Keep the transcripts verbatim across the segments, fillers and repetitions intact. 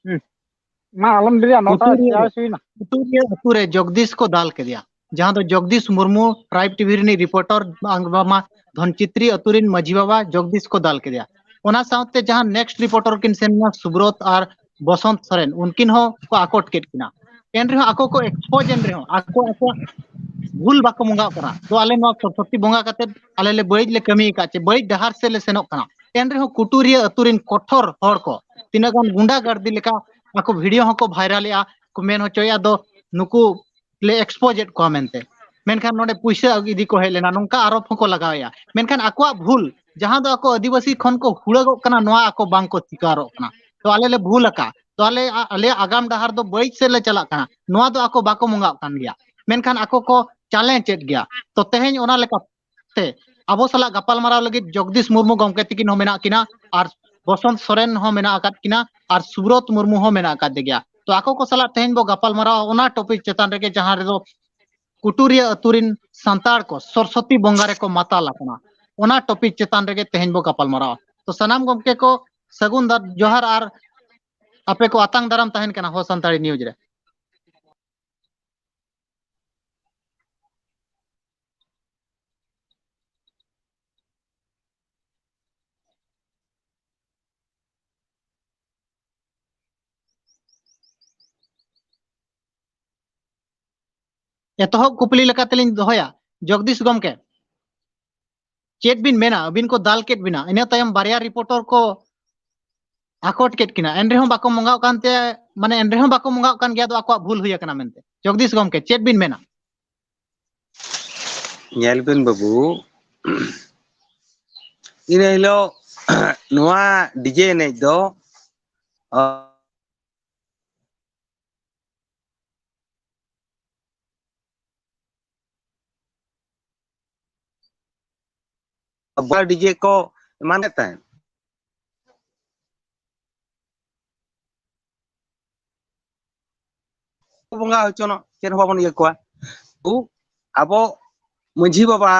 ᱦᱩᱸ᱾ ᱢᱟ ᱟᱞᱚᱢ ᱰᱮᱨᱤᱭᱟ, ᱱᱚᱴᱟ ᱠᱩᱴᱩᱨᱤᱭᱟᱹ ᱪᱟᱞᱟᱣ ᱦᱩᱭᱱᱟ᱾ ᱠᱩᱴᱩᱨᱤᱭᱟᱹ ᱟᱹᱛᱩ ᱨᱮ ᱡᱚᱜᱽᱫᱤᱥ ᱠᱚ ᱫᱟᱞ ᱠᱮᱫᱮᱭᱟ, ᱡᱟᱦᱟᱸ ᱫᱚ ᱡᱚᱜᱽᱫᱤᱥ ᱢᱩᱨᱢᱩ, ᱴᱨᱟᱭᱤᱵᱽ ᱴᱤᱵᱷᱤ ᱨᱤᱱᱤᱡ ᱨᱤᱯᱳᱨᱴᱟᱨ, ᱵᱟᱝ ᱵᱟᱝ ᱢᱟ ᱫᱷᱚᱱᱪᱤᱛᱨᱤ ᱟᱹᱛᱩ ᱨᱤᱱ ᱢᱟᱹᱡᱷᱤ ᱵᱟᱵᱟ ᱡᱚᱜᱽᱫᱤᱥ ᱠᱚ ᱫᱟᱞ ᱠᱮᱫᱮᱭᱟ᱾ ᱚᱱᱟ ᱥᱟᱶᱛᱮ ᱡᱟᱦᱟᱸ ᱱᱮᱠᱥᱴ ᱨᱤᱯᱳᱨᱴᱟᱨ ᱠᱤᱱ ᱥᱮᱱ ᱞᱮᱱᱟ, ᱥᱩᱵᱨᱚᱛ ᱟᱨ ᱵᱚᱥᱚᱱᱛ ᱥᱚᱨᱮᱱ, ᱩᱱᱠᱤᱱ ᱦᱚᱸ ᱠᱚ ᱟᱠᱚᱴ ᱠᱮᱫ ᱠᱤᱱᱟ᱾ ᱮᱱ ᱨᱮᱦᱚᱸ ᱟᱠᱚ ᱠᱚ ᱮᱠᱥᱯᱳᱡᱽ ᱮᱱ ᱨᱮᱦᱚᱸ, ᱟᱠᱚ ᱟᱠᱚᱣᱟᱜ ᱵᱷᱩᱞ ᱵᱟᱠᱚ ᱵᱚᱸᱜᱟᱜ ᱠᱟᱱᱟ᱾ ᱛᱚ ᱟᱞᱮ ᱱᱚᱣᱟ ᱥᱚᱨᱚᱥᱚᱛᱤ ᱵᱚᱸᱜᱟ ᱠᱟᱛᱮ ᱟᱞᱮ ᱞᱮ ᱵᱟᱹᱲᱤᱡ ᱞᱮ ᱠᱟᱹᱢᱤ ᱟᱠᱟᱫ ᱪᱮ ᱵᱟᱹᱲᱤᱡ ᱰᱟᱦᱟᱨ ᱥᱮᱫ ᱞᱮ ᱥᱮᱱᱚᱜ ᱠᱟᱱᱟ᱾ ᱮᱱ ᱨᱮᱦᱚᱸ ᱠᱩᱴᱩᱨᱤᱭᱟᱹ ᱟᱹᱛᱩ ᱨᱤᱱ ᱠᱚᱴᱷᱚᱨ ᱦᱚᱲ ᱠᱚ, ᱛᱤᱱᱟᱹᱜ ᱜᱟᱱ ᱜᱩᱱᱰᱟ ᱜᱟᱨᱫᱤ ᱞᱮᱠᱟ ᱟᱠᱚ ᱵᱷᱤᱰᱤᱭᱳ ᱦᱚᱸᱠᱚ ᱵᱷᱟᱭᱨᱟᱞᱮᱜᱼᱟ, ᱠᱚ ᱢᱮᱱ ᱦᱚᱪᱚᱭᱮᱫᱼᱟ ᱫᱚ ᱱᱩᱠᱩ ᱞᱮ ᱮᱠᱥᱯᱳᱡᱽ ᱮᱫ ᱠᱚᱣᱟ ᱢᱮᱱᱛᱮ᱾ ᱢᱮᱱᱠᱷᱟᱱ ᱱᱚᱰᱮ ᱯᱩᱭᱥᱟᱹ ᱤᱫᱤ ᱠᱚ ᱦᱮᱡ ᱞᱮᱱᱟ, ᱱᱚᱝᱠᱟ ᱟᱨᱳᱯ ᱦᱚᱸᱠᱚ ᱞᱟᱜᱟᱣᱮᱜᱼᱟ᱾ ᱢᱮᱱᱠᱷᱟᱱ ᱟᱠᱚᱣᱟᱜ ᱵᱷᱩᱞ, ᱡᱟᱦᱟᱸ ᱫᱚ ᱟᱠᱚ ᱟᱹᱫᱤᱵᱟᱹᱥᱤ ᱠᱷᱚᱱ ᱠᱚ ᱦᱩᱲᱟᱹᱜᱚᱜ ᱠᱟᱱᱟ, ᱱᱚᱣᱟ ᱟᱠᱚ ᱵᱟᱝ ᱠᱚ ᱥᱤᱠᱟᱨᱚᱜ ᱠᱟᱱᱟ᱾ ᱛᱚ ᱟᱞᱮ ᱞᱮ ᱵᱷᱩᱞ ᱟᱠᱟᱫ, ᱛᱚ ᱟᱞᱮ, ᱟ-, ᱟᱞᱮᱭᱟᱜ ᱟᱜᱟᱢ ᱰᱟᱦᱟᱨ ᱫᱚ ᱵᱟᱹᱲᱤᱡ ᱥᱮᱫ ᱞᱮ ᱪᱟᱞᱟᱜ ᱠᱟᱱᱟ, ᱱᱚᱣᱟ ᱫᱚ ᱟᱠᱚ ᱵᱟᱠᱚ ᱵᱚᱸᱜᱟᱜ ᱠᱟᱱ ᱜᱮᱭᱟ᱾ ᱢᱮᱱᱠᱷᱟᱱ ᱟᱠᱚ ᱠᱚ ᱪᱟᱞᱮᱧᱡᱽ ᱮᱫ ᱜᱮᱭᱟ᱾ ᱛᱚ ᱛᱮᱦᱮᱧ ᱚᱱᱟ ᱞᱮᱠᱟ ᱛᱮ ᱟᱵᱚ ᱥᱟᱞᱟᱜ ᱜᱟᱯᱟᱞᱢᱟᱨᱟᱣ ᱞᱟᱹᱜᱤᱫ ᱡᱚᱜᱽᱫᱤᱥ ᱢᱩᱨᱢᱩ ᱜᱚᱢᱠᱮ ᱛᱤᱠᱤᱱ ᱦᱚᱸ ᱢᱮᱱᱟᱜ ᱠᱤᱱᱟ, ᱟᱨ ᱵᱚᱥᱚᱱᱛ ᱥᱚᱨᱮᱱ ᱦᱚᱸ ᱢᱮᱱᱟᱜ ᱟᱠᱟᱫ ᱠᱤᱱᱟ, ᱟᱨ ᱥᱩᱵᱨᱚᱛ ᱢᱩᱨᱢᱩ ᱦᱚᱸ ᱢᱮᱱᱟᱜ ᱟᱠᱟᱫ ᱜᱮᱭᱟ᱾ ᱛᱚ ᱟᱠᱚ ᱠᱚ ᱥᱟᱞᱟᱜ ᱛᱮᱦᱮᱧ ᱵᱚ ᱜᱟᱯᱟᱞᱢᱟᱨᱟᱣᱟ ᱚᱱᱟ ᱴᱚᱯᱤᱠ ᱪᱮᱛᱟᱱ ᱨᱮᱜᱮ, ᱡᱟᱦᱟᱸ ᱨᱮᱫᱚ ᱠᱩᱴᱩᱨᱤᱭᱟᱹ ᱟᱹᱛᱩ ᱨᱤᱱ ᱥᱟᱱᱛᱟᱲ ᱠᱚ ᱥᱚᱨᱚᱥᱚᱛᱤ ᱵᱚᱸᱜᱟ ᱨᱮᱠᱚ ᱢᱟᱛᱟᱞ ᱟᱠᱟᱱᱟ, ᱚᱱᱟ ᱴᱚᱯᱤᱠ ᱪᱮᱛᱟᱱ ᱨᱮᱜᱮ ᱛᱮᱦᱮᱧ ᱵᱚ ᱜᱟᱯᱟᱞᱢᱟᱨᱟᱣᱟ᱾ ᱛᱚ ᱥᱟᱱᱟᱢ ᱜᱚᱢᱠᱮ ᱠᱚ ᱥᱟᱹᱜᱩᱱ ᱫᱟᱨ-, ᱡᱚᱦᱟᱨ, ᱟᱨ ᱟᱯᱮ ᱠᱚ ᱟᱛᱟᱝ ᱫᱟᱨᱟᱢ ᱛᱟᱦᱮᱱ ᱠᱟᱱᱟ ᱦᱚ ᱥᱟᱱᱛᱟᱲᱤ ᱱᱤᱭᱩᱡᱽ ᱨᱮ᱾ ᱮᱛᱚᱦᱚᱵ ᱠᱩᱠᱞᱤ ᱞᱮᱠᱟᱛᱮᱞᱤᱧ ᱫᱚᱦᱚᱭᱟ, ᱡᱚᱜᱽᱫᱤᱥ ᱜᱚᱢᱠᱮ, ᱪᱮᱫ ᱵᱤᱱ ᱢᱮᱱᱟ? ᱟᱹᱵᱤᱱ ᱠᱚ ᱫᱟᱞ ᱠᱮᱫ ᱵᱤᱱᱟ, ᱤᱱᱟᱹ ᱛᱟᱭᱚᱢ ᱵᱟᱨᱭᱟ ᱨᱤᱯᱳᱨᱴᱚᱨ ᱠᱚ ᱟᱠᱚᱴ ᱠᱮᱫ ᱠᱤᱱᱟ, ᱮᱱ ᱨᱮᱦᱚᱸ ᱵᱟᱠᱚ ᱵᱚᱸᱜᱟᱜ ᱠᱟᱱᱛᱮ, ᱢᱟᱱᱮ ᱮᱱ ᱨᱮᱦᱚᱸ ᱵᱟᱠᱚ ᱵᱚᱸᱜᱟᱜ ᱠᱟᱱ ᱜᱮᱭᱟ, ᱟᱫᱚ ᱟᱠᱚᱣᱟᱜ ᱵᱷᱩᱞ ᱦᱩᱭ ᱟᱠᱟᱱᱟ ᱢᱮᱱᱛᱮ᱾ ᱡᱚᱜᱽᱫᱤᱥ ᱜᱚᱢᱠᱮ, ᱪᱮᱫ ᱵᱤᱱ ᱢᱮᱱᱟ? ᱧᱮᱞ ᱵᱤᱱ ᱵᱟᱹᱵᱩ, ᱤᱱᱟᱹ ᱦᱤᱞᱳᱜ ᱱᱚᱣᱟ ᱰᱤᱡᱮ ᱮᱱᱮᱡ ᱫᱚ, ᱟ, ᱟᱵᱚᱣᱟᱜ ᱰᱤᱡᱮ ᱠᱚ ᱮᱢᱟᱱᱮᱫ ᱛᱟᱦᱮᱸᱫ᱾ ᱵᱚᱸᱜᱟ ᱦᱚᱪᱚᱱᱚᱜ, ᱪᱮᱫ ᱦᱚᱸ ᱵᱟᱵᱚᱱ ᱤᱭᱟᱹ ᱠᱚᱣᱟ᱾ ᱛᱚ ᱟᱵᱚ ᱢᱟᱹᱡᱷᱤ ᱵᱟᱵᱟ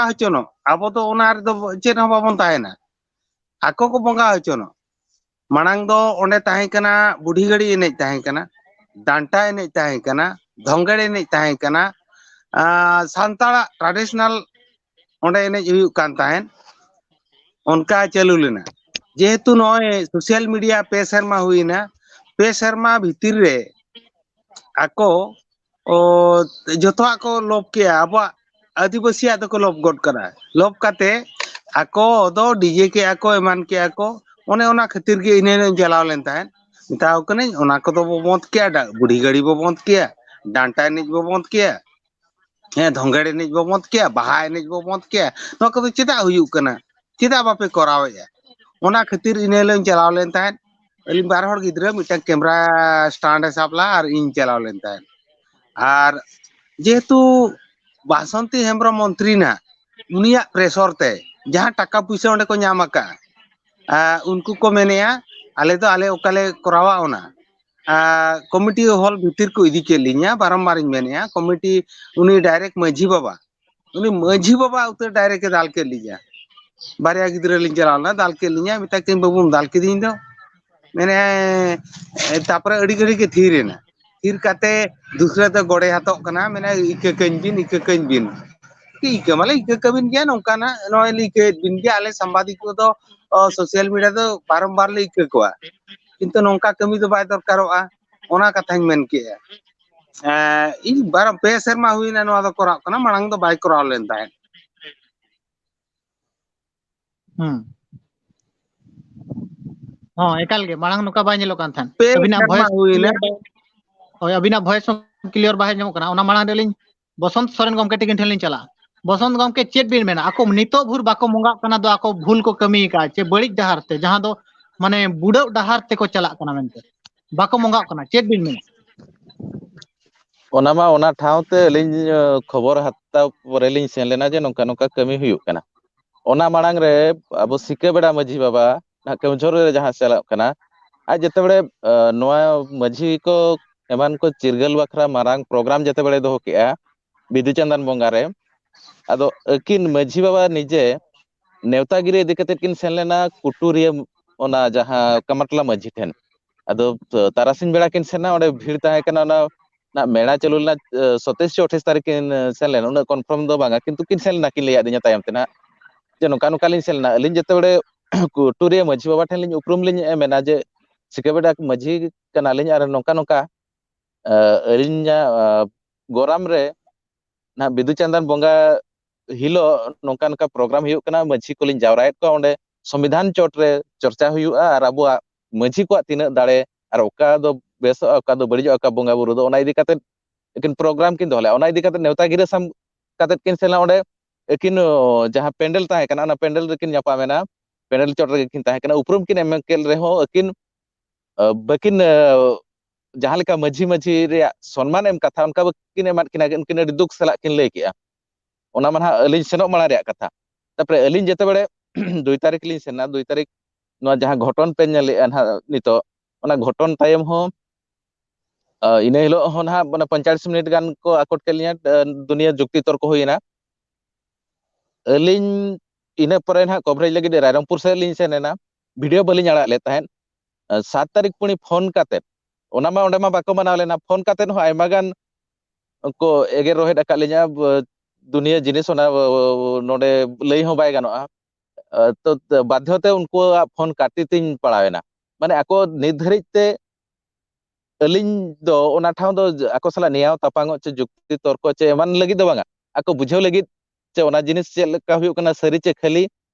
ᱦᱚᱪᱚᱱᱚᱜ, ᱟᱵᱚ ᱫᱚ ᱚᱱᱟ ᱨᱮᱫᱚ ᱪᱮᱫ ᱦᱚᱸ ᱵᱟᱵᱚᱱ ᱛᱟᱦᱮᱱᱟ᱾ ᱟᱠᱚ ᱠᱚ ᱵᱚᱸᱜᱟ ᱦᱚᱪᱚᱱᱚᱜ᱾ ᱢᱟᱲᱟᱝ ᱫᱚ ᱚᱸᱰᱮ ᱛᱟᱦᱮᱸ ᱠᱟᱱᱟ, ᱵᱩᱰᱷᱤ ᱜᱟᱹᱲᱤ ᱮᱱᱮᱡ ᱛᱟᱦᱮᱸ ᱠᱟᱱᱟ, ᱰᱟᱱᱴᱟ ᱮᱱᱮᱡ ᱛᱟᱦᱮᱸ ᱠᱟᱱᱟ, ᱫᱷᱚᱝᱜᱮᱲ ᱮᱱᱮᱡ ᱛᱟᱦᱮᱸ ᱠᱟᱱᱟ, ᱟᱨ ᱥᱟᱱᱛᱟᱲᱟᱜ ᱴᱨᱟᱰᱤᱥᱚᱱᱟᱞ ᱚᱸᱰᱮ ᱮᱱᱮᱡ ᱦᱩᱭᱩᱜ ᱠᱟᱱ ᱛᱟᱦᱮᱸᱫ᱾ ᱚᱱᱠᱟ ᱪᱟᱹᱞᱩ ᱞᱮᱱᱟ᱾ ᱡᱮᱦᱮᱛᱩ ᱱᱚᱜᱼᱚᱭ ᱥᱳᱥᱟᱞ ᱢᱤᱰᱤᱭᱟ ᱯᱮ ᱥᱮᱨᱢᱟ ᱦᱩᱭᱱᱟ, ᱯᱮ ᱥᱮᱨᱢᱟ ᱵᱷᱤᱛᱤᱨ ᱨᱮ ᱟᱠᱚ ᱚ, ᱡᱚᱛᱚᱣᱟᱜ ᱠᱚ ᱞᱚᱵ ᱠᱮᱜᱼᱟ, ᱟᱵᱚᱣᱟᱜ ᱟᱹᱫᱤᱵᱟᱹᱥᱤᱭᱟᱜ ᱫᱚᱠᱚ ᱞᱚᱵ ᱜᱚᱫ ᱠᱟᱫᱟ᱾ ᱞᱚᱵ ᱠᱟᱛᱮ ᱟᱠᱚ ᱫᱚ ᱰᱤᱡᱮ ᱠᱮᱜᱼᱟ ᱠᱚ, ᱮᱢᱟᱱ ᱠᱮᱜᱼᱟ ᱠᱚ, ᱚᱱᱮ ᱚᱱᱟ ᱠᱷᱟᱹᱛᱤᱨ ᱜᱮ ᱤᱱᱟᱹ ᱦᱤᱞᱳᱜ ᱤᱧ ᱪᱟᱞᱟᱣ ᱞᱮᱱ ᱛᱟᱦᱮᱸᱫ᱾ ᱢᱮᱛᱟᱣ ᱠᱟᱹᱱᱟᱹᱧ, ᱚᱱᱟ ᱠᱚᱫᱚ ᱵᱚ ᱵᱚᱸᱫ ᱠᱮᱜᱼᱟ, ᱰᱟ-, ᱵᱩᱰᱷᱤ ᱜᱟᱹᱲᱤ ᱵᱚ ᱵᱚᱸᱫ ᱠᱮᱜᱼᱟ, ᱰᱟᱱᱴᱟ ᱮᱱᱮᱡ ᱵᱚ ᱵᱚᱸᱫ ᱠᱮᱜᱼᱟ, ᱦᱮᱸ, ᱫᱷᱚᱸᱜᱮᱲ ᱮᱱᱮᱡ ᱵᱚ ᱵᱚᱸᱫ ᱠᱮᱜᱼᱟ, ᱵᱟᱦᱟ ᱮᱱᱮᱡ ᱵᱚ ᱵᱚᱸᱫ ᱠᱮᱜᱼᱟ᱾ ᱱᱚᱣᱟ ᱠᱚᱫᱚ ᱪᱮᱫᱟᱜ ᱦᱩᱭᱩᱜ ᱠᱟᱱᱟ? ᱪᱮᱫᱟᱜ ᱵᱟᱯᱮ ᱠᱚᱨᱟᱣᱮᱫᱼᱟ? ᱚᱱᱟ ᱠᱷᱟᱹᱛᱤᱨ ᱤᱱᱟᱹ ᱦᱤᱞᱳᱜ ᱤᱧ ᱪᱟᱞᱟᱣ ᱞᱮᱱ ᱛᱟᱦᱮᱸᱫ᱾ ᱟᱹᱞᱤᱧ ᱵᱟᱨ ᱦᱚᱲ ᱜᱤᱫᱽᱨᱟᱹ, ᱢᱤᱫᱴᱟᱝ ᱠᱮᱢᱨᱟ ᱥᱴᱟᱱᱰ ᱮ ᱥᱟᱵ ᱞᱟᱜᱼᱟ ᱟᱨ ᱤᱧ ᱪᱟᱞᱟᱣ ᱞᱮᱱ ᱛᱟᱦᱮᱸᱫ᱾ ᱟᱨ ᱡᱮᱦᱮᱛᱩ ᱵᱟᱥᱚᱱᱛᱤ ᱦᱮᱢᱵᱨᱚᱢ ᱢᱚᱱᱛᱨᱤ ᱱᱟᱜ, ᱩᱱᱤᱭᱟᱜ ᱯᱨᱮᱥᱚᱨ ᱛᱮ ᱡᱟᱦᱟᱸ ᱴᱟᱠᱟ ᱯᱩᱭᱥᱟᱹ ᱚᱸᱰᱮ ᱠᱚ ᱧᱟᱢ ᱟᱠᱟᱫᱼᱟ, ᱟᱨ ᱩᱱᱠᱩ ᱠᱚ ᱢᱮᱱᱮᱜᱼᱟ, "ᱟᱞᱮ ᱫᱚ ᱟᱞᱮ ᱚᱠᱟᱞᱮ ᱠᱚᱨᱟᱣᱟ ᱚᱱᱟ", ᱟᱨ ᱠᱚᱢᱤᱴᱤ ᱦᱚᱞ ᱵᱷᱤᱛᱤᱨ ᱠᱚ ᱤᱫᱤ ᱠᱮᱫ ᱞᱤᱧᱟ᱾ ᱵᱟᱨᱚᱢᱵᱟᱨ ᱤᱧ ᱢᱮᱱᱮᱜᱼᱟ, ᱠᱚᱢᱤᱴᱤ ᱩᱱᱤ ᱰᱟᱭᱨᱮᱠᱴ ᱢᱟᱹᱡᱷᱤ ᱵᱟᱵᱟ, ᱩᱱᱤ ᱢᱟᱹᱡᱷᱤ ᱵᱟᱵᱟ ᱩᱛᱟᱹᱨ ᱰᱟᱭᱨᱮᱠᱴ ᱮ ᱫᱟᱞ ᱠᱮᱫ ᱞᱤᱧᱟ᱾ ᱵᱟᱨᱭᱟ ᱜᱤᱫᱽᱨᱟᱹ ᱞᱤᱧ ᱪᱟᱞᱟᱣ ᱞᱮᱱᱟ, ᱫᱟᱞ ᱠᱮᱫ ᱞᱤᱧᱟ, ᱢᱮᱛᱟᱭ ᱠᱟᱹᱱᱟᱹᱧ, "ᱵᱟᱹᱵᱩᱢ ᱫᱟᱞ ᱠᱤᱫᱤᱧ ᱫᱚ", ᱢᱮᱱᱮ᱾ ᱛᱟᱯᱚᱨᱮ ᱟᱹᱰᱤ ᱜᱷᱟᱹᱲᱤᱡ ᱜᱮ ᱛᱷᱤᱨ ᱮᱱᱟ᱾ ᱛᱷᱤᱨ ᱠᱟᱛᱮ ᱫᱩᱥᱨᱟᱹ ᱛᱮ ᱜᱚᱲᱮ ᱦᱟᱛᱚᱜ ᱠᱟᱱᱟ, ᱢᱮᱱᱮ, "ᱤᱠᱟᱹ ᱠᱟᱹᱧ ᱵᱤᱱ, ᱤᱠᱟᱹ ᱠᱟᱹᱧ ᱵᱤᱱ᱾" ᱤᱠᱟᱹ ᱢᱟᱞᱮ ᱤᱠᱟᱹ ᱠᱟᱹᱵᱤᱱ ᱜᱮᱭᱟ, ᱱᱚᱝᱠᱟᱱᱟᱜ ᱱᱚᱜᱼᱚᱭ ᱞᱮ ᱤᱠᱟᱹᱭᱮᱫ ᱵᱤᱱ ᱜᱮᱭᱟ, ᱟᱞᱮ ᱥᱟᱢᱵᱟᱫᱤᱠ ᱠᱚᱫᱚ, ᱚ, ᱥᱳᱥᱟᱞ ᱢᱤᱰᱤᱭᱟ ᱫᱚ ᱵᱟᱨᱚᱢᱵᱟᱨ ᱞᱮ ᱤᱠᱟᱹ ᱠᱚᱣᱟ, ᱠᱤᱱᱛᱩ ᱱᱚᱝᱠᱟ ᱠᱟᱹᱢᱤ ᱫᱚ ᱵᱟᱭ ᱫᱚᱨᱠᱟᱨᱚᱜᱼᱟ, ᱚᱱᱟ ᱠᱟᱛᱷᱟᱧ ᱢᱮᱱ ᱠᱮᱜᱼᱟ᱾ ᱮᱸ, ᱤᱧ ᱵᱟᱨᱚ, ᱯᱮ ᱥᱮᱨᱢᱟ ᱦᱩᱭᱱᱟ ᱱᱚᱣᱟ ᱫᱚ ᱠᱚᱨᱟᱣ ᱠᱟᱱᱟ, ᱢᱟᱲᱟᱝ ᱫᱚ ᱵᱟᱭ ᱠᱚᱨᱟᱣ ᱞᱮᱱ ᱛᱟᱦᱮᱸᱫ᱾ ᱦᱩᱸ᱾ ᱦᱚᱸ, ᱮᱠᱟᱞ ᱜᱮ, ᱢᱟᱲᱟᱝ ᱱᱚᱝᱠᱟ ᱵᱟᱭ ᱧᱮᱞᱚᱜ ᱠᱟᱱ ᱛᱟᱦᱮᱸᱫ᱾ ᱯᱮ ᱟᱹᱵᱤᱱᱟᱜ ᱥᱮᱨᱢᱟ ᱵᱷᱚᱭᱮᱥ ᱦᱩᱭᱱᱟ᱾ ᱠᱞᱤᱭᱟᱨ ᱵᱟᱭ, ᱦᱳᱭ, ᱟᱹᱵᱤᱱᱟᱜ ᱵᱷᱚᱭᱮᱥ ᱦᱚᱸ ᱠᱞᱤᱭᱟᱨ ᱵᱟᱭ ᱟᱸᱡᱚᱢᱚᱜ ᱠᱟᱱᱟ᱾ ᱚᱱᱟ ᱢᱟᱲᱟᱝ ᱨᱮ ᱟᱹᱞᱤᱧ ᱵᱚᱥᱚᱱᱛ ᱥᱚᱨᱮᱱ ᱜᱚᱢᱠᱮ ᱴᱷᱮᱱ ᱞᱤᱧ ᱪᱟᱞᱟᱜᱼᱟ᱾ ᱵᱚᱥᱚᱱᱛ ᱜᱚᱢᱠᱮ, ᱪᱮᱫ ᱵᱤᱱ ᱢᱮᱱᱟ? ᱟᱠᱚ ᱱᱤᱛᱚᱜ ᱵᱷᱳᱨ ᱵᱟᱠᱚ ᱵᱚᱸᱜᱟᱜ ᱠᱟᱱᱟ ᱫᱚ, ᱟᱠᱚ ᱵᱷᱩᱞ ᱠᱚ ᱠᱟᱹᱢᱤ ᱟᱠᱟᱫᱼᱟ, ᱪᱮ ᱵᱟᱹᱲᱤᱡ ᱰᱟᱦᱟᱨ ᱛᱮ, ᱡᱟᱦᱟᱸ ᱫᱚ ᱢᱟᱱᱮ ᱵᱩᱰᱟᱹᱜ ᱰᱟᱦᱟᱨ ᱛᱮᱠᱚ ᱪᱟᱞᱟᱜ ᱠᱟᱱᱟ ᱢᱮᱱᱛᱮ ᱵᱟᱠᱚ ᱵᱚᱸᱜᱟᱜ ᱠᱟᱱᱟ, ᱪᱮᱫ ᱵᱤᱱ ᱢᱮᱱᱟ? ᱚᱱᱟ ᱢᱟ ᱚᱱᱟ ᱴᱷᱟᱶ ᱛᱮ ᱟᱹᱞᱤᱧ, ᱟᱹ, ᱠᱷᱚᱵᱚᱨ ᱦᱟᱛᱟᱣ ᱯᱚᱨᱮ ᱞᱤᱧ ᱥᱮᱱ ᱞᱮᱱᱟ ᱡᱮ ᱱᱚᱝᱠᱟ ᱱᱚᱝᱠᱟ ᱠᱟᱹᱢᱤ ᱦᱩᱭᱩᱜ ᱠᱟᱱᱟ᱾ ᱚᱱᱟ ᱢᱟᱲᱟᱝ ᱨᱮ ᱟᱵᱚ ᱥᱤᱠᱟᱹ ᱵᱮᱲᱟ ᱢᱟᱹᱡᱷᱤ ᱵᱟᱵᱟ ᱱᱟᱦᱟᱜ ᱠᱮᱣᱡᱷᱚᱨ ᱨᱮ ᱡᱟᱦᱟᱸ ᱪᱟᱞᱟᱜ ᱠᱟᱱᱟ, ᱟᱡ ᱡᱮᱛᱮᱵᱮᱲᱮ, ᱟᱹ, ᱱᱚᱣᱟ ᱢᱟᱹᱡᱷᱤ ᱠᱚ ᱮᱢᱟᱱ ᱠᱚ ᱪᱤᱨᱜᱟᱹᱞ ᱵᱟᱠᱷᱨᱟ ᱢᱟᱨᱟᱝ ᱯᱨᱳᱜᱨᱟᱢ ᱡᱮᱛᱮᱵᱮᱲᱮ ᱫᱚᱦᱚ ᱠᱮᱜᱼᱟ ᱵᱤᱫᱩ ᱪᱟᱸᱫᱟᱱ ᱵᱚᱸᱜᱟ ᱨᱮ, ᱟᱫᱚ ᱟᱹᱠᱤᱱ ᱢᱟᱹᱡᱷᱤ ᱵᱟᱵᱟ ᱱᱤᱡᱮ ᱱᱮᱣᱛᱟ ᱜᱤᱨᱟᱹ ᱤᱫᱤ ᱠᱟᱛᱮᱫ ᱠᱤᱱ ᱥᱮᱱ ᱞᱮᱱᱟ ᱠᱩᱴᱩᱨᱤᱭᱟᱹ, ᱚᱱᱟ ᱡᱟᱦᱟᱸ ᱠᱟᱢᱟᱴᱞᱟ ᱢᱟᱹᱡᱷᱤ ᱴᱷᱮᱱ᱾ ᱟᱫᱚ ᱛᱟᱨᱟᱥᱤᱧ ᱵᱮᱲᱟ ᱠᱤᱱ ᱥᱮᱱᱟ, ᱚᱸᱰᱮ ᱵᱷᱤᱲ ᱛᱟᱦᱮᱸ ᱠᱟᱱᱟ, ᱚᱱᱟ ᱱᱟᱜ ᱢᱮᱲᱟ ᱪᱟᱹᱞᱩ ᱞᱮᱱᱟ᱾ ᱥᱚᱛᱮᱭᱤᱥ ᱥᱮ ᱟᱴᱷᱟᱭᱤᱥ ᱛᱟᱹᱨᱤᱠᱷ ᱠᱤᱱ ᱥᱮᱱ ᱞᱮᱱᱟ, ᱩᱱᱟᱹᱜ ᱠᱚᱱᱯᱷᱟᱨᱢ ᱫᱚ ᱵᱟᱝᱟ, ᱠᱤᱱᱛᱩ ᱠᱤᱱ ᱥᱮᱱ ᱞᱮᱱᱟ, ᱠᱤᱱ ᱞᱟᱹᱭᱟᱫ ᱞᱤᱧᱟ ᱛᱟᱭᱚᱢ ᱛᱮ ᱱᱟᱜ ᱡᱮ ᱱᱚᱝᱠᱟ ᱱᱚᱝᱠᱟ ᱞᱤᱧ ᱥᱮᱱ ᱞᱮᱱᱟ᱾ ᱟᱹᱞᱤᱧ ᱡᱮᱛᱮ ᱵᱮᱲᱮ ᱠᱩᱴᱩᱨᱤᱭᱟᱹ ᱢᱟᱹᱡᱷᱤ ᱵᱟᱵᱟ ᱴᱷᱮᱱ ᱞᱤᱧ ᱩᱯᱨᱩᱢ ᱞᱤᱧ ᱢᱮᱱᱟ ᱡᱮ ᱥᱤᱠᱟᱹᱵᱮᱰᱟ ᱢᱟᱹᱡᱷᱤ ᱠᱟᱱᱟᱞᱤᱧ ᱟᱨ ᱱᱚᱝᱠᱟ ᱱᱚᱝᱠᱟ ᱟᱹᱞᱤᱧᱟᱜ ᱜᱚᱨᱟᱢ ᱨᱮ ᱱᱟᱦᱟᱜ ᱵᱤᱫᱩ ᱪᱟᱸᱫᱟᱱ ᱵᱚᱸᱜᱟ ᱦᱤᱞᱳᱜ ᱱᱚᱝᱠᱟ ᱱᱚᱝᱠᱟ ᱯᱨᱳᱜᱨᱟᱢ ᱦᱩᱭᱩᱜ ᱠᱟᱱᱟ, ᱢᱟᱹᱡᱷᱤ ᱠᱚᱞᱤᱧ ᱡᱟᱣᱨᱟᱭᱮᱫ ᱠᱚᱣᱟ, ᱚᱸᱰᱮ ᱥᱚᱝᱵᱤᱫᱷᱟᱱ ᱪᱚᱴ ᱨᱮ ᱪᱚᱨᱪᱟ ᱦᱩᱭᱩᱜᱼᱟ ᱟᱨ ᱟᱵᱚᱣᱟᱜ ᱢᱟᱹᱡᱷᱤ ᱠᱚᱣᱟᱜ ᱛᱤᱱᱟᱹᱜ ᱫᱟᱲᱮ ᱟᱨ ᱚᱠᱟ ᱫᱚ ᱵᱮᱥᱚᱜᱼᱟ, ᱚᱠᱟ ᱫᱚ ᱵᱟᱹᱲᱤᱡᱚᱜᱼᱟ, ᱚᱠᱟ ᱵᱚᱸᱜᱟ ᱵᱩᱨᱩ ᱫᱚ, ᱚᱱᱟ ᱤᱫᱤ ᱠᱟᱛᱮᱫ ᱟᱹᱠᱤᱱ ᱯᱨᱳᱜᱨᱟᱢ ᱠᱤᱱ ᱫᱚᱦᱚ ᱞᱮᱫᱼᱟ᱾ ᱚᱱᱟ ᱤᱫᱤ ᱠᱟᱛᱮᱫ ᱱᱮᱣᱛᱟ ᱜᱤᱨᱟᱹ ᱥᱟᱢ ᱠᱟᱛᱮᱫ ᱠᱤᱱ ᱥᱮᱱ ᱞᱮᱱᱟ ᱚᱸᱰᱮ᱾ ᱟᱹᱠᱤᱱ ᱡᱟᱦᱟᱸ ᱯᱮᱱᱰᱮᱞ ᱛᱟᱦᱮᱸ ᱠᱟᱱᱟ, ᱚᱱᱟ ᱯᱮᱱᱰᱮᱞ ᱨᱮᱠᱤᱱ ᱧᱟᱯᱟᱢᱮᱱᱟ, ᱯᱮᱱᱰᱮᱞ ᱪᱚᱴ ᱨᱮᱜᱮ ᱠᱤᱱ ᱛᱟᱦᱮᱸ ᱠᱟᱱᱟ᱾ ᱩᱯᱨᱩᱢ ᱠᱤᱱ ᱮᱢ ᱠᱮᱫ ᱨᱮᱦᱚᱸ ᱟᱹᱠᱤᱱ ᱵᱟᱹᱠᱤᱱ ᱡᱟᱦᱟᱸ ᱞᱮᱠᱟ ᱢᱟᱹᱡᱷᱤ ᱢᱟᱹᱡᱷᱤ ᱨᱮᱭᱟᱜ ᱥᱚᱱᱢᱟᱱ ᱮᱢ ᱠᱟᱛᱷᱟ, ᱚᱱᱠᱟ ᱵᱟᱹᱠᱤᱱ ᱮᱢᱟᱫ ᱠᱤᱱᱟ, ᱩᱱᱠᱤᱱ ᱟᱹᱰᱤ ᱫᱩᱠ ᱥᱟᱞᱟᱜ ᱠᱤᱱ ᱞᱟᱹᱭ ᱠᱮᱜᱼᱟ᱾ ᱚᱱᱟ ᱢᱟ ᱱᱟᱦᱟᱜ ᱟᱹᱞᱤᱧ ᱥᱮᱱᱚᱜ ᱢᱟᱲᱟᱝ ᱨᱮᱭᱟᱜ ᱠᱟᱛᱷᱟ᱾ ᱛᱟᱨᱯᱚᱨᱮ ᱟᱹᱞᱤᱧ ᱡᱮᱛᱮ ᱵᱮᱲᱮ ᱫᱩᱭ ᱛᱟᱹᱨᱤᱠᱷ ᱞᱤᱧ ᱥᱮᱱᱟ, ᱫᱩᱭ ᱛᱟᱹᱨᱤᱠᱷ ᱱᱚᱣᱟ ᱡᱟᱦᱟᱸ ᱜᱷᱚᱴᱚᱱ ᱯᱮ ᱧᱮᱞᱮᱜᱼᱟ ᱱᱟᱦᱟᱜ ᱱᱤᱛᱚᱜ, ᱚᱱᱟ ᱜᱷᱚᱴᱚᱱ ᱛᱟᱭᱚᱢ ᱦᱚᱸ ᱤᱱᱟᱹ ᱦᱤᱞᱳᱜ ᱦᱚᱸ ᱱᱟᱦᱟᱜ ᱢᱟᱱᱮ ᱯᱚᱧᱪᱟᱥ ᱢᱤᱱᱤᱴ ᱜᱟᱱ ᱠᱚ ᱟᱠᱚᱴ ᱠᱮᱫ ᱞᱤᱧᱟ᱾ ᱫᱩᱱᱤᱭᱟᱹ ᱡᱩᱠᱛᱤ ᱛᱚᱨᱠᱚ ᱦᱩᱭᱮᱱᱟ᱾ ᱟᱹᱞᱤᱧ ᱤᱱᱟᱹ ᱯᱚᱨᱮ ᱱᱟᱦᱟᱜ ᱠᱚᱵᱷᱟᱨᱮᱡᱽ ᱞᱟᱹᱜᱤᱫ ᱨᱟᱭᱨᱚᱝᱯᱩᱨ ᱥᱮᱫ ᱞᱤᱧ ᱥᱮᱱ ᱮᱱᱟ᱾ ᱵᱷᱤᱰᱤᱭᱳ ᱵᱟᱹᱞᱤᱧ ᱟᱲᱟᱜ ᱞᱮᱫ ᱛᱟᱦᱮᱸᱫ᱾ ᱥᱟᱛ ᱛᱟᱹᱨᱤᱠᱷ ᱯᱩᱱᱤ ᱯᱷᱳᱱ ᱠᱟᱛᱮᱫ, ᱚᱱᱟ ᱢᱟ ᱚᱸᱰᱮ ᱢᱟ ᱵᱟᱠᱚ ᱢᱟᱱᱟᱣ ᱞᱮᱱᱟ, ᱯᱷᱳᱱ ᱠᱟᱛᱮᱫ ᱦᱚᱸ ᱟᱭᱢᱟ ᱜᱟᱱ ᱠᱚ ᱮᱜᱮᱨ ᱨᱚᱦᱮᱫ ᱟᱠᱟᱫ ᱞᱤᱧᱟ᱾ ᱫᱩᱱᱤᱭᱟᱹ ᱡᱤᱱᱤᱥ ᱚᱱᱟ ᱱᱚᱰᱮ ᱞᱟᱹᱭ ᱦᱚᱸ ᱵᱟᱭ ᱜᱟᱱᱚᱜᱼᱟ᱾ ᱛᱚ ᱵᱟᱫᱽᱫᱷᱚ ᱛᱮ ᱩᱱᱠᱩᱣᱟᱜ ᱯᱷᱳᱱ ᱠᱟᱴᱤ ᱛᱤᱧ ᱯᱟᱲᱟᱣ ᱮᱱᱟ᱾ ᱢᱟᱱᱮ ᱟᱠᱚ ᱱᱤᱛ ᱫᱷᱟᱹᱨᱤᱡ ᱛᱮ ᱟᱹᱞᱤᱧ ᱫᱚ ᱚᱱᱟ ᱴᱷᱟᱶ ᱫᱚ ᱟᱠᱚ ᱥᱟᱞᱟᱜ ᱱᱮᱭᱟᱣ ᱛᱟᱯᱟᱝᱚᱜ ᱪᱮ ᱡᱩᱠᱛᱤ ᱛᱚᱨᱠᱚ ᱪᱮ ᱮᱢᱟᱱ ᱞᱟᱹᱜᱤᱫ ᱫᱚ ᱵᱟᱝᱟ, ᱟᱠᱚ ᱵᱩᱡᱷᱟᱹᱣ ᱞᱟᱹᱜᱤᱫ ᱪᱮ ᱚᱱᱟ ᱡᱤᱱᱤᱥ ᱪᱮᱫ ᱞᱮᱠᱟ ᱦᱩᱭᱩᱜ ᱠᱟᱱᱟ ᱥᱟᱹᱨᱤ ᱪᱮ ᱠᱷᱟᱹᱞᱤ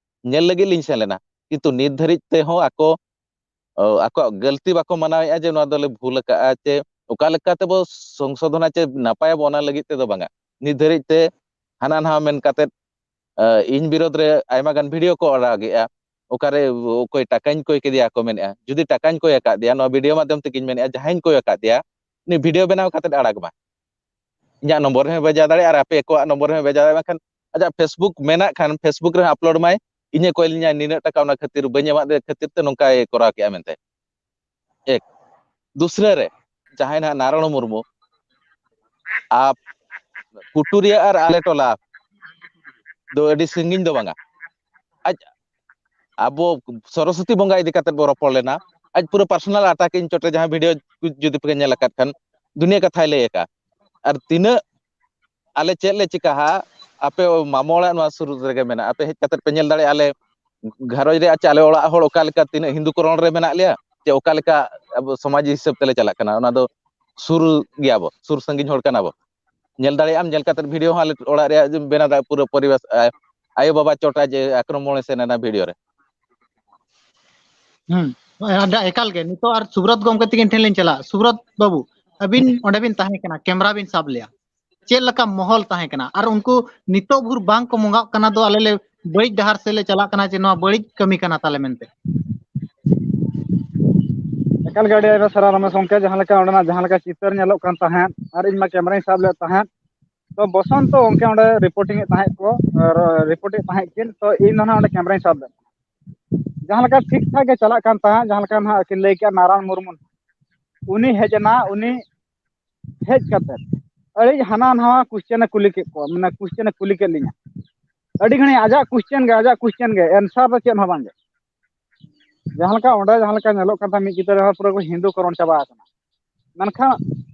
ᱧᱮᱞ ᱞᱟᱹᱜᱤᱫ ᱞᱤᱧ ᱥᱮᱱ ᱞᱮᱱᱟ᱾ ᱠᱤᱱᱛᱩ ᱱᱤᱛ ᱫᱷᱟᱹᱨᱤᱡ ᱛᱮᱦᱚᱸ ᱟᱠᱚ ᱟᱠᱚᱣᱟᱜ ᱜᱟᱹᱞᱛᱤ ᱵᱟᱠᱚ ᱢᱟᱱᱟᱣᱮᱫᱼᱟ ᱡᱮ ᱱᱚᱣᱟ ᱫᱚᱞᱮ ᱵᱷᱩᱞ ᱟᱠᱟᱫᱼᱟ ᱪᱮ ᱚᱠᱟ ᱞᱮᱠᱟ ᱛᱮᱵᱚ ᱥᱚᱝᱥᱳᱫᱷᱚᱱᱟ ᱪᱮ ᱱᱟᱯᱟᱭᱟᱵᱚ, ᱚᱱᱟ ᱞᱟᱹᱜᱤᱫ ᱛᱮᱫᱚ ᱵᱟᱝᱟ᱾ ᱱᱤᱛ ᱫᱷᱟᱹᱨᱤᱡ ᱛᱮ ᱦᱟᱱᱟ ᱱᱟᱣᱟ ᱢᱮᱱ ᱠᱟᱛᱮᱫ ᱤᱧ ᱵᱤᱨᱳᱫᱷ ᱨᱮ ᱟᱭᱢᱟ ᱜᱟᱱ ᱵᱷᱤᱰᱤᱭᱳ ᱠᱚ ᱟᱲᱟᱜᱮᱜᱼᱟ᱾ ᱚᱠᱟᱨᱮ ᱚᱠᱚᱭ ᱴᱟᱠᱟᱧ ᱠᱚᱭ ᱠᱮᱫᱮᱭᱟ ᱠᱚ ᱢᱮᱱᱮᱫᱼᱟ᱾ ᱡᱩᱫᱤ ᱴᱟᱠᱟᱧ ᱠᱚᱭ ᱟᱠᱟᱫ ᱫᱮᱭᱟ, ᱱᱚᱣᱟ ᱵᱷᱤᱰᱤᱭᱳ ᱢᱟᱫᱽᱫᱷᱚᱢ ᱛᱮᱜᱮᱧ ᱢᱮᱱᱮᱫᱼᱟ, ᱡᱟᱦᱟᱸᱧ ᱠᱚᱭ ᱟᱠᱟᱫ ᱫᱮᱭᱟ, ᱩᱱᱤ ᱵᱷᱤᱰᱤᱭᱳ ᱵᱮᱱᱟᱣ ᱠᱟᱛᱮᱫ ᱟᱲᱟᱜᱽ ᱢᱟ᱾ ᱤᱧᱟᱹᱜ ᱱᱚᱢᱵᱚᱨ ᱨᱮᱦᱚᱸ ᱵᱷᱮᱡᱟ ᱫᱟᱲᱮᱭᱟᱜᱼᱟ ᱟᱨ ᱟᱯᱮ ᱠᱚᱣᱟᱜ ᱱᱚᱢᱵᱚᱨ ᱨᱮᱦᱚᱸ ᱵᱷᱮᱡᱟ ᱫᱟᱲᱮᱭᱟᱜᱼᱟ᱾ ᱵᱟᱝᱠᱷᱟᱱ ᱟᱡᱟᱜ ᱯᱷᱮᱥᱵᱩᱠ ᱢᱮᱱᱟᱜ ᱠᱷᱟᱱ ᱯᱷᱮᱥᱵᱩᱠ ᱨᱮᱦᱚᱸ ᱟᱯᱞᱳᱰ ᱢᱟᱭ, ᱤᱧᱮ ᱠᱚᱭ ᱞᱤᱧᱟ ᱱᱤᱱᱟᱹᱜ ᱴᱟᱠᱟ ᱚᱱᱟ ᱠᱷᱟᱹᱛᱤᱨ ᱵᱟᱹᱧ ᱮᱢᱟᱫ ᱫᱮ ᱠᱷᱟᱹᱛᱤᱨ ᱛᱮ ᱱᱚᱝᱠᱟᱭ ᱠᱚᱨᱟᱣ ᱠᱮᱜᱼᱟ ᱢᱮᱱᱛᱮ᱾ ᱮᱠ ᱫᱩᱥᱨᱟᱹ ᱨᱮ ᱡᱟᱦᱟᱸᱭ ᱱᱟᱦᱟᱜ ᱱᱟᱨᱟᱭᱚᱬ ᱢᱩᱨᱢᱩ ᱟᱯ ᱠᱩᱴᱩᱨᱤᱭᱟᱹ ᱟᱨ ᱟᱞᱮ ᱴᱚᱞᱟ ᱫᱚ ᱟᱹᱰᱤ ᱥᱟᱺᱜᱤᱧ ᱫᱚ ᱵᱟᱝᱟ᱾ ᱟᱡ ᱟᱵᱚ ᱥᱚᱨᱚᱥᱚᱛᱤ ᱵᱚᱸᱜᱟ ᱤᱫᱤ ᱠᱟᱛᱮ ᱵᱚ ᱨᱚᱯᱚᱲ ᱞᱮᱱᱟ᱾ ᱟᱡ ᱯᱩᱨᱟᱹ personal attack ᱤᱧ ᱪᱚᱴᱨᱮ ᱡᱟᱦᱟᱸ video ᱡᱩᱫᱤ ᱯᱮ ᱧᱮᱞ ᱟᱠᱟᱫ ᱠᱷᱟᱱ, ᱫᱩᱱᱤᱭᱟᱹ ᱠᱟᱛᱷᱟᱭ ᱞᱟᱹᱭ ᱟᱠᱟᱫ᱾ ᱟᱨ ᱛᱤᱱᱟᱹᱜ ᱟᱞᱮ ᱪᱮᱫ ᱞᱮ ᱪᱤᱠᱟᱹᱦᱟ, ᱟᱯᱮ ᱢᱟᱢᱚ ᱚᱲᱟᱜ ᱱᱚᱣᱟ ᱥᱩᱨ ᱨᱮᱜᱮ ᱢᱮᱱᱟᱜᱼᱟ, ᱟᱯᱮ ᱦᱮᱡ ᱠᱟᱛᱮ ᱯᱮ ᱧᱮᱞ ᱫᱟᱲᱮᱭᱟᱜᱼᱟ ᱟᱞᱮ ᱜᱷᱟᱨᱚᱸᱡᱽ ᱨᱮ ᱟᱪᱪᱷᱟ ᱟᱞᱮ ᱚᱲᱟᱜ ᱦᱚᱲ ᱚᱠᱟ ᱞᱮᱠᱟ ᱛᱤᱱᱟᱹᱜ ᱦᱤᱱᱫᱩ ᱠᱚᱨᱚᱱ ᱨᱮ ᱢᱮᱱᱟᱜ ᱞᱮᱭᱟ, ᱪᱮ ᱚᱠᱟ ᱞᱮᱠᱟ ᱟᱵᱚ ᱥᱚᱢᱟᱡᱽ ᱦᱤᱥᱟᱹᱵ ᱛᱮᱞᱮ ᱪᱟᱞᱟᱜ ᱠᱟᱱᱟ, ᱚᱱᱟ ᱫᱚ ᱥᱩᱨ ᱜᱮᱭᱟ ᱵᱚ, ᱥᱩᱨ ᱥᱟᱺᱜᱤᱧ ᱦᱚᱲ ᱠᱟᱱᱟ ᱵᱚ᱾ ᱧᱮᱞ ᱫᱟᱲᱮᱭᱟᱜ ᱟᱢ, ᱧᱮᱞ ᱠᱟᱛᱮ video ᱦᱚᱸ ᱟᱞᱮ ᱚᱲᱟᱜ ᱨᱮᱭᱟᱜ ᱡᱩᱫᱤᱢ ᱵᱮᱱᱟᱣ ᱫᱟᱲᱮᱭᱟᱜᱼᱟ, ᱯᱩᱨᱟᱹ ᱯᱚᱨᱤᱵᱮᱥ, ᱟ-, ᱟᱭᱳ ᱵᱟᱵᱟ ᱪᱚᱴᱟ ᱡᱮ ᱟᱠᱨᱚᱢᱚᱬ ᱮ ᱥᱮᱱ ᱮᱱᱟ video ᱨᱮ᱾ ᱦᱩᱸ᱾ ᱟᱫᱚ ᱮᱠᱟᱞ ᱜᱮ, ᱱᱤᱛᱚᱜ ᱟᱨ ᱥᱩᱵᱨᱚᱛ ᱜᱚᱢᱠᱮ ᱛᱤᱠᱤᱱ ᱴᱷᱮᱱ ᱞᱤᱧ ᱪᱟᱞᱟᱜᱼᱟ᱾ ᱥᱩᱵᱨᱚᱛ ᱵᱟᱹᱵᱩ, ᱟᱹᱵᱤᱱ ᱚᱸᱰᱮ ᱵᱤᱱ ᱛᱟᱦᱮᱸ ᱠᱟᱱᱟ, camera ᱵᱤᱱ ᱥᱟᱵ ᱞᱮᱜᱼᱟ, ᱪᱮᱫ ᱞᱮᱠᱟ ᱢᱚᱦᱚᱞ ᱛᱟᱦᱮᱸ ᱠᱟᱱᱟ? ᱟᱨ ᱩᱱᱠᱩ ᱱᱤᱛᱚᱜ ᱵᱷᱳᱨ ᱵᱟᱝ ᱠᱚ ᱢᱚᱸᱜᱟᱜ ᱠᱟᱱᱟ ᱫᱚ, ᱟᱞᱮ ᱞᱮ ᱵᱟᱹᱲᱤᱡ ᱰᱟᱦᱟᱨ ᱥᱮᱫ ᱞᱮ ᱪᱟᱞᱟᱜ ᱠᱟᱱᱟ, ᱡᱮ ᱱᱚᱣᱟ ᱵᱟᱹᱲᱤᱡ ᱠᱟᱹᱢᱤ ᱠᱟᱱᱟ ᱛᱟᱞᱮ ᱢᱮᱱᱛᱮ᱾ ᱮᱠᱟᱞ ᱜᱮ ᱟᱹᱰᱤ ᱟᱭᱢᱟ ᱥᱟᱨᱦᱟᱣ ᱨᱚᱢᱮᱥ ᱜᱚᱢᱠᱮ, ᱡᱟᱦᱟᱸ ᱞᱮᱠᱟ ᱚᱸᱰᱮᱱᱟᱜ ᱡᱟᱦᱟᱸ ᱞᱮᱠᱟ ᱪᱤᱛᱟᱹᱨ ᱧᱮᱞᱚᱜ ᱠᱟᱱ ᱛᱟᱦᱮᱸᱫ ᱟᱨ ᱤᱧ ᱢᱟ cameraᱧ ᱥᱟᱵ ᱞᱮᱫ ᱛᱟᱦᱮᱸᱫ, ᱛᱚ ᱵᱚᱥᱚᱱᱛᱚ ᱜᱚᱢᱠᱮ ᱚᱸᱰᱮ reporting ᱮᱫ ᱛᱟᱦᱮᱸᱫ ᱠᱚ, ᱨᱤᱯᱳᱨᱴ ᱮᱫ ᱛᱟᱦᱮᱸᱫ ᱠᱤᱱ, ᱛᱚ ᱤᱧ ᱫᱚ ᱱᱟᱦᱟᱜ ᱚᱸᱰᱮ cameraᱧ ᱥᱟᱵ ᱞᱮᱫ ᱛᱟᱦᱮᱸᱫ᱾ ᱡᱟᱦᱟᱸ ᱞᱮᱠᱟ ᱴᱷᱤᱠ ᱴᱷᱟᱠ ᱜᱮ ᱪᱟᱞᱟᱜ ᱠᱟᱱ ᱛᱟᱦᱮᱸᱫ, ᱡᱟᱦᱟᱸ ᱞᱮᱠᱟ ᱱᱟᱦᱟᱜ ᱠᱤᱱ ᱞᱟᱹᱭ ᱠᱮᱜᱼᱟ ᱱᱟᱨᱟᱭᱚᱱ ᱢᱩᱨᱢᱩ, ᱩᱱᱤ ᱦᱮᱡ ᱮᱱᱟ, ᱩᱱᱤ ᱦᱮᱡ ᱠᱟᱛᱮ ᱟᱹᱰᱤ ᱦᱟᱱᱟ ᱱᱟᱣᱟ question ᱮ ᱠᱩᱞᱤ ᱠᱮᱫ ᱠᱚᱣᱟ, ᱢᱟᱱᱮ question ᱮ ᱠᱩᱞᱤ ᱠᱮᱫ ᱞᱤᱧᱟ ᱟᱹᱰᱤ ᱜᱷᱟᱹᱲᱤᱡ, ᱟᱡᱟᱜ question ᱜᱮ, ᱟᱡᱟᱜ question ᱜᱮ, answer ᱫᱚ ᱪᱮᱫ ᱦᱚᱸ ᱵᱟᱝ ᱜᱮ᱾ ᱡᱟᱦᱟᱸ ᱞᱮᱠᱟ ᱚᱸᱰᱮ ᱡᱟᱦᱟᱸ ᱞᱮᱠᱟ ᱧᱮᱞᱚᱜ ᱠᱟᱱ ᱛᱟᱦᱮᱸᱫ, ᱢᱤᱫ ᱠᱤᱛᱟᱹ ᱨᱮᱦᱚᱸ ᱯᱩᱨᱟᱹ ᱠᱚ ᱦᱤᱱᱫᱩ ᱠᱚᱨᱚᱱ ᱪᱟᱵᱟ ᱟᱠᱟᱱᱟ, ᱢᱮᱱᱠᱷᱟᱱ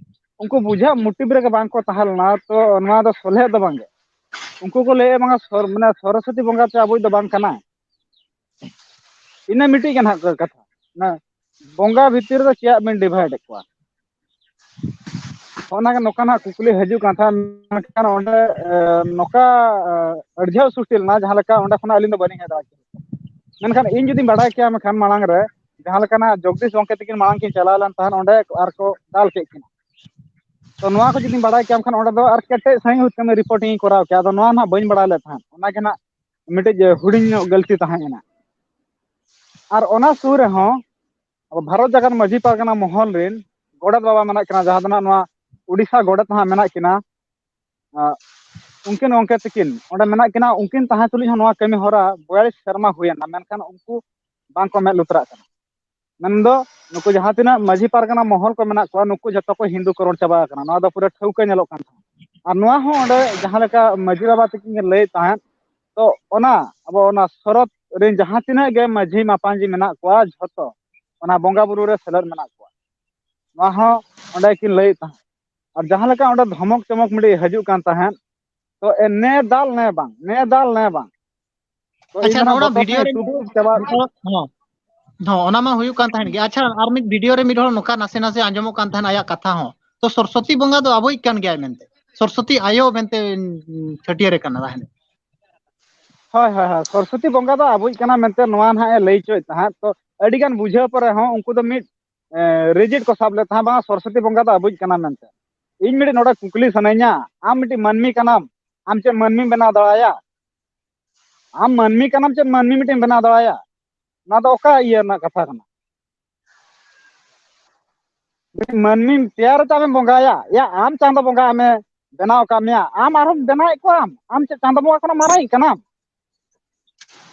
ᱩᱱᱠᱩ ᱵᱩᱡᱷᱟᱹᱜ motive ᱨᱮᱜᱮ ᱵᱟᱝ ᱠᱚ ᱛᱟᱦᱮᱸ ᱞᱮᱱᱟ, ᱛᱚ ᱱᱚᱣᱟ ᱫᱚ ᱥᱚᱞᱦᱮ ᱫᱚ ᱵᱟᱝ ᱜᱮ᱾ ᱩᱱᱠᱩ ᱠᱚ ᱞᱟᱹᱭᱮᱫ ᱵᱟᱝᱟ ᱥᱚᱨ-, ᱢᱟᱱᱮ ᱥᱚᱨᱚᱥᱚᱛᱤ ᱵᱚᱸᱜᱟ ᱛᱮ ᱟᱵᱚᱭᱤᱡ ᱫᱚ ᱵᱟᱝ ᱠᱟᱱᱟᱭ, ᱤᱱᱟᱹ ᱢᱤᱫᱴᱤᱡ ᱜᱮ ᱱᱟᱦᱟᱜ ᱠᱟᱛᱷᱟ᱾ ᱚᱱᱟ ᱵᱚᱸᱜᱟ ᱵᱷᱤᱛᱤᱨ ᱨᱮᱫᱚ ᱪᱮᱫᱟᱜ ᱵᱤᱱ divide ᱮᱫ ᱠᱚᱣᱟ? ᱚᱱᱟ ᱜᱮ ᱱᱚᱝᱠᱟ ᱱᱟᱦᱟᱜ ᱠᱩᱠᱞᱤ ᱦᱤᱡᱩᱜ ᱠᱟᱱ ᱛᱟᱦᱮᱸᱫ, ᱢᱮᱱᱠᱷᱟᱱ ᱚᱸᱰᱮ, ᱮ, ᱱᱚᱝᱠᱟ, ᱮ, ᱟᱹᱲᱡᱷᱟᱹᱣ ᱥᱨᱤᱥᱴᱤ ᱞᱮᱱᱟ, ᱡᱟᱦᱟᱸ ᱞᱮᱠᱟ ᱚᱸᱰᱮ ᱠᱷᱚᱱᱟᱜ ᱟᱹᱞᱤᱧ ᱫᱚ ᱵᱟᱹᱞᱤᱧ ᱦᱮᱡ ᱫᱟᱲᱮ ᱠᱮᱭᱟ᱾ ᱢᱮᱱᱠᱷᱟᱱ ᱤᱧ ᱡᱩᱫᱤᱧ ᱵᱟᱲᱟᱭ ᱠᱮᱭᱟ, ᱢᱮᱱᱠᱷᱟᱱ ᱢᱟᱲᱟᱝ ᱨᱮ ᱡᱟᱦᱟᱸ ᱞᱮᱠᱟ ᱱᱟᱦᱟᱜ ᱡᱚᱜᱽᱫᱤᱥ ᱜᱚᱢᱠᱮ ᱛᱟᱹᱠᱤᱱ ᱢᱟᱲᱟᱝ ᱠᱤᱱ ᱪᱟᱞᱟᱣ ᱞᱮᱱ ᱛᱟᱦᱮᱸᱫ ᱚᱸᱰᱮ ᱟᱨ ᱠᱚ ᱫᱟᱞ ᱠᱮᱫ ᱠᱤᱱᱟ, ᱛᱚ ᱱᱚᱣᱟ ᱠᱚ ᱡᱩᱫᱤᱧ ᱵᱟᱲᱟᱭ ᱠᱮᱭᱟ, ᱢᱮᱱᱠᱷᱟᱱ ᱚᱸᱰᱮ ᱫᱚ ᱟᱨ ᱠᱮᱴᱮᱡ ᱥᱟᱺᱦᱤᱡ ᱦᱩᱭ ᱠᱟᱹᱢᱤ reporting ᱤᱧ ᱠᱚᱨᱟᱣ ᱠᱮᱭᱟ᱾ ᱟᱫᱚ ᱱᱚᱣᱟ ᱱᱟᱦᱟᱜ ᱵᱟᱹᱧ ᱵᱟᱲᱟᱭ ᱞᱮᱫ ᱛᱟᱦᱮᱸᱫ, ᱚᱱᱟ ᱜᱮ ᱱᱟᱦᱟᱜ ᱢᱤᱫᱴᱤᱡ ᱦᱩᱰᱤᱧ ᱧᱚᱜ ᱜᱟᱹᱞᱛᱤ ᱛᱟᱦᱮᱸ ᱠᱟᱱᱟ᱾ ᱟᱨ ᱚᱱᱟ ᱥᱩᱨ ᱨᱮᱦᱚᱸ ᱟᱵᱚ ᱵᱷᱟᱨᱚᱛ ᱡᱟᱠᱟᱛ ᱢᱟᱹᱡᱷᱤ ᱯᱟᱨᱜᱟᱱᱟ ᱢᱚᱦᱚᱞ ᱨᱮᱱ ᱜᱚᱰᱮᱛ ᱵᱟᱵᱟ ᱢᱮᱱᱟᱜ ᱠᱤᱱᱟ, ᱡᱟᱦᱟᱸ ᱫᱚ ᱱᱟᱦᱟᱜ ᱱᱚᱣᱟ ᱩᱰᱤᱥᱟ ᱜᱚᱰᱮᱛ ᱱᱟᱦᱟᱜ ᱢᱮᱱᱟᱜ ᱠᱤᱱᱟ᱾ ᱟᱸ, ᱩᱱᱠᱤᱱ ᱜᱚᱢᱠᱮ ᱛᱟᱹᱠᱤᱱ ᱚᱸᱰᱮ ᱢᱮᱱᱟᱜ ᱠᱤᱱᱟ, ᱩᱱᱠᱤᱱ ᱛᱟᱦᱮᱸ ᱛᱩᱞᱩᱡ ᱦᱚᱸ ᱱᱚᱣᱟ ᱠᱟᱹᱢᱤ ᱦᱚᱨᱟ ᱵᱚᱭᱟᱞᱤᱥ ᱥᱮᱨᱢᱟ ᱦᱩᱭᱮᱱᱟ, ᱢᱮᱱᱠᱷᱟᱱ ᱩᱱᱠᱩ ᱵᱟᱝ ᱠᱚ ᱢᱮᱫ ᱞᱩᱛᱩᱨᱟᱜ ᱠᱟᱱᱟ᱾ ᱢᱮᱱᱫᱚ ᱱᱩᱠᱩ ᱡᱟᱦᱟᱸ ᱛᱤᱱᱟᱹᱜ ᱢᱟᱹᱡᱷᱤ ᱯᱟᱨᱜᱟᱱᱟ ᱢᱚᱦᱚᱞ ᱠᱚ ᱢᱮᱱᱟᱜ ᱠᱚᱣᱟ, ᱱᱩᱠᱩ ᱡᱚᱛᱚ ᱠᱚ ᱦᱤᱱᱫᱩ ᱠᱚᱨᱚᱱ ᱪᱟᱵᱟ ᱟᱠᱟᱱᱟ, ᱱᱚᱣᱟ ᱫᱚ ᱯᱩᱨᱟᱹ ᱴᱷᱟᱹᱣᱠᱟᱹ ᱧᱮᱞᱚᱜ ᱠᱟᱱ ᱛᱟᱦᱮᱸᱫ᱾ ᱟᱨ ᱱᱚᱣᱟ ᱦᱚᱸ ᱚᱸᱰᱮ ᱡᱟᱦᱟᱸ ᱞᱮᱠᱟ ᱢᱟᱹᱡᱷᱤ ᱵᱟᱵᱟ ᱛᱟᱹᱠᱤᱱ ᱠᱤᱱ ᱞᱟᱹᱭᱮᱫ ᱛᱟᱦᱮᱸᱫ, ᱛᱚ ᱚᱱᱟ ᱟᱵᱚ ᱚᱱᱟ ᱥᱚᱨᱚᱛ ᱨᱮᱱ ᱡᱟᱦᱟᱸ ᱛᱤᱱᱟᱹᱜ ᱜᱮ ᱢᱟᱹᱡᱷᱤ ᱢᱟᱯᱟᱧᱡᱤ ᱢᱮᱱᱟᱜ ᱠᱚᱣᱟ, ᱡᱷᱚᱛᱚ ᱚᱱᱟ ᱵᱚᱸᱜᱟ ᱵᱩᱨᱩ ᱨᱮ ᱥᱮᱞᱮᱫ ᱢᱮᱱᱟᱜ ᱠᱚᱣᱟ᱾ ᱱᱚᱣᱟ ᱦᱚᱸ ᱚᱸᱰᱮ ᱠᱤᱱ ᱞᱟᱹᱭᱮᱫ ᱛᱟᱦᱮᱸᱫ᱾ ᱟᱨ ᱡᱟᱦᱟᱸ ᱞᱮᱠᱟ ᱚᱸᱰᱮ ᱫᱷᱚᱢᱚᱠ ᱪᱚᱢᱚᱠ ᱢᱤᱫᱴᱤᱡ ᱦᱤᱡᱩᱜ ᱠᱟᱱ ᱛᱟᱦᱮᱸᱫ, ᱛᱚ ᱮ ᱱᱮ ᱫᱟᱞ ᱱᱮ ᱵᱟᱝ, ᱱᱮ ᱫᱟᱞ ᱱᱮ ᱵᱟᱝ᱾ ᱛᱚ ᱤᱧ ᱟᱪᱪᱷᱟ, ᱫᱚ ᱱᱟᱜ ᱱᱚᱜᱼᱚ ᱱᱟ ᱵᱚᱛᱚᱨ ᱵᱷᱤᱰᱤᱭᱳ ᱛᱮ ᱨᱮ ᱪᱩᱯ ᱪᱟᱵᱟ᱾ ᱦᱚᱸ, ᱦᱚᱸ, ᱚᱱᱟ ᱢᱟ ᱦᱩᱭᱩᱜ ᱠᱟᱱ ᱛᱟᱦᱮᱸᱫ ᱜᱮ᱾ ᱟᱪᱪᱷᱟ, ᱟᱨ ᱢᱤᱫ ᱵᱷᱤᱰᱤᱭᱳ ᱨᱮ ᱢᱤᱫ ᱦᱚᱲ ᱱᱚᱝᱠᱟ ᱱᱟᱥᱮ ᱱᱟᱥᱮ ᱟᱸᱡᱚᱢᱚᱜ ᱠᱟᱱ ᱛᱟᱦᱮᱸᱫ ᱟᱭᱟᱜ ᱠᱟᱛᱷᱟ ᱦᱚᱸ, ᱛᱚ ᱥᱚᱨᱚᱥᱚᱛᱤ ᱵᱚᱸᱜᱟ ᱫᱚ ᱟᱵᱚᱭᱤᱡ ᱠᱟᱱ ᱜᱮᱭᱟᱭ ᱢᱮᱱᱛᱮ, ᱥᱚᱨᱚᱥᱚᱛᱤ ᱟᱭᱳ ᱢᱮᱱᱛᱮ ᱪᱷᱟᱹᱴᱭᱟᱹᱨᱮ ᱠᱟᱱᱟ ᱛᱟᱦᱮᱸᱫ᱾ ᱦᱳᱭ, ᱦᱳᱭ, ᱦᱳᱭ, ᱥᱚᱨᱚᱥᱚᱛᱤ ᱵᱚᱸᱜᱟ ᱫᱚ ᱟᱵᱚᱭᱤᱡ ᱠᱟᱱᱟ ᱢᱮᱱᱛᱮ ᱱᱚᱣᱟ ᱱᱟᱦᱟᱜ ᱮ ᱞᱟᱹᱭ ᱦᱚᱪᱚᱭᱮᱫ ᱛᱟᱦᱮᱸᱫ᱾ ᱛᱚ ᱟᱹᱰᱤ ᱜᱟᱱ ᱵᱩᱡᱷᱟᱹᱣ ᱯᱚᱨᱮ ᱦᱚᱸ ᱩᱱᱠᱩ ᱫᱚ ᱢᱤᱫ, ᱮ, ᱨᱤᱡᱮᱠᱴ ᱠᱚ ᱥᱟᱵ ᱞᱮᱫ ᱛᱟᱦᱮᱸᱫ, ᱵᱟᱝᱟ ᱥᱚᱨᱚᱥᱚᱛᱤ ᱵᱚᱸᱜᱟ ᱫᱚ ᱟᱵᱚᱭᱤᱡ ᱠᱟᱱᱟ ᱢᱮᱱᱛᱮ᱾ ᱤᱧ ᱢᱤᱫᱴᱤᱡ ᱱᱚᱰᱮ ᱠᱩᱠᱞᱤ ᱥᱟᱱᱟᱧᱟ, ᱟᱢ ᱢᱤᱫᱴᱤᱡ ᱢᱟᱹᱱᱢᱤ ᱠᱟᱱᱟᱢ, ᱟᱢ ᱪᱮᱫ ᱢᱟᱹᱱᱢᱤᱢ ᱵᱮᱱᱟᱣ ᱫᱟᱲᱮᱭᱟᱭᱟ? ᱟᱢ ᱢᱟᱹᱱᱢᱤ ᱠᱟᱱᱟᱢ, ᱪᱮᱫ ᱢᱟᱹᱱᱢᱤ ᱢᱤᱫᱴᱮᱱ ᱵᱮᱱᱟᱣ ᱫᱟᱲᱮᱭᱟᱜᱼᱟ? ᱚᱱᱟ ᱫᱚ ᱚᱠᱟ ᱤᱭᱟᱹ ᱨᱮᱱᱟᱜ ᱠᱟᱛᱷᱟ ᱠᱟᱱᱟ? ᱢᱤᱫᱴᱮᱱ ᱢᱟᱹᱱᱢᱤᱢ ᱛᱮᱭᱟᱨ ᱛᱮ ᱟᱢᱮᱢ ᱵᱚᱸᱜᱟᱭᱟ᱾ ᱭᱟ, ᱟᱢ ᱪᱟᱸᱫᱚ ᱵᱚᱸᱜᱟ ᱟᱢᱮ ᱵᱮᱱᱟᱣ ᱟᱠᱟᱫ ᱢᱮᱭᱟ, ᱟᱢ ᱟᱨᱦᱚᱸ ᱵᱮᱱᱟᱣᱮᱫ ᱠᱚᱣᱟᱢ, ᱟᱢ ᱪᱮᱫ ᱪᱟᱸᱫᱚ ᱵᱚᱸᱜᱟ ᱠᱷᱚᱱᱟᱜ ᱢᱟᱨᱟᱝᱤᱡ ᱠᱟᱱᱟᱢ?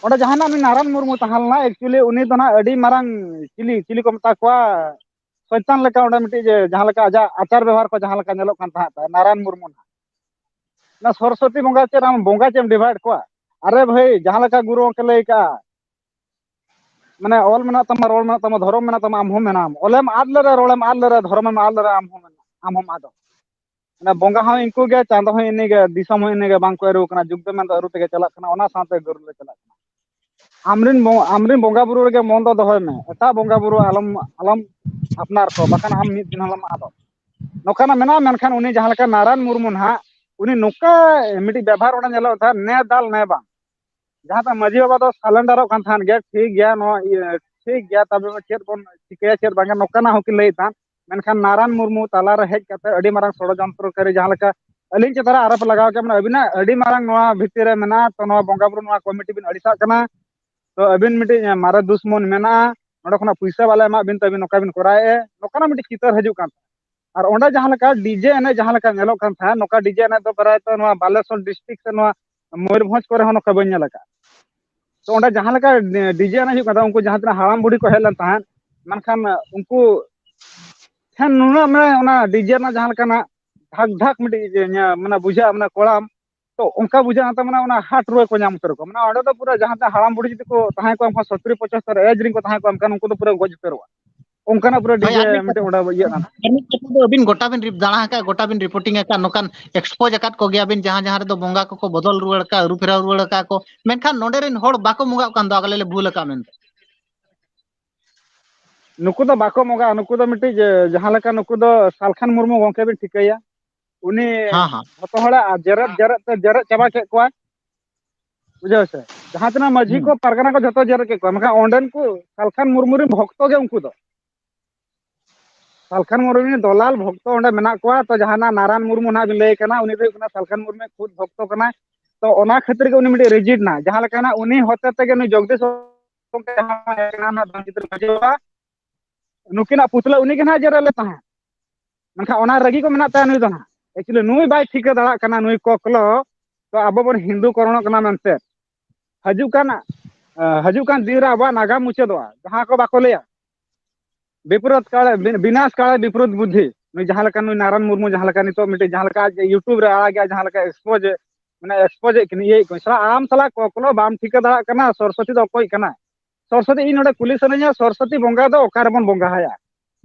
ᱚᱸᱰᱮ ᱡᱟᱦᱟᱱᱟᱜ ᱩᱱᱤ ᱱᱟᱨᱟᱱ ᱢᱩᱨᱢᱩ ᱛᱟᱦᱮᱸ ᱞᱮᱱᱟ, actually ᱩᱱᱤ ᱫᱚ ᱱᱟᱜ ᱟᱹᱰᱤ ᱢᱟᱨᱟᱝ ᱪᱤᱞᱤ, ᱪᱤᱞᱤ ᱠᱚ ᱢᱮᱛᱟ ᱠᱚᱣᱟ, ᱥᱚᱭᱛᱟᱱ ᱞᱮᱠᱟ ᱚᱸᱰᱮ ᱢᱤᱫᱴᱤᱡ ᱡᱮ ᱡᱟᱦᱟᱸ ᱞᱮᱠᱟ ᱟᱡᱟᱜ ᱟᱪᱟᱨ ᱵᱮᱵᱚᱦᱟᱨ ᱠᱚ ᱡᱟᱦᱟᱸ ᱞᱮᱠᱟ ᱧᱮᱞᱚᱜ ᱠᱟᱱ ᱛᱟᱦᱮᱸᱫ ᱱᱟᱨᱟᱱ ᱢᱩᱨᱢᱩ ᱱᱟᱜ᱾ ᱚᱱᱟ ᱥᱚᱨᱚᱥᱚᱛᱤ ᱵᱚᱸᱜᱟ ᱪᱮᱫ ᱟᱢ ᱵᱚᱸᱜᱟ ᱪᱮᱫ ᱮᱢ ᱰᱤᱵᱷᱟᱭᱤᱰ ᱠᱚᱣᱟ? ᱟᱨᱮ ᱵᱷᱟᱹᱭ, ᱡᱟᱦᱟᱸ ᱞᱮᱠᱟ ᱜᱩᱨᱩ ᱜᱚᱢᱠᱮ ᱞᱟᱹᱭ ᱠᱟᱜᱼᱟ, ᱢᱟᱱᱮ ᱚᱞ ᱢᱮᱱᱟᱜ ᱛᱟᱢᱟ, ᱨᱚᱲ ᱢᱮᱱᱟᱜ ᱛᱟᱢᱟ, ᱫᱷᱚᱨᱚᱢ ᱢᱮᱱᱟᱜ ᱛᱟᱢᱟ, ᱟᱢ ᱦᱚᱸ ᱢᱮᱱᱟᱢ᱾ ᱚᱞᱮᱢ ᱟᱫ ᱞᱮᱨᱮ, ᱨᱚᱲᱮᱢ ᱟᱫ ᱞᱮᱨᱮ, ᱫᱷᱚᱨᱚᱢᱮᱢ ᱟᱫ ᱞᱮᱨᱮ, ᱟᱢ ᱦᱚᱸ ᱢᱮᱱᱟᱢ, ᱟᱢ ᱦᱚᱸᱢ ᱟᱫᱚᱜ᱾ ᱢᱟᱱᱮ ᱵᱚᱸᱜᱟ ᱦᱚᱸ ᱤᱱᱠᱩ ᱜᱮ, ᱪᱟᱸᱫᱚ ᱦᱚᱸ ᱤᱱᱟᱹᱜᱮ, ᱫᱤᱥᱚᱢ ᱦᱚᱸ ᱤᱱᱟᱹᱜᱮ, ᱵᱟᱝ ᱠᱚ ᱟᱹᱨᱩ ᱠᱟᱱᱟ, ᱡᱩᱜᱽ ᱫᱚ ᱢᱮᱱᱫᱚ ᱟᱹᱨᱩ ᱛᱮᱜᱮ ᱪᱟᱞᱟᱜ ᱠᱟᱱᱟ, ᱚᱱᱟ ᱥᱟᱶᱛᱮ ᱜᱟᱹᱨᱩ ᱞᱮ ᱪᱟᱞᱟᱜ ᱠᱟᱱᱟ᱾ ᱟᱢᱨᱤᱱ ᱵᱚ-, ᱟᱢᱨᱤᱱ ᱵᱚᱸᱜᱟ ᱵᱩᱨᱩ ᱨᱮᱜᱮ ᱢᱚᱱ ᱫᱚ ᱫᱚᱦᱚᱭ ᱢᱮ, ᱮᱴᱟᱜ ᱵᱚᱸᱜᱟ ᱵᱩᱨᱩ ᱟᱞᱚᱢ, ᱟᱞᱚᱢ ᱟᱯᱱᱟᱨ ᱠᱚ, ᱵᱟᱠᱷᱟᱱ ᱟᱢ ᱢᱤᱫ ᱫᱤᱱ ᱦᱤᱞᱳᱜ ᱟᱫᱚᱜ᱾ ᱱᱚᱝᱠᱟᱱᱟᱜ ᱢᱮᱱᱟᱜᱼᱟ, ᱢᱮᱱᱠᱷᱟᱱ ᱩᱱᱤ ᱡᱟᱦᱟᱸ ᱞᱮᱠᱟ ᱱᱟᱨᱟᱭᱚᱱ ᱢᱩᱨᱢᱩ ᱱᱟᱦᱟᱜ, ᱩᱱᱤ ᱱᱚᱝᱠᱟ ᱢᱤᱫᱴᱤᱡ ᱵᱮᱵᱷᱟᱨ ᱚᱸᱰᱮ ᱧᱮᱞᱚᱜ ᱛᱟᱦᱮᱸᱫ, ᱱᱮ ᱫᱟᱞ ᱱᱮ ᱵᱟᱝ᱾ ᱡᱟᱦᱟᱸ ᱫᱚ ᱢᱟᱹᱡᱷᱤ ᱵᱟᱵᱟ ᱫᱚ ᱥᱟᱞᱮᱱᱰᱟᱨᱚᱜ ᱠᱟᱱ ᱛᱟᱦᱮᱸᱫ ᱜᱮ, ᱴᱷᱤᱠ ᱜᱮᱭᱟ, ᱱᱚᱣᱟ ᱤᱭᱟᱹ, ᱴᱷᱤᱠ ᱜᱮᱭᱟ, ᱛᱚᱵᱮ ᱪᱮᱫ ᱵᱚᱱ ᱪᱤᱠᱟᱹᱭᱟ, ᱪᱮᱫ ᱵᱟᱝᱟ, ᱱᱚᱝᱠᱟᱱᱟᱜ ᱦᱚᱸᱠᱤᱱ ᱞᱟᱹᱭᱮᱫ ᱛᱟᱦᱮᱸᱫ᱾ ᱢᱮᱱᱠᱷᱟᱱ ᱱᱟᱨᱟᱱ ᱢᱩᱨᱢᱩ ᱛᱟᱞᱟᱨᱮ ᱦᱮᱡ ᱠᱟᱛᱮ ᱟᱹᱰᱤ ᱢᱟᱨᱟᱝ ᱥᱚᱲᱚᱡᱚᱱᱛᱨᱚᱠᱟᱨᱤ, ᱡᱟᱦᱟᱸ ᱞᱮᱠᱟ ᱟᱹᱞᱤᱧ ᱪᱮᱛᱟᱱ ᱨᱮ ᱟᱨᱳᱯ ᱞᱟᱜᱟᱣ ᱠᱮᱫ ᱵᱚᱱᱟ, ᱟᱹᱵᱤᱱᱟᱜ ᱟᱹᱰᱤ ᱢᱟᱨᱟᱝ ᱱᱚᱣᱟ ᱵᱷᱤᱛᱤᱨ ᱨᱮ ᱢᱮᱱᱟᱜᱼᱟ, ᱛᱚ ᱱᱚᱣᱟ ᱵᱚᱸᱜᱟ ᱵᱩᱨᱩ, ᱱᱚᱣᱟ ᱠᱚᱢᱤᱴᱤ ᱵᱤᱱ ᱟᱹᱲᱤᱥᱟᱜ ᱠᱟᱱᱟ, ᱛᱚ ᱟᱹᱵᱤᱱ ᱢᱤᱫᱴᱤᱡ ᱢᱟᱨᱮ ᱫᱩᱥᱢᱚᱱ ᱢᱮᱱᱟᱜᱼᱟ, ᱱᱚᱸᱰᱮ ᱠᱷᱚᱱᱟᱜ ᱯᱩᱭᱥᱟᱹ ᱵᱟᱞᱮ ᱮᱢᱟᱜ ᱵᱤᱱ ᱛᱮ ᱟᱹᱵᱤᱱ ᱱᱚᱝᱠᱟ ᱵᱤᱱ ᱠᱚᱨᱟᱣᱮᱫᱼᱟ, ᱱᱚᱝᱠᱟᱱᱟᱜ ᱢᱤᱫᱴᱤᱡ ᱪᱤᱛᱟᱹᱨ ᱦᱤᱡᱩᱜ ᱠᱟᱱ ᱛᱟᱦᱮᱸᱫ᱾ ᱟᱨ ᱚᱸᱰᱮ ᱡᱟᱦᱟᱸ ᱞᱮᱠᱟ ᱰᱤᱡᱮ ᱮᱱᱮᱡ ᱡᱟᱦᱟᱸ ᱞᱮᱠᱟ ᱧᱮᱞᱚᱜ ᱠᱟᱱ ᱛᱟᱦᱮᱸᱫ, ᱱᱚᱝᱠᱟ ᱰᱤᱡᱮ ᱮᱱᱮᱡ ᱫᱚ ᱯᱨᱟᱭ ᱛᱚ ᱱᱚᱣᱟ ᱵᱟᱞᱮᱥᱚᱨ ᱰᱤᱥᱴᱨᱤᱠᱴ ᱥᱮ ᱱᱚᱣᱟ ᱢᱚᱭᱩᱨᱵᱷᱚᱸᱡᱽ ᱠᱚᱨᱮ ᱦᱚᱸ ᱱᱚᱝᱠᱟ ᱵᱟᱹᱧ ᱧᱮᱞ ᱟᱠᱟᱫᱼᱟ᱾ ᱛᱚ ᱚᱸᱰᱮ ᱡᱟᱦᱟᱸ ᱞᱮᱠᱟ ᱰᱤᱡᱮ ᱮᱱᱮᱡ ᱦᱩᱭᱩᱜ ᱠᱟᱱ ᱛᱟᱦᱮᱸᱫ, ᱩᱱᱠᱩ ᱡᱟᱦᱟᱸ ᱛᱤᱱᱟᱹᱜ ᱦᱟᱲᱟᱢ ᱵᱩᱲᱦᱤ ᱠᱚ ᱦᱮᱡ ᱞᱮᱱ ᱛᱟᱦᱮᱸᱫ, ᱢᱮᱱᱠᱷᱟᱱ ᱩᱱᱠᱩ ᱴᱷᱮᱱ ᱱᱩᱱᱟᱹᱜ ᱢᱟᱱᱮ ᱚᱱᱟ ᱰᱤᱡᱮ ᱨᱮᱱᱟᱜ ᱡᱟᱦᱟᱸ ᱞᱮᱠᱟᱱᱟᱜ ᱫᱷᱟᱠ ᱫᱷᱟᱠ ᱢᱤᱫᱴᱤᱡ ᱤᱭᱟᱹ ᱧᱟ-, ᱢᱟᱱᱮ ᱵᱩᱡᱷᱟᱹᱜᱼᱟ, ᱢᱟᱱᱮ ᱠᱚᱲᱟᱢ ᱛᱚ ᱚᱱᱠᱟ ᱵᱩᱡᱷᱟᱹᱜᱼᱟ, ᱛᱟᱨ ᱢᱟᱱᱮ ᱚᱱᱟ heart ᱨᱳᱜᱽ ᱠᱚ ᱧᱟᱢ ᱩᱛᱟᱹᱨ ᱠᱚᱣᱟ᱾ ᱢᱟᱱᱮ ᱚᱸᱰᱮ ᱫᱚ ᱯᱩᱨᱟᱹ ᱡᱟᱦᱟᱸ ᱛᱤᱱᱟᱹᱜ ᱦᱟᱲᱟᱢ ᱵᱩᱲᱦᱤ ᱡᱩᱫᱤ ᱠᱚ ᱛᱟᱦᱮᱸ ᱠᱚᱜᱼᱟ, ᱚᱱᱠᱟ ᱥᱚᱛᱛᱚᱨ ᱯᱚᱸᱪᱟᱛᱛᱳᱨ age ᱨᱮᱱ ᱠᱚ ᱛᱟᱦᱮᱸ ᱠᱚᱜᱼᱟ, ᱮᱱᱠᱷᱟᱱ ᱩᱱᱠᱩ ᱫᱚ ᱯᱩᱨᱟᱹ ᱜᱚᱡ ᱩᱛᱟᱹᱨᱚᱜᱼᱟ᱾ ᱚᱱᱠᱟᱱᱟᱜ ᱯᱩᱨᱟᱹ ᱦᱳᱭ, ᱟᱨ ᱰᱤᱡᱮ ᱢᱤᱫᱴᱮᱱ ᱢᱤᱫᱴᱮᱱ ᱚᱸᱰᱮ ᱤᱭᱟᱹᱜ ᱠᱟᱱᱟ᱾ ᱟᱨ ᱢᱤᱫ ᱠᱟᱛᱷᱟ ᱫᱚ ᱟᱹᱵᱤᱱ ᱜᱚᱴᱟ ᱵᱤᱱ ᱨᱤᱯ-, ᱫᱟᱬᱟ ᱟᱠᱟᱫ, ᱜᱚᱴᱟ ᱵᱤᱱ reporting ᱟᱠᱟᱫ, ᱱᱚᱝᱠᱟᱱ expose ᱟᱠᱟᱫ ᱠᱚᱜᱮᱭᱟ ᱵᱤᱱ, ᱡᱟᱦᱟᱸ ᱡᱟᱦᱟᱸ ᱨᱮᱫᱚ ᱵᱚᱸᱜᱟ ᱠᱚᱠᱚ ᱵᱚᱫᱚᱞ ᱨᱩᱣᱟᱹᱲ ᱟᱠᱟᱫ, ᱟᱹᱨᱩ ᱯᱷᱮᱨᱟᱣ ᱨᱩᱣᱟᱹᱲ ᱟᱠᱟᱫ ᱠᱚ, ᱢᱮᱱᱠᱷᱟᱱ ᱱᱚᱰᱮ ᱨᱮᱱ ᱦᱚᱲ ᱵᱟᱠᱚ ᱢᱚᱸᱜᱟᱜ ᱠᱟᱱ ᱫᱚ, ᱟᱞᱮ ᱞᱮ ᱵᱷᱩᱞ ᱟᱠᱟᱫ ᱢᱮᱱᱛᱮ᱾ ᱱᱩᱠᱩ ᱫᱚ ᱵᱟᱠᱚ ᱢᱚᱸᱜᱟᱜᱼᱟ, ᱱᱩᱠᱩ ᱫᱚ ᱢᱤᱫᱴᱤᱡ, ᱡᱮ, ᱡᱟᱦᱟᱸ ᱞᱮᱠᱟ ᱱᱩᱠᱩ ᱫᱚ ᱥᱟᱞᱠᱷᱟᱱ ᱢᱩᱨᱢᱩ ᱜᱚᱝᱠᱮ ᱵᱤᱱ ᱴᱷᱤᱠᱟᱹᱭᱟ, ᱩᱱᱤ ᱦᱮᱸ, ᱦᱮᱸ᱾ ᱡᱷᱚᱛᱚ ᱦᱚᱲᱟᱜ ᱡᱮᱨᱮᱫ ᱡᱮᱨᱮᱫ ᱛᱮ ᱡᱮᱨᱮᱫ ᱪᱟᱵᱟ ᱠᱮᱫ ᱠᱚᱣᱟ, ᱵᱩᱡᱷᱟᱹᱣ ᱥᱮ? ᱡᱟᱦᱟᱸ ᱛᱤᱱᱟᱹᱜ ᱢᱟᱹᱡᱷᱤ ᱦᱩᱸ᱾ ᱠᱚ ᱯᱟᱨᱜᱟᱱᱟ ᱠᱚ ᱡᱷᱚᱛᱚ ᱡᱮᱨᱮᱫ ᱠᱮᱫ ᱠᱚᱣᱟ, ᱢᱮᱱᱠᱷᱟᱱ ᱚᱸᱰᱮᱱ ᱠᱚ ᱥᱟᱞᱠᱷᱟᱱ ᱢᱩᱨᱢᱩ ᱨᱮᱱ ᱵᱷᱚᱠᱛᱚ ᱜᱮ ᱩᱱᱠᱩ ᱫᱚ᱾ ᱥᱟᱞᱠᱷᱟᱱ ᱢᱩᱨᱢᱩ ᱨᱮᱱ ᱫᱚᱞᱟᱞ ᱵᱷᱚᱠᱛᱚ ᱚᱸᱰᱮ ᱢᱮᱱᱟᱜ ᱠᱚᱣᱟ᱾ ᱛᱚ ᱡᱟᱦᱟᱸ ᱱᱟᱜ ᱱᱟᱨᱟᱱ ᱢᱩᱨᱢᱩ ᱱᱟᱜ ᱵᱤᱱ ᱞᱟᱹᱭ ᱠᱟᱱᱟ, ᱩᱱᱤ ᱫᱚ ᱦᱩᱭᱩᱜ ᱠᱟᱱᱟ ᱥᱟᱞᱠᱷᱟᱱ ᱢᱩᱨᱢᱩ ᱠᱷᱩᱫ ᱵᱷᱚᱠᱛᱚ ᱠᱟᱱᱟᱭ᱾ ᱛᱚ ᱚᱱᱟ ᱠᱷᱟᱹᱛᱤᱨ ᱜᱮ ᱩᱱᱤ ᱢᱤᱫᱴᱤᱡ rigid ᱱᱟ, ᱡᱟᱦᱟᱸ ᱞᱮᱠᱟ ᱱᱟᱜ ᱩᱱᱤ ᱦᱚᱛᱮ ᱛᱮᱜᱮ ᱱᱩᱭ ᱡᱚᱜᱽᱫᱤᱥ ᱜᱚᱢᱠᱮ ᱡᱟᱦᱟᱸ ᱱᱟᱜ ᱫᱷᱚᱱᱪᱤᱛᱨᱤ ᱢᱟᱹᱡᱷᱤ ᱵᱟᱵᱟ, ᱱᱩᱠᱤᱱᱟᱜ ᱯᱩᱛᱞᱟᱹ ᱩᱱᱤ ᱜᱮ ᱱᱟᱜ ᱡᱮᱨᱮᱫ ᱞᱮᱫ ᱛᱟᱦᱮᱸᱫ᱾ ᱢᱮᱱᱠᱷᱟᱱ ᱚᱱᱟ ᱨᱟᱹᱜᱤ ᱠᱚ ᱢᱮᱱᱟᱜ ᱛᱟᱭᱟ ᱱᱩᱭ ᱫᱚ ᱱᱟᱜ᱾ Actually ᱱᱩᱭ ᱵᱟᱭ ᱴᱷᱤᱠᱟᱹ ᱫᱟᱲᱮᱭᱟᱜ ᱠᱟᱱᱟ, ᱱᱩᱭ ᱠᱚᱠᱞᱚ᱾ ᱛᱚ ᱟᱵᱚ ᱵᱚᱱ ᱦᱤᱱᱫᱩ ᱠᱚᱨᱚᱱᱚᱜ ᱠᱟᱱᱟ ᱢᱮᱱᱛᱮ᱾ ᱦᱤᱡᱩᱜ ᱠᱟᱱ, ᱟᱸ, ᱦᱤᱡᱩᱜ ᱠᱟᱱ ᱫᱤᱱ ᱨᱮ ᱟᱵᱚᱣᱟᱜ ᱱᱟᱜᱟᱢ ᱢᱩᱪᱟᱹᱫᱚᱜᱼᱟ, ᱡᱟᱦᱟᱸ ᱠᱚ ᱵᱟᱠᱚ ᱞᱟᱹᱭᱟ, ᱵᱤᱯᱨᱚᱛ ᱠᱟᱞᱮ, ᱵᱤ-, ᱵᱤᱱᱟᱥ ᱠᱟᱞᱮ ᱵᱤᱯᱨᱚᱛ ᱵᱩᱫᱽᱫᱷᱤ᱾ ᱱᱩᱭ ᱡᱟᱦᱟᱸ ᱞᱮᱠᱟ ᱱᱩᱭ ᱱᱟᱨᱟᱱ ᱢᱩᱨᱢᱩ ᱡᱟᱦᱟᱸ ᱞᱮᱠᱟ ᱱᱤᱛᱚᱜ ᱢᱤᱫᱴᱮᱡ ᱡᱟᱦᱟᱸ ᱞᱮᱠᱟ ᱟᱡ YouTube ᱨᱮ ᱟᱲᱟᱜᱮᱜᱼᱟ, ᱡᱟᱦᱟᱸ ᱞᱮᱠᱟ expose, ᱢᱟᱱᱮ expose ᱮᱫ ᱠᱤᱱ, ᱤᱭᱟᱹᱭᱮᱫ ᱠᱚ᱾ ᱥᱟᱞᱟ ᱟᱢ ᱥᱟᱞᱟ ᱠᱚᱠᱞᱚ ᱵᱟᱢ ᱴᱷᱤᱠᱟᱹ ᱫᱟᱲᱮᱭᱟᱜ ᱠᱟᱱᱟ ᱥᱚᱨᱚᱥᱚᱛᱤ ᱫᱚ ᱚᱠᱚᱭ ᱠᱟᱱᱟᱭ᱾ ᱥᱚᱨᱚᱥᱚᱛᱤ, ᱤᱧ ᱱᱚᱰᱮ ᱠᱩᱞᱤ ᱥᱟᱱᱟᱧᱟ, ᱥᱚᱨᱚᱥᱚᱛᱤ ᱵᱚᱸᱜᱟ ᱫᱚ ᱚᱠᱟ ᱨᱮᱵᱚᱱ ᱵᱚᱸᱜᱟ ᱟᱭᱟ?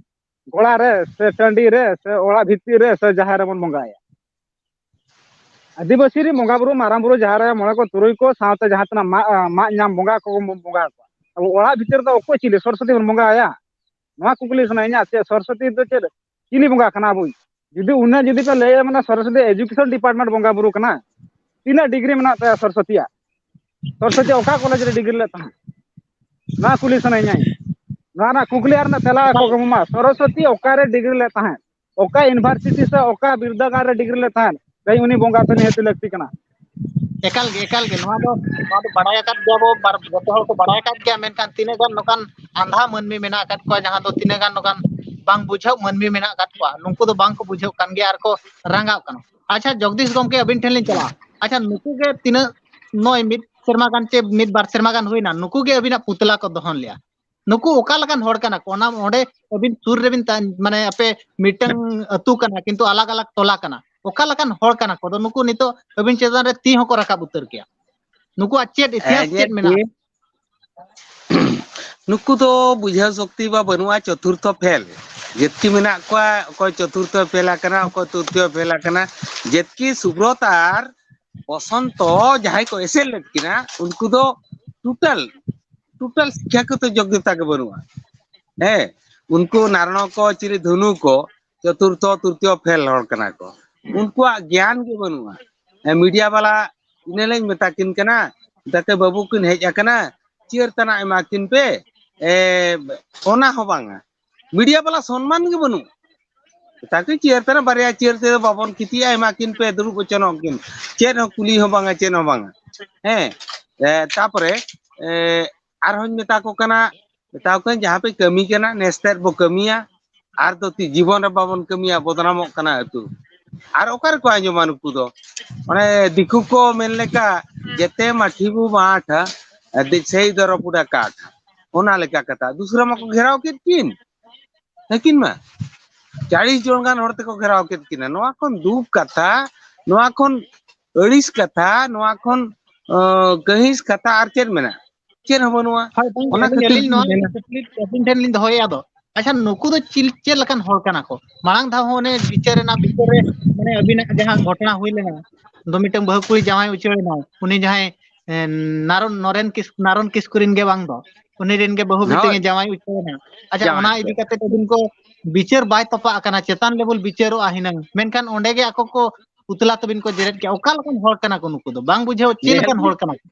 ᱜᱚᱲᱟ ᱨᱮ ᱥᱮ ᱴᱟᱺᱰᱤ ᱨᱮ ᱥᱮ ᱚᱲᱟᱜ ᱵᱷᱤᱛᱤᱨ ᱨᱮ ᱥᱮ ᱡᱟᱦᱮᱨ ᱨᱮᱵᱚᱱ ᱵᱚᱸᱜᱟᱭᱟ? ᱟᱹᱫᱤᱵᱟᱹᱥᱤ ᱨᱮᱱ ᱵᱚᱸᱜᱟ ᱵᱩᱨᱩ, ᱢᱟᱨᱟᱝ ᱵᱩᱨᱩ, ᱡᱟᱦᱮᱨ ᱟᱭᱳ, ᱢᱚᱬᱮ ᱠᱚ, ᱛᱩᱨᱩᱭ ᱠᱚ, ᱥᱟᱶᱛᱮ ᱡᱟᱦᱟᱸ ᱛᱤᱱᱟᱹᱜ ᱢᱟᱜ, ᱢᱟᱜ ᱧᱟᱢ ᱵᱚᱸᱜᱟ ᱠᱚᱵᱚᱱ ᱵᱚᱸᱜᱟ ᱟᱠᱚᱣᱟ᱾ ᱟᱵᱚ ᱚᱲᱟᱜ ᱵᱷᱤᱛᱤᱨ ᱨᱮᱫᱚ ᱚᱠᱚᱭ ᱪᱤᱞᱤ ᱥᱚᱨᱚᱥᱚᱛᱤ ᱵᱚᱱ ᱵᱚᱸᱜᱟ ᱟᱭᱟ? ᱱᱚᱣᱟ ᱠᱩᱠᱞᱤ ᱥᱟᱱᱟᱭᱤᱧᱟ, ᱪᱮᱫ ᱥᱚᱨᱚᱥᱚᱛᱤ ᱫᱚ ᱪᱮᱫ ᱪᱤᱞᱤ ᱵᱚᱸᱜᱟ ᱠᱟᱱᱟ ᱟᱵᱚᱭᱤᱡ? ᱡᱩᱫᱤ ᱩᱱᱟᱹᱜ ᱡᱩᱫᱤ ᱯᱮ ᱞᱟᱹᱭᱟ, ᱢᱟᱱᱮ ᱥᱚᱨᱚᱥᱚᱛᱤ education department ᱵᱚᱸᱜᱟ ᱵᱩᱨᱩ ᱠᱟᱱᱟ, ᱛᱤᱱᱟᱹᱜ degree ᱢᱮᱱᱟᱜ ᱛᱟᱭᱟ ᱥᱚᱨᱚᱥᱚᱛᱤᱭᱟᱜ? ᱥᱚᱨᱚᱥᱚᱛᱤ ᱚᱠᱟ ᱠᱚᱞᱮᱡᱽ ᱨᱮ degree ᱞᱮᱫ ᱛᱟᱦᱮᱸᱫ? ᱱᱚᱣᱟ ᱠᱩᱞᱤ ᱥᱟᱱᱟᱧᱟ ᱤᱧ᱾ ᱱᱚᱣᱟ ᱨᱮᱱᱟᱜ ᱠᱩᱠᱞᱤ ᱟᱨ ᱢᱤᱫ ᱛᱮᱞᱟ ᱠᱚ ᱮᱢᱟ, ᱥᱚᱨᱚᱥᱚᱛᱤ ᱚᱠᱟᱨᱮ degree ᱞᱮᱫ ᱛᱟᱦᱮᱸᱫ? ᱚᱠᱟ university ᱥᱮ ᱚᱠᱟ ᱵᱤᱨᱫᱟᱹᱜᱟᱲ ᱨᱮ degree ᱞᱮᱫ ᱛᱟᱦᱮᱸᱫ? ᱛᱮᱦᱮᱧ ᱩᱱᱤ ᱵᱚᱸᱜᱟ ᱛᱮ ᱱᱤᱦᱟᱹᱛ ᱞᱟᱹᱠᱛᱤ ᱠᱟᱱᱟ᱾ ᱮᱠᱟᱞ ᱜᱮ, ᱮᱠᱟᱞ ᱜᱮ᱾ ᱱᱚᱣᱟ ᱫᱚ, ᱱᱚᱣᱟ ᱫᱚ ᱵᱟᱲᱟᱭ ᱟᱠᱟᱫ ᱜᱮᱭᱟ ᱵᱚ, ᱵᱟᱨ-, ᱡᱚᱛᱚ ᱦᱚᱲ ᱠᱚ ᱵᱟᱲᱟᱭ ᱟᱠᱟᱫ ᱜᱮᱭᱟ, ᱢᱮᱱᱠᱷᱟᱱ ᱛᱤᱱᱟᱹᱜ ᱜᱟᱱ ᱱᱚᱝᱠᱟᱱ ᱟᱸᱫᱷᱟ ᱢᱟᱹᱱᱢᱤ ᱢᱮᱱᱟᱜ ᱟᱠᱟᱫ ᱠᱚᱣᱟ, ᱡᱟᱦᱟᱸ ᱫᱚ ᱛᱤᱱᱟᱹᱜ ᱜᱟᱱ ᱱᱚᱝᱠᱟᱱ ᱵᱟᱝ ᱵᱩᱡᱷᱟᱹᱣ ᱢᱟᱹᱱᱢᱤ ᱢᱮᱱᱟᱜ ᱟᱠᱟᱫ ᱠᱚᱣᱟ, ᱱᱩᱠᱩ ᱫᱚ ᱵᱟᱝ ᱠᱚ ᱵᱩᱡᱷᱟᱹᱣ ᱠᱟᱱ ᱜᱮᱭᱟ ᱟᱨ ᱠᱚ ᱨᱟᱸᱜᱟᱣ ᱠᱟᱱᱟ᱾ ᱟᱪᱪᱷᱟ, ᱡᱚᱜᱽᱫᱤᱥ ᱜᱚᱢᱠᱮ, ᱟᱹᱵᱤᱱ ᱴᱷᱮᱱ ᱞᱤᱧ ᱪᱟᱞᱟᱜᱼᱟ᱾ ᱟᱪᱪᱷᱟ, ᱱᱩᱠᱩ ᱜᱮ ᱛᱤᱱᱟᱹᱜ ᱱᱚᱭ ᱢᱤᱫ ᱥᱮᱨᱢᱟ ᱜᱟᱱ ᱪᱮ ᱢᱤᱫ ᱵᱟᱨ ᱥᱮᱨᱢᱟ ᱜᱟᱱ ᱦᱩᱭᱱᱟ, ᱱᱩᱠᱩ ᱜᱮ ᱟᱹᱵᱤᱱᱟᱜ ᱯᱩᱛᱞᱟ ᱠᱚ ᱫᱚᱦᱚᱱ ᱞᱮᱜᱼᱟ᱾ ᱱᱩᱠᱩ ᱚᱠᱟ ᱞᱮᱠᱟᱱ ᱦᱚᱲ ᱠᱟᱱᱟ ᱠᱚ? ᱚᱱᱟ ᱚᱸᱰᱮ ᱟᱹᱵᱤᱱ ᱥᱩᱨ ᱨᱮᱵᱤᱱ ᱛᱟᱦᱮᱱ, ᱢᱟᱱᱮ ᱟᱯᱮ ᱢᱤᱫᱴᱟᱝ ᱟᱹᱛᱩ ᱠᱟᱱᱟ, ᱠᱤᱱᱛᱩ ᱟᱞᱟᱜᱽ ᱟᱞᱟᱜᱽ ᱴᱚᱞᱟ ᱠᱟᱱᱟ᱾ ᱚᱠᱟ ᱞᱮᱠᱟᱱ ᱦᱚᱲ ᱠᱟᱱᱟ ᱠᱚ? ᱟᱫᱚ ᱱᱩᱠᱩ ᱱᱤᱛᱚᱜ ᱟᱹᱵᱤᱱ ᱪᱮᱛᱟᱱ ᱨᱮ ᱛᱤ ᱦᱚᱸᱠᱚ ᱨᱟᱠᱟᱵ ᱩᱛᱟᱹᱨ ᱠᱮᱭᱟ᱾ ᱱᱩᱠᱩᱣᱟᱜ ᱪᱮᱫ ᱤᱛᱤᱦᱟᱥ ᱦᱮᱸ, ᱪᱮᱫ ᱧᱮᱞ ᱢᱮᱱᱟᱜᱼᱟ? ᱵᱤᱱ᱾ ᱱᱩᱠᱩ ᱫᱚ ᱵᱩᱡᱷᱟᱹᱣ ᱥᱚᱠᱛᱤ ᱵᱟ ᱵᱟᱹᱱᱩᱜᱼᱟ, ᱪᱚᱛᱩᱨᱛᱷᱚ ᱯᱷᱮᱞ᱾ ᱡᱮᱛᱠᱤ ᱢᱮᱱᱟᱜ ᱠᱚᱣᱟ, ᱚᱠᱚᱭ ᱪᱚᱛᱩᱨᱛᱷᱚ ᱯᱷᱮᱞ ᱟᱠᱟᱱᱟ, ᱚᱠᱚᱭ ᱛᱨᱤᱛᱤᱭᱚ ᱯᱷᱮᱞ ᱟᱠᱟᱱᱟ, ᱡᱮᱛᱠᱤ ᱥᱩᱵᱨᱚᱛ ᱟᱨ ᱵᱚᱥᱚᱱᱛᱚ ᱡᱟᱦᱟᱸᱭ ᱠᱚ ᱮᱥᱮᱫ ᱞᱮᱫ ᱠᱤᱱᱟ, ᱩᱱᱠᱩ ᱫᱚ ᱴᱳᱴᱟᱞ, ᱴᱳᱴᱟᱞ ᱥᱤᱠᱠᱷᱟᱜᱚᱛᱚ ᱡᱳᱜᱽᱭᱚᱛᱟ ᱜᱮ ᱵᱟᱹᱱᱩᱜᱼᱟ᱾ ᱦᱮᱸ, ᱩᱱᱠᱩ ᱱᱟᱨᱱᱚ ᱠᱚ, ᱪᱤᱞᱤ ᱫᱷᱚᱱᱩ ᱠᱚ, ᱪᱚᱛᱩᱨᱛᱷᱚ, ᱛᱨᱤᱛᱤᱭᱚ ᱯᱷᱮᱞ ᱦᱚᱲ ᱠᱟᱱᱟ ᱠᱚ᱾ ᱩᱱᱠᱩᱣᱟᱜ ᱜᱮᱭᱟᱱ ᱜᱮ ᱵᱟᱹᱱᱩᱜᱼᱟ᱾ ᱦᱮᱸ, ᱢᱤᱰᱤᱭᱟ ᱵᱟᱞᱟ ᱤᱱᱟᱹ ᱞᱤᱧ ᱢᱮᱛᱟ ᱠᱤᱱ ᱠᱟᱱᱟ, ᱛᱟᱛᱮ ᱵᱟᱹᱵᱩ ᱠᱤᱱ ᱦᱮᱡ ᱟᱠᱟᱱᱟ, ᱪᱤᱭᱟᱹᱨ ᱛᱟᱱᱟᱜ ᱮᱢᱟ ᱠᱤᱱ ᱯᱮ, ᱮ, ᱚᱱᱟ ᱦᱚᱸ ᱵᱟᱝᱟ᱾ ᱢᱤᱰᱤᱭᱟ ᱵᱟᱞᱟ ᱥᱚᱱᱢᱟᱱ ᱜᱮ ᱵᱟᱹᱱᱩᱜ᱾ ᱢᱮᱛᱟ ᱠᱤᱱ ᱪᱤᱭᱟᱹᱨ ᱛᱟᱱᱟ, ᱵᱟᱨᱭᱟ ᱪᱤᱭᱟᱹᱨ ᱛᱮᱫᱚ ᱵᱟᱵᱚᱱ ᱠᱷᱤᱛᱤᱜᱼᱟ, ᱮᱢᱟ ᱠᱤᱱ ᱯᱮ, ᱫᱩᱲᱩᱵ ᱦᱚᱪᱚᱱᱚᱜ ᱠᱤᱱ᱾ ᱪᱮᱫ ᱦᱚᱸ ᱠᱩᱞᱤ ᱦᱚᱸ ᱵᱟᱝᱟ, ᱪᱮᱫ ᱦᱚᱸ ᱵᱟᱝᱟ᱾ ᱦᱮᱸ, ᱮ, ᱛᱟᱯᱚᱨᱮ, ᱮ, ᱟᱨᱦᱚᱸᱧ ᱢᱮᱛᱟ ᱠᱚ ᱠᱟᱱᱟ, ᱢᱮᱛᱟ ᱠᱚ ᱠᱟᱹᱱᱟᱹᱧ, ᱡᱟᱦᱟᱸ ᱯᱮ ᱠᱟᱹᱢᱤ ᱠᱟᱱᱟ, ᱱᱮᱥᱛᱮᱫ ᱵᱚ ᱠᱟᱹᱢᱤᱭᱟ, ᱟᱨ ᱫᱚ ᱛᱤ-, ᱡᱤᱵᱚᱱ ᱨᱮ ᱵᱟᱵᱚᱱ ᱠᱟᱹᱢᱤᱭᱟ, ᱵᱚᱫᱱᱟᱢᱚᱜ ᱠᱟᱱᱟ ᱟᱹᱛᱩ᱾ ᱟᱨ ᱚᱠᱟ ᱨᱮᱠᱚ ᱟᱸᱡᱚᱢᱟ ᱱᱩᱠᱩ ᱫᱚ? ᱚᱱᱮ ᱫᱤᱠᱩ ᱠᱚ ᱢᱮᱱ ᱞᱮᱠᱟ, "ᱡᱮᱛᱮ ᱢᱟᱹᱴᱷᱤ ᱵᱚ ᱢᱟᱴᱷᱟ, ᱫᱤᱥᱟᱹᱭ ᱫᱚ ᱨᱚᱯᱩᱰᱟ ᱠᱟᱴ", ᱚᱱᱟ ᱞᱮᱠᱟ ᱠᱟᱛᱷᱟ᱾ ᱫᱩᱥᱨᱟ ᱢᱟᱠᱚ ᱜᱷᱮᱨᱟᱣ ᱠᱮᱫ ᱠᱤᱱ, ᱦᱮᱸ ᱠᱤᱱ ᱢᱟ, ᱪᱟᱲᱤᱥ ᱡᱚᱱ ᱜᱟᱱ ᱦᱚᱲ ᱛᱮᱠᱚ ᱜᱷᱮᱨᱟᱣ ᱠᱮᱫ ᱠᱤᱱᱟ᱾ ᱱᱚᱣᱟ ᱠᱷᱚᱱ ᱫᱩᱠ ᱠᱟᱛᱷᱟ, ᱱᱚᱣᱟ ᱠᱷᱚᱱ ᱟᱹᱲᱤᱥ ᱠᱟᱛᱷᱟ, ᱱᱚᱣᱟ ᱠᱷᱚᱱ, ᱚ, ᱠᱟᱹᱦᱤᱥ ᱠᱟᱛᱷᱟ ᱟᱨ ᱪᱮᱫ ᱢᱮᱱᱟᱜᱼᱟ? ᱪᱮᱫ ᱦᱚᱸ ᱵᱟᱹᱱᱩᱜᱼᱟ᱾ ᱦᱳᱭ, ᱵᱟᱝ, ᱚᱱᱟ ᱟᱹᱞᱤᱧ, ᱠᱷᱟᱹᱛᱤᱨ ᱟᱹᱞᱤᱧ ᱜᱤᱧ ᱱᱚᱣᱟ ᱞᱤᱧ ᱢᱮᱱᱟ᱾ ᱠᱩᱠᱞᱤ ᱟᱹᱵᱤᱱ ᱴᱷᱮᱱ ᱞᱤᱧ ᱫᱚᱦᱚᱭᱮᱫᱼᱟ ᱫᱚ, ᱟᱪᱪᱷᱟ, ᱱᱩᱠᱩ ᱫᱚ ᱪᱤᱞ-, ᱪᱮᱫ ᱞᱮᱠᱟᱱ ᱦᱚᱲ ᱠᱟᱱᱟ ᱠᱚ? ᱢᱟᱲᱟᱝ ᱫᱷᱟᱣ ᱦᱚᱸ ᱚᱱᱮ ᱵᱤᱪᱟᱹᱨ ᱨᱮᱱᱟᱜ ᱵᱤᱪᱟᱹᱨ ᱨᱮ, ᱢᱟᱱᱮ, ᱟᱹᱵᱤᱱᱟᱜ ᱡᱟᱦᱟᱸ ᱜᱷᱚᱴᱚᱱᱟ ᱦᱩᱭ ᱞᱮᱱᱟ, ᱫᱚ ᱢᱤᱫᱴᱟᱝ ᱵᱟᱹᱦᱩ ᱠᱩᱲᱤ ᱡᱟᱶᱟᱭ ᱩᱪᱟᱹᱲ ᱮᱱᱟᱭ, ᱩᱱᱤ ᱡᱟᱦᱟᱸᱭ, ᱮ, ᱱᱟᱨᱚᱱ, ᱱᱚᱨᱮᱱ ᱠᱤᱥ-, ᱱᱟᱨᱚᱱ ᱠᱤᱥᱠᱩ ᱨᱮᱱ ᱜᱮ ᱵᱟᱝ ᱫᱚ, ᱩᱱᱤ ᱨᱮᱱ ᱜᱮ ᱵᱟᱹᱦᱩ ᱢᱤᱫᱴᱟᱝ ᱦᱳᱭ᱾ ᱮ ᱡᱟᱶᱟᱭ ᱩᱪᱟᱹᱲ ᱮᱱᱟ᱾ ᱟᱪᱪᱷᱟ, ᱡᱟᱶᱟᱭ ᱚᱱᱟ ᱤᱫᱤ ᱩᱪᱟᱹᱲ᱾ ᱠᱟᱛᱮ ᱟᱹᱵᱤᱱ ᱠᱚ ᱵᱤᱪᱟᱹᱨ ᱵᱟᱭ ᱛᱚᱯᱟᱜ ᱟᱠᱟᱱᱟ, ᱪᱮᱛᱟᱱ ᱞᱮᱵᱮᱞ ᱵᱤᱪᱟᱹᱨᱚᱜᱼᱟ ᱦᱤᱱᱟᱹᱝ, ᱢᱮᱱᱠᱷᱟᱱ ᱚᱸᱰᱮ ᱜᱮ ᱟᱠᱚ ᱠᱚ ᱯᱩᱛᱞᱟ ᱛᱮᱵᱤᱱ ᱠᱚ ᱡᱮᱨᱮᱫ ᱠᱮᱜᱼᱟ᱾ ᱚᱠᱟ ᱞᱮᱠᱟᱱ ᱦᱚᱲ ᱠᱟᱱᱟ ᱠᱚ ᱱᱩᱠᱩ ᱫᱚ? ᱵᱟᱝ ᱵᱩᱡᱷᱟᱹᱣ, ᱪᱮᱫ ᱧᱮᱞ ᱞᱮᱠᱟᱱ ᱵᱤᱱ᱾ ᱦᱚᱲ ᱠᱟᱱᱟ ᱠᱚ?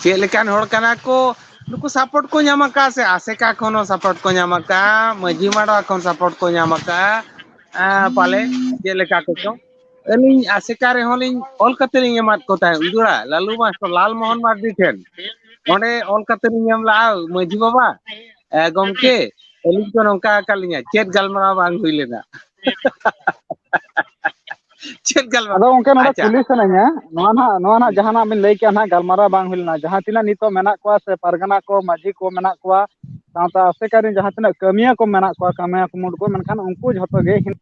ᱪᱮᱫ ᱞᱮᱠᱟᱱ ᱦᱚᱲ ᱠᱟᱱᱟ ᱠᱚ? ᱱᱩᱠᱩ ᱥᱟᱯᱳᱨᱴ ᱠᱚ ᱧᱟᱢ ᱟᱠᱟᱫ ᱥᱮ ᱟᱥᱮᱠᱟ ᱠᱷᱚᱱ ᱦᱚᱸ ᱥᱟᱯᱳᱨᱴ ᱠᱚ ᱧᱟᱢ ᱟᱠᱟᱫ, ᱢᱟᱹᱡᱷᱤ ᱢᱟᱰᱣᱟ ᱠᱷᱚᱱ ᱥᱟᱯᱳᱨᱴ ᱠᱚ ᱧᱟᱢ ᱟᱠᱟᱫ, ᱮᱸ, ᱯᱟᱞᱮ ᱪᱮᱫ ᱞᱮᱠᱟ ᱠᱚᱪᱚ? ᱟᱹᱞᱤᱧ ᱟᱥᱮᱠᱟ ᱨᱮᱦᱚᱸ ᱞᱤᱧ ᱚᱞ ᱠᱟᱛᱮ ᱞᱤᱧ ᱮᱢᱟᱫ ᱠᱚ ᱛᱟᱦᱮᱸᱫ, ᱩᱡᱽᱲᱟ ᱞᱟᱞᱩ ᱢᱟᱥᱴᱟᱨ ᱞᱟᱞ ᱢᱳᱦᱚᱱ ᱢᱟᱨᱰᱤ ᱴᱷᱮᱱ᱾ ᱚᱸᱰᱮ ᱚᱞ ᱠᱟᱛᱮ ᱞᱤᱧ ᱮᱢ ᱞᱟᱜᱼᱟ, "ᱢᱟᱹᱡᱷᱤ ᱵᱟᱵᱟ, ᱮ, ᱜᱚᱢᱠᱮ, ᱟᱹᱞᱤᱧ ᱠᱚ ᱱᱚᱝᱠᱟ ᱟᱠᱟᱫ ᱞᱤᱧᱟ, ᱪᱮᱫ ᱜᱟᱞᱢᱟᱨᱟᱣ ᱵᱟᱝ ᱦᱩᱭ ᱞᱮᱱᱟ?" ᱪᱮᱫ ᱜᱟᱞᱢᱟᱨᱟᱣ? ᱟᱫᱚ ᱜᱚᱢᱠᱮ, ᱱᱚᱰᱮ ᱟᱪᱪᱷᱟ᱾ ᱠᱩᱞᱤ ᱥᱟᱱᱟᱧᱟ, ᱱᱚᱣᱟ ᱱᱟᱦᱟᱜ, ᱱᱚᱣᱟ ᱱᱟᱦᱟᱜ ᱦᱩᱸ᱾ ᱡᱟᱦᱟᱱᱟᱜ ᱵᱤᱱ ᱞᱟᱹᱭ ᱠᱮᱜᱼᱟ ᱱᱟᱦᱟᱜ, ᱜᱟᱞᱢᱟᱨᱟᱣ ᱵᱟᱝ ᱦᱩᱭ ᱞᱮᱱᱟ, ᱡᱟᱦᱟᱸ ᱛᱤᱱᱟᱹᱜ ᱱᱤᱛᱚᱜ ᱢᱮᱱᱟᱜ ᱠᱚᱣᱟ ᱥᱮ ᱯᱟᱨᱜᱟᱱᱟ ᱠᱚ, ᱢᱟᱹᱡᱷᱤ ᱠᱚ ᱢᱮᱱᱟᱜ ᱠᱚᱣᱟ, ᱥᱟᱶᱛᱮ ᱟᱥᱮᱠᱟ ᱨᱮᱱ ᱡᱟᱦᱟᱸ ᱛᱤᱱᱟᱹᱜ ᱠᱟᱹᱢᱤᱭᱟᱹ ᱠᱚ ᱢᱮᱱᱟᱜ ᱠᱚᱣᱟ, ᱠᱟᱹᱢᱤᱭᱟᱹ ᱠᱩᱢᱩᱴ ᱠᱚ, ᱢᱮᱱᱠᱷᱟᱱ ᱩᱱᱠᱩ ᱡᱷᱚᱛᱚ ᱜᱮ ᱦᱤᱱ-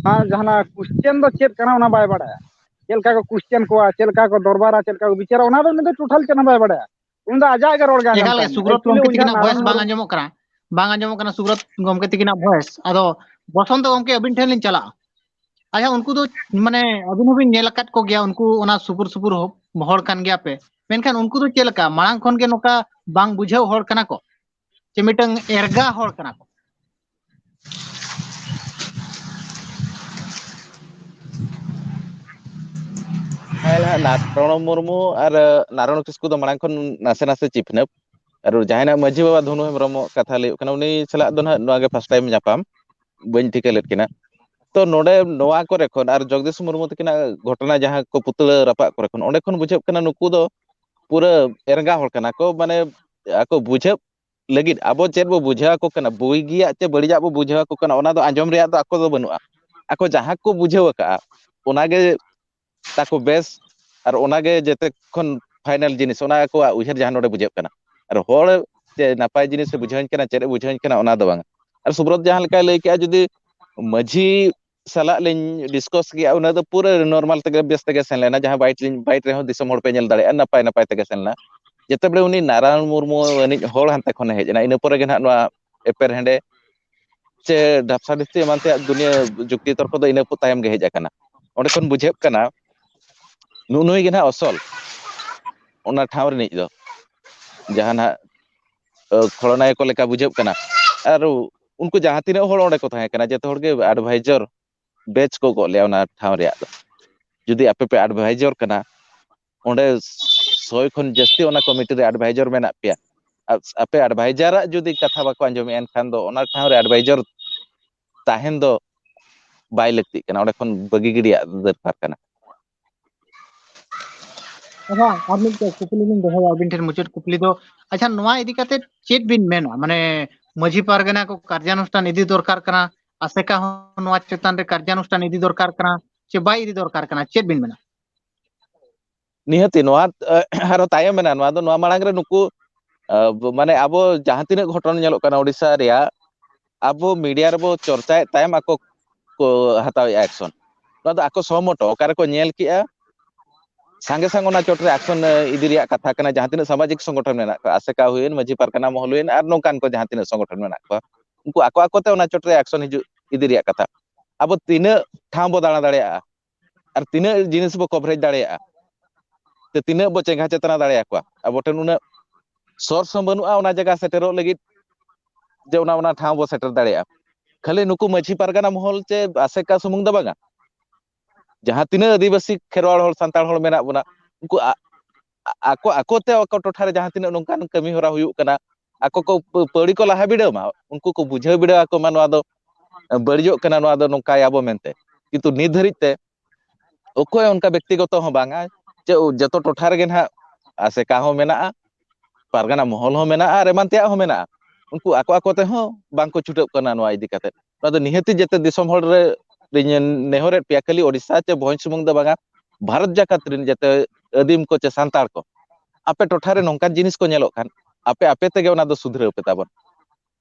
ᱟᱨ ᱡᱟᱦᱟᱱᱟᱜ ᱠᱩᱥᱪᱮᱱ ᱫᱚ ᱪᱮᱫ ᱠᱟᱱᱟ ᱚᱱᱟ ᱵᱟᱭ ᱵᱟᱲᱟᱭᱟ᱾ ᱪᱮᱫ ᱞᱮᱠᱟ ᱠᱚ ᱠᱩᱥᱪᱮᱱ ᱠᱚᱣᱟ, ᱪᱮᱫ ᱞᱮᱠᱟ ᱠᱚ ᱫᱚᱨᱵᱟᱨᱟ, ᱪᱮᱫ ᱞᱮᱠᱟ ᱠᱚ ᱵᱤᱪᱟᱹᱨᱟ, ᱚᱱᱟ ᱫᱚ ᱩᱱᱤ ᱫᱚ ᱴᱳᱴᱟᱞ ᱪᱮᱫ ᱦᱚᱸ ᱵᱟᱭ ᱵᱟᱲᱟᱭᱟ᱾ ᱩᱱᱤ ᱫᱚ ᱟᱡᱟᱜ ᱜᱮ ᱨᱚᱲ ᱜᱮ ᱟᱸᱡᱚᱢ ᱮᱠᱟᱞ ᱜᱮ ᱛᱟᱭ᱾ ᱥᱩᱵᱨᱚᱛ ᱜᱚᱢᱠᱮ ᱛᱤᱠᱤᱱᱟᱜ ᱵᱷᱚᱭᱮᱥ ᱵᱟᱝ ᱟᱸᱡᱚᱢᱚᱜ ᱠᱟᱱᱟ, ᱵᱟᱝ ᱟᱸᱡᱚᱢᱚᱜ ᱠᱟᱱᱟ ᱥᱩᱵᱨᱚᱛ ᱜᱚᱢᱠᱮ ᱛᱤᱠᱤᱱᱟᱜ ᱵᱷᱚᱭᱮᱥ᱾ ᱟᱫᱚ ᱵᱚᱥᱚᱱᱛᱚ ᱜᱚᱢᱠᱮ, ᱟᱹᱵᱤᱱ ᱴᱷᱮᱱ ᱞᱤᱧ ᱪᱟᱞᱟᱜᱼᱟ᱾ ᱟᱪᱪᱷᱟ, ᱩᱱᱠᱩ ᱫᱚ ᱢᱟᱱᱮ ᱟᱹᱵᱤᱱ ᱦᱚᱸᱵᱤᱱ ᱧᱮᱞ ᱟᱠᱟᱫ ᱠᱚᱜᱮᱭᱟ, ᱩᱱᱠᱩ ᱚᱱᱟ ᱥᱩᱯᱩᱨ ᱥᱩᱯᱩᱨ ᱦᱚ-, ᱦᱚᱲ ᱠᱟᱱ ᱜᱮᱭᱟ ᱯᱮ, ᱢᱮᱱᱠᱷᱟᱱ ᱩᱱᱠᱩ ᱫᱚ ᱪᱮᱫ ᱞᱮᱠᱟ ᱢᱟᱲᱟᱝ ᱠᱷᱚᱱ ᱜᱮ ᱱᱚᱝᱠᱟ ᱵᱟᱝ ᱵᱩᱡᱷᱟᱹᱣ ᱦᱚᱲ ᱠᱟᱱᱟ ᱠᱚ, ᱪᱮ ᱢᱤᱫᱴᱟᱝ ᱮᱨᱜᱟ ᱦᱚᱲ ᱠᱟᱱᱟ ᱠᱚ? ᱦᱮᱸ, ᱱᱟᱨᱚᱬ ᱢᱩᱨᱢᱩ ᱟᱨ ᱱᱟᱨᱚᱬ ᱠᱤᱥᱠᱩ ᱫᱚ ᱢᱟᱲᱟᱝ ᱠᱷᱚᱱ ᱱᱟᱥᱮ ᱱᱟᱥᱮ ᱪᱤᱯᱱᱟᱹᱯ᱾ ᱟᱨ ᱡᱟᱦᱟᱸᱭ ᱱᱟᱜ ᱢᱟᱹᱡᱷᱤ ᱵᱟᱵᱟ ᱫᱷᱚᱱᱩ ᱦᱮᱢᱵᱨᱚᱢ ᱠᱟᱛᱷᱟ ᱞᱟᱹᱭ ᱦᱩᱭᱩᱜ ᱠᱟᱱᱟ, ᱩᱱᱤ ᱥᱟᱞᱟᱜ ᱫᱚ ᱱᱟᱦᱟᱜ ᱱᱚᱣᱟ ᱜᱮ ᱯᱷᱟᱥᱴ ᱴᱟᱭᱤᱢ ᱧᱟᱯᱟᱢ, ᱵᱟᱹᱧ ᱴᱷᱤᱠᱟᱹ ᱞᱮᱫ ᱠᱤᱱᱟ᱾ ᱛᱚ ᱱᱚᱰᱮ ᱱᱚᱣᱟ ᱠᱚᱨᱮ ᱠᱷᱚᱱ ᱟᱨ ᱡᱚᱜᱽᱫᱤᱥ ᱢᱩᱨᱢᱩ ᱛᱟᱹᱠᱤᱱᱟᱜ ᱜᱷᱚᱴᱚᱱᱟ ᱡᱟᱦᱟᱸ ᱠᱚ ᱯᱩᱛᱲᱟᱹ ᱨᱟᱯᱟᱜ ᱠᱚᱨᱮ ᱠᱷᱚᱱ, ᱚᱸᱰᱮ ᱠᱷᱚᱱ ᱵᱩᱡᱷᱟᱹᱜ ᱠᱟᱱᱟ ᱱᱩᱠᱩ ᱫᱚ ᱯᱩᱨᱟᱹ ᱮᱨᱜᱟ ᱦᱚᱲ ᱠᱟᱱᱟ ᱠᱚ, ᱢᱟᱱᱮ ᱟᱠᱚ ᱵᱩᱡᱷᱟᱹᱜ ᱞᱟᱹᱜᱤᱫ ᱟᱵᱚ ᱪᱮᱫ ᱵᱚ ᱵᱩᱡᱷᱟᱹᱣ ᱟᱠᱚ ᱠᱟᱱᱟ, ᱵᱩᱜᱤᱭᱟᱜ ᱪᱮ ᱵᱟᱹᱲᱤᱡᱟᱜ ᱵᱚ ᱵᱩᱡᱷᱟᱹᱣ ᱟᱠᱚ ᱠᱟᱱᱟ, ᱚᱱᱟ ᱫᱚ ᱟᱸᱡᱚᱢ ᱨᱮᱭᱟᱜ ᱫᱚ ᱟᱠᱚ ᱫᱚ ᱵᱟᱹᱱᱩᱜᱼᱟ᱾ ᱟᱠᱚ ᱡᱟᱦᱟᱸ ᱠᱚ ᱵᱩᱡᱷᱟᱹᱣ ᱟᱠᱟᱫᱼᱟ, ᱚᱱᱟᱜᱮ ᱛᱟᱠᱚ ᱵᱮᱥ, ᱟᱨ ᱚᱱᱟᱜᱮ ᱡᱮᱛᱮ ᱠᱷᱚᱱ ᱯᱷᱟᱭᱱᱟᱞ ᱡᱤᱱᱤᱥ, ᱚᱱᱟ ᱟᱠᱚᱣᱟᱜ ᱩᱭᱦᱟᱹᱨ ᱡᱟᱦᱟᱸ ᱱᱚᱰᱮ ᱵᱩᱡᱷᱟᱹᱜ ᱠᱟᱱᱟ᱾ ᱟᱨ ᱦᱚᱲ ᱪᱮ ᱱᱟᱯᱟᱭ ᱡᱤᱱᱤᱥ ᱮ ᱵᱩᱡᱷᱟᱹᱣᱟᱹᱧ ᱠᱟᱱᱟ, ᱪᱮᱫ ᱮ ᱵᱩᱡᱷᱟᱹᱣᱟᱹᱧ ᱠᱟᱱᱟ, ᱚᱱᱟ ᱫᱚ ᱵᱟᱝ᱾ ᱟᱨ ᱥᱩᱵᱨᱚᱛ ᱡᱟᱦᱟᱸ ᱞᱮᱠᱟᱭ ᱞᱟᱹᱭ ᱠᱮᱜᱼᱟ, ᱡᱩᱫᱤ ᱢᱟᱹᱡᱷᱤ ᱥᱟᱞᱟᱜ ᱞᱤᱧ ᱰᱤᱥᱠᱟᱥ ᱠᱮᱜᱼᱟ, ᱚᱱᱟ ᱫᱚ ᱯᱩᱨᱟᱹ ᱱᱚᱨᱢᱟᱞ ᱛᱮᱜᱮ, ᱵᱮᱥ ᱛᱮᱜᱮ ᱥᱮᱱ ᱞᱮᱱᱟ᱾ ᱡᱟᱦᱟᱸ ᱵᱟᱭᱤᱴ ᱞᱤᱧ, ᱵᱟᱭᱤᱴ ᱨᱮᱦᱚᱸ ᱫᱤᱥᱚᱢ ᱦᱚᱲ ᱯᱮ ᱧᱮᱞ ᱫᱟᱲᱮᱭᱟᱜᱼᱟ, ᱱᱟᱯᱟᱭ ᱱᱟᱯᱟᱭ ᱛᱮᱜᱮ ᱥᱮᱱ ᱞᱮᱱᱟ᱾ ᱡᱮᱛᱮ ᱵᱮᱲᱮ ᱩᱱᱤ ᱱᱟᱨᱟᱭᱚᱱ ᱢᱩᱨᱢᱩ ᱟᱹᱱᱤᱡ ᱦᱚᱲ ᱦᱟᱱᱛᱮ ᱠᱷᱚᱱᱮ ᱦᱮᱡ ᱮᱱᱟ, ᱤᱱᱟᱹ ᱯᱚᱨᱮ ᱜᱮ ᱱᱟᱦᱟᱜ ᱱᱚᱣᱟ ᱮᱯᱮᱨ ᱦᱮᱸᱰᱮ ᱪᱮ ᱰᱷᱟᱯᱥᱟ ᱰᱷᱤᱯᱥᱤ ᱮᱢᱟᱱ ᱛᱮᱭᱟᱜ ᱫᱩᱱᱤᱭᱟᱹ ᱡᱩᱠᱛᱤ ᱛᱚᱨᱠᱚ ᱫᱚ ᱤᱱᱟᱹ ᱠᱚ ᱛᱟᱭᱚᱢ ᱜᱮ ᱦᱮᱡ ᱟᱠᱟᱱᱟ᱾ ᱚᱸᱰᱮ ᱠᱷᱚᱱ ᱵᱩᱡᱷᱟᱹᱜ ᱠᱟᱱᱟ ᱱᱩᱜᱼᱩ ᱱᱩᱭ ᱜᱮ ᱱᱟᱦᱟᱜ ᱚᱥᱚᱞ ᱚᱱᱟ ᱴᱷᱟᱶ ᱨᱤᱱᱤᱡ ᱫᱚ, ᱡᱟᱦᱟᱸ ᱱᱟᱦᱟᱜ, ᱟᱹ, ᱠᱷᱚᱲᱱᱟᱭᱚᱠ ᱞᱮᱠᱟ ᱵᱩᱡᱷᱟᱹᱜ ᱠᱟᱱᱟ᱾ ᱟᱨ ᱩᱱᱠᱩ ᱡᱟᱦᱟᱸ ᱛᱤᱱᱟᱹᱜ ᱦᱚᱲ ᱚᱸᱰᱮ ᱠᱚ ᱛᱟᱦᱮᱸ ᱠᱟᱱᱟ, ᱡᱚᱛᱚ ᱦᱚᱲ ᱜᱮ ᱮᱰᱵᱷᱟᱭᱡᱚᱨ ᱵᱮᱪ ᱠᱚ ᱜᱚᱜ ᱞᱮᱜᱼᱟ ᱚᱱᱟ ᱴᱷᱟᱶ ᱨᱮᱭᱟᱜ ᱫᱚ᱾ ᱡᱩᱫᱤ ᱟᱯᱮ ᱯᱮ ᱮᱰᱵᱷᱟᱭᱡᱚᱨ ᱠᱟᱱᱟ, ᱚᱸᱰᱮ ᱥᱚᱭ ᱠᱷᱚᱱ ᱡᱟᱹᱥᱛᱤ ᱚᱱᱟ ᱠᱚᱢᱤᱴᱤ ᱨᱮ ᱮᱰᱵᱷᱟᱭᱡᱚᱨ ᱢᱮᱱᱟᱜ ᱯᱮᱭᱟ, ᱟᱨ ᱟᱯᱮ ᱮᱰᱵᱷᱟᱭᱡᱟᱨᱟᱜ ᱡᱩᱫᱤ ᱠᱟᱛᱷᱟ ᱵᱟᱠᱚ ᱟᱸᱡᱚᱢᱮᱜᱼᱟ, ᱮᱱᱠᱷᱟᱱ ᱫᱚ ᱚᱱᱟ ᱴᱷᱟᱶ ᱨᱮ ᱮᱰᱵᱷᱟᱭᱡᱚᱨ ᱛᱟᱦᱮᱱ ᱫᱚ ᱵᱟᱭ ᱞᱟᱹᱠᱛᱤᱜ ᱠᱟᱱᱟ, ᱚᱸᱰᱮ ᱠᱷᱚᱱ ᱵᱟᱹᱜᱤ ᱜᱤᱰᱤᱭᱟᱜ ᱫᱚᱨᱠᱟᱨ ᱠᱟᱱᱟ᱾ ᱟᱪᱪᱷᱟ, ᱟᱨ ᱢᱤᱫᱴᱮᱡ ᱠᱩᱠᱞᱤ ᱞᱤᱧ ᱫᱚᱦᱚᱭᱟ ᱟᱹᱵᱤᱱ ᱴᱷᱮᱱ, ᱢᱩᱪᱟᱹᱫ ᱠᱩᱠᱞᱤ ᱫᱚ, ᱟᱪᱪᱷᱟ, ᱱᱚᱣᱟ ᱤᱫᱤ ᱠᱟᱛᱮ ᱪᱮᱫ ᱵᱤᱱ ᱢᱮᱱᱟ? ᱢᱟᱱᱮ, ᱢᱟᱹᱡᱷᱤ ᱯᱟᱨᱜᱟᱱᱟ ᱠᱚ ᱠᱟᱨᱡᱟᱱᱩᱥᱴᱷᱟᱱ ᱤᱫᱤ ᱫᱚᱨᱠᱟᱨ ᱠᱟᱱᱟ, ᱟᱥᱮᱠᱟ ᱦᱚᱸ ᱱᱚᱣᱟ ᱪᱮᱛᱟᱱ ᱨᱮ ᱠᱟᱨᱡᱟᱱᱩᱥᱴᱷᱟᱱ ᱤᱫᱤ ᱫᱚᱨᱠᱟᱨ ᱠᱟᱱᱟ, ᱪᱮ ᱵᱟᱭ ᱤᱫᱤ ᱫᱚᱨᱠᱟᱨ ᱠᱟᱱᱟ, ᱪᱮᱫ ᱵᱤᱱ ᱢᱮᱱᱟ? ᱱᱤᱦᱟᱹᱛᱤ ᱱᱚᱣᱟ, ᱟᱨᱚ ᱛᱟᱭᱚᱢ ᱮᱱᱟ᱾ ᱱᱚᱣᱟ ᱫᱚ ᱱᱚᱣᱟ ᱢᱟᱲᱟᱝ ᱨᱮ ᱱᱩᱠᱩ, ᱢᱟᱱᱮ, ᱟᱵᱚ ᱡᱟᱦᱟᱸ ᱛᱤᱱᱟᱹᱜ ᱜᱷᱚᱴᱚᱱ ᱧᱮᱞᱚᱜ ᱠᱟᱱᱟ ᱳᱰᱤᱥᱟ ᱨᱮᱭᱟᱜ, ᱟᱵᱚ ᱢᱤᱰᱤᱭᱟ ᱨᱮᱵᱚ ᱪᱚᱨᱪᱟᱭᱮᱫ ᱛᱟᱭᱚᱢ ᱟᱠᱚ ᱠᱚ ᱦᱟᱛᱟᱣᱮᱫᱼᱟ ᱮᱠᱥᱚᱱ᱾ ᱱᱚᱣᱟ ᱫᱚ ᱟᱠᱚ ᱥᱚᱦᱚᱢᱚᱛᱚ ᱚᱠᱟ ᱨᱮᱠᱚ ᱧᱮᱞ ᱠᱮᱜᱼᱟ, ᱥᱟᱸᱜᱮ ᱥᱟᱝ ᱚᱱᱟ ᱪᱚᱴ ᱨᱮ ᱮᱠᱥᱚᱱ ᱤᱫᱤ ᱨᱮᱭᱟᱜ ᱠᱟᱛᱷᱟ ᱠᱟᱱᱟ᱾ ᱡᱟᱦᱟᱸ ᱛᱤᱱᱟᱹᱜ ᱥᱟᱢᱟᱡᱤᱠ ᱥᱚᱝᱜᱚᱴᱷᱚᱱ ᱢᱮᱱᱟᱜ ᱠᱚᱣᱟ, ᱟᱥᱮᱠᱟ ᱦᱩᱭᱮᱱ, ᱢᱟᱹᱡᱷᱤ ᱯᱟᱨᱜᱟᱱᱟ ᱢᱚᱦᱚᱞ ᱦᱩᱭᱮᱱ, ᱟᱨ ᱱᱚᱝᱠᱟᱱ ᱠᱚ ᱡᱟᱦᱟᱸ ᱛᱤᱱᱟᱹᱜ ᱥᱚᱝᱜᱚᱴᱷᱚᱱ ᱢᱮᱱᱟᱜ ᱠᱚᱣᱟ, ᱩᱱᱠᱩ ᱟᱠᱚ ᱟᱠᱚᱛᱮ ᱚᱱᱟ ᱪᱚᱴ ᱨᱮ ᱮᱠᱥᱚᱱ ᱦᱤᱡᱩᱜ ᱤᱫᱤ ᱨᱮᱭᱟᱜ ᱠᱟᱛᱷᱟ᱾ ᱟᱵᱚ ᱛᱤᱱᱟᱹᱜ ᱴᱷᱟᱶ ᱵᱚ ᱫᱟᱬᱟ ᱫᱟᱲᱮᱭᱟᱜᱼᱟ ᱟᱨ ᱛᱤᱱᱟᱹᱜ ᱡᱤᱱᱤᱥ ᱵᱚ ᱠᱚᱵᱷᱟᱨᱮᱡᱽ ᱫᱟᱲᱮᱭᱟᱜᱼᱟ, ᱥᱮ ᱛᱤᱱᱟᱹᱜ ᱵᱚ ᱪᱮᱸᱜᱷᱟ ᱪᱮᱛᱱᱟ ᱫᱟᱲᱮᱭᱟᱠᱚᱣᱟ, ᱟᱵᱚ ᱴᱷᱮᱱ ᱩᱱᱟᱹᱜ ᱥᱳᱨᱥ ᱦᱚᱸ ᱵᱟᱹᱱᱩᱜᱼᱟ ᱚᱱᱟ ᱡᱟᱭᱜᱟ ᱥᱮᱴᱮᱨᱚᱜ ᱞᱟᱹᱜᱤᱫ, ᱡᱮ ᱚᱱᱟ, ᱚᱱᱟ ᱴᱷᱟᱶ ᱵᱚ ᱥᱮᱴᱮᱨ ᱫᱟᱲᱮᱭᱟᱜᱼᱟ᱾ ᱠᱷᱟᱹᱞᱤ ᱱᱩᱠᱩ ᱢᱟᱹᱡᱷᱤ ᱯᱟᱨᱜᱟᱱᱟ ᱢᱚᱦᱚᱞ ᱪᱮ ᱟᱥᱮᱠᱟ ᱥᱩᱢᱩᱝ ᱫᱚ ᱵᱟᱝᱟ, ᱡᱟᱦᱟᱸ ᱛᱤᱱᱟᱹᱜ ᱟᱹᱫᱤᱵᱟᱹᱥᱤ ᱠᱷᱮᱨᱣᱟᱲ ᱦᱚᱲ, ᱥᱟᱱᱛᱟᱲ ᱦᱚᱲ ᱢᱮᱱᱟᱜ ᱵᱚᱱᱟ, ᱩᱱᱠᱩ ᱟ-, ᱟ-, ᱟᱠᱚ, ᱟᱠᱚᱛᱮ ᱟᱠᱚ ᱴᱚᱴᱷᱟ ᱨᱮ ᱡᱟᱦᱟᱸ ᱛᱤᱱᱟᱹᱜ ᱱᱚᱝᱠᱟᱱ ᱠᱟᱹᱢᱤ ᱦᱚᱨᱟ ᱦᱩᱭᱩᱜ ᱠᱟᱱᱟ, ᱟᱠᱚ ᱠᱚ ᱯᱟᱹ-, ᱯᱟᱹᱣᱲᱤ ᱠᱚ ᱞᱟᱦᱟ ᱵᱤᱰᱟᱹᱣ ᱢᱟ, ᱩᱱᱠᱩ ᱠᱚ ᱵᱩᱡᱷᱟᱹᱣ ᱵᱤᱰᱟᱹᱣ ᱟᱠᱚ ᱢᱟ, ᱱᱚᱣᱟ ᱫᱚ ᱵᱟᱹᱲᱤᱡᱚᱜ ᱠᱟᱱᱟ, ᱱᱚᱣᱟ ᱫᱚ ᱱᱚᱝᱠᱟᱭᱟᱵᱚ ᱢᱮᱱᱛᱮ᱾ ᱠᱤᱱᱛᱩ ᱱᱤᱛ ᱫᱷᱟᱹᱨᱤᱡ ᱛᱮ ᱚᱠᱚᱭ ᱚᱱᱠᱟ ᱵᱮᱠᱛᱤᱜᱚᱛᱚ ᱦᱚᱸ ᱵᱟᱝᱟ, ᱪᱮ ᱡᱚᱛᱚ ᱴᱚᱴᱷᱟ ᱨᱮᱜᱮ ᱱᱟᱦᱟᱜ ᱟᱥᱮᱠᱟ ᱦᱚᱸ ᱢᱮᱱᱟᱜᱼᱟ, ᱯᱟᱨᱜᱟᱱᱟ ᱢᱚᱦᱚᱞ ᱦᱚᱸ ᱢᱮᱱᱟᱜᱼᱟ, ᱟᱨ ᱮᱢᱟᱱ ᱛᱮᱭᱟᱜ ᱦᱚᱸ ᱢᱮᱱᱟᱜᱼᱟ᱾ ᱩᱱᱠᱩ ᱟᱠᱚ ᱟᱠᱚ ᱛᱮᱦᱚᱸ ᱵᱟᱝᱠᱚ ᱪᱷᱩᱴᱟᱹᱜ ᱠᱟᱱᱟ ᱱᱚᱣᱟ ᱤᱫᱤ ᱠᱟᱛᱮ᱾ ᱱᱚᱣᱟ ᱫᱚ ᱱᱤᱦᱟᱹᱛᱤ ᱡᱟᱛᱮ ᱫᱤᱥᱚᱢ ᱦᱚᱲ ᱨᱮ ᱤᱧ ᱱᱮᱦᱚᱨᱮᱫ ᱯᱮᱭᱟ, ᱠᱷᱟᱹᱞᱤ ᱳᱰᱤᱥᱟ ᱪᱮ ᱵᱷᱚᱸᱡᱽ ᱥᱩᱢᱩᱝ ᱫᱚ ᱵᱟᱝᱟ, ᱵᱷᱟᱨᱚᱛ ᱡᱟᱠᱟᱛ ᱨᱮᱱ ᱡᱟᱛᱮ ᱟᱹᱫᱤᱢ ᱠᱚ ᱪᱮ ᱥᱟᱱᱛᱟᱲ ᱠᱚ ᱟᱯᱮ ᱴᱚᱴᱷᱟ ᱨᱮ ᱱᱚᱝᱠᱟᱱ ᱡᱤᱱᱤᱥ ᱠᱚ ᱧᱮᱞᱚᱜ ᱠᱷᱟᱱ, ᱟᱯᱮ ᱟᱯᱮ ᱛᱮᱜᱮ ᱚᱱᱟ ᱫᱚ ᱥᱩᱫᱷᱨᱟᱹᱣ ᱯᱮ ᱛᱟᱵᱚᱱ᱾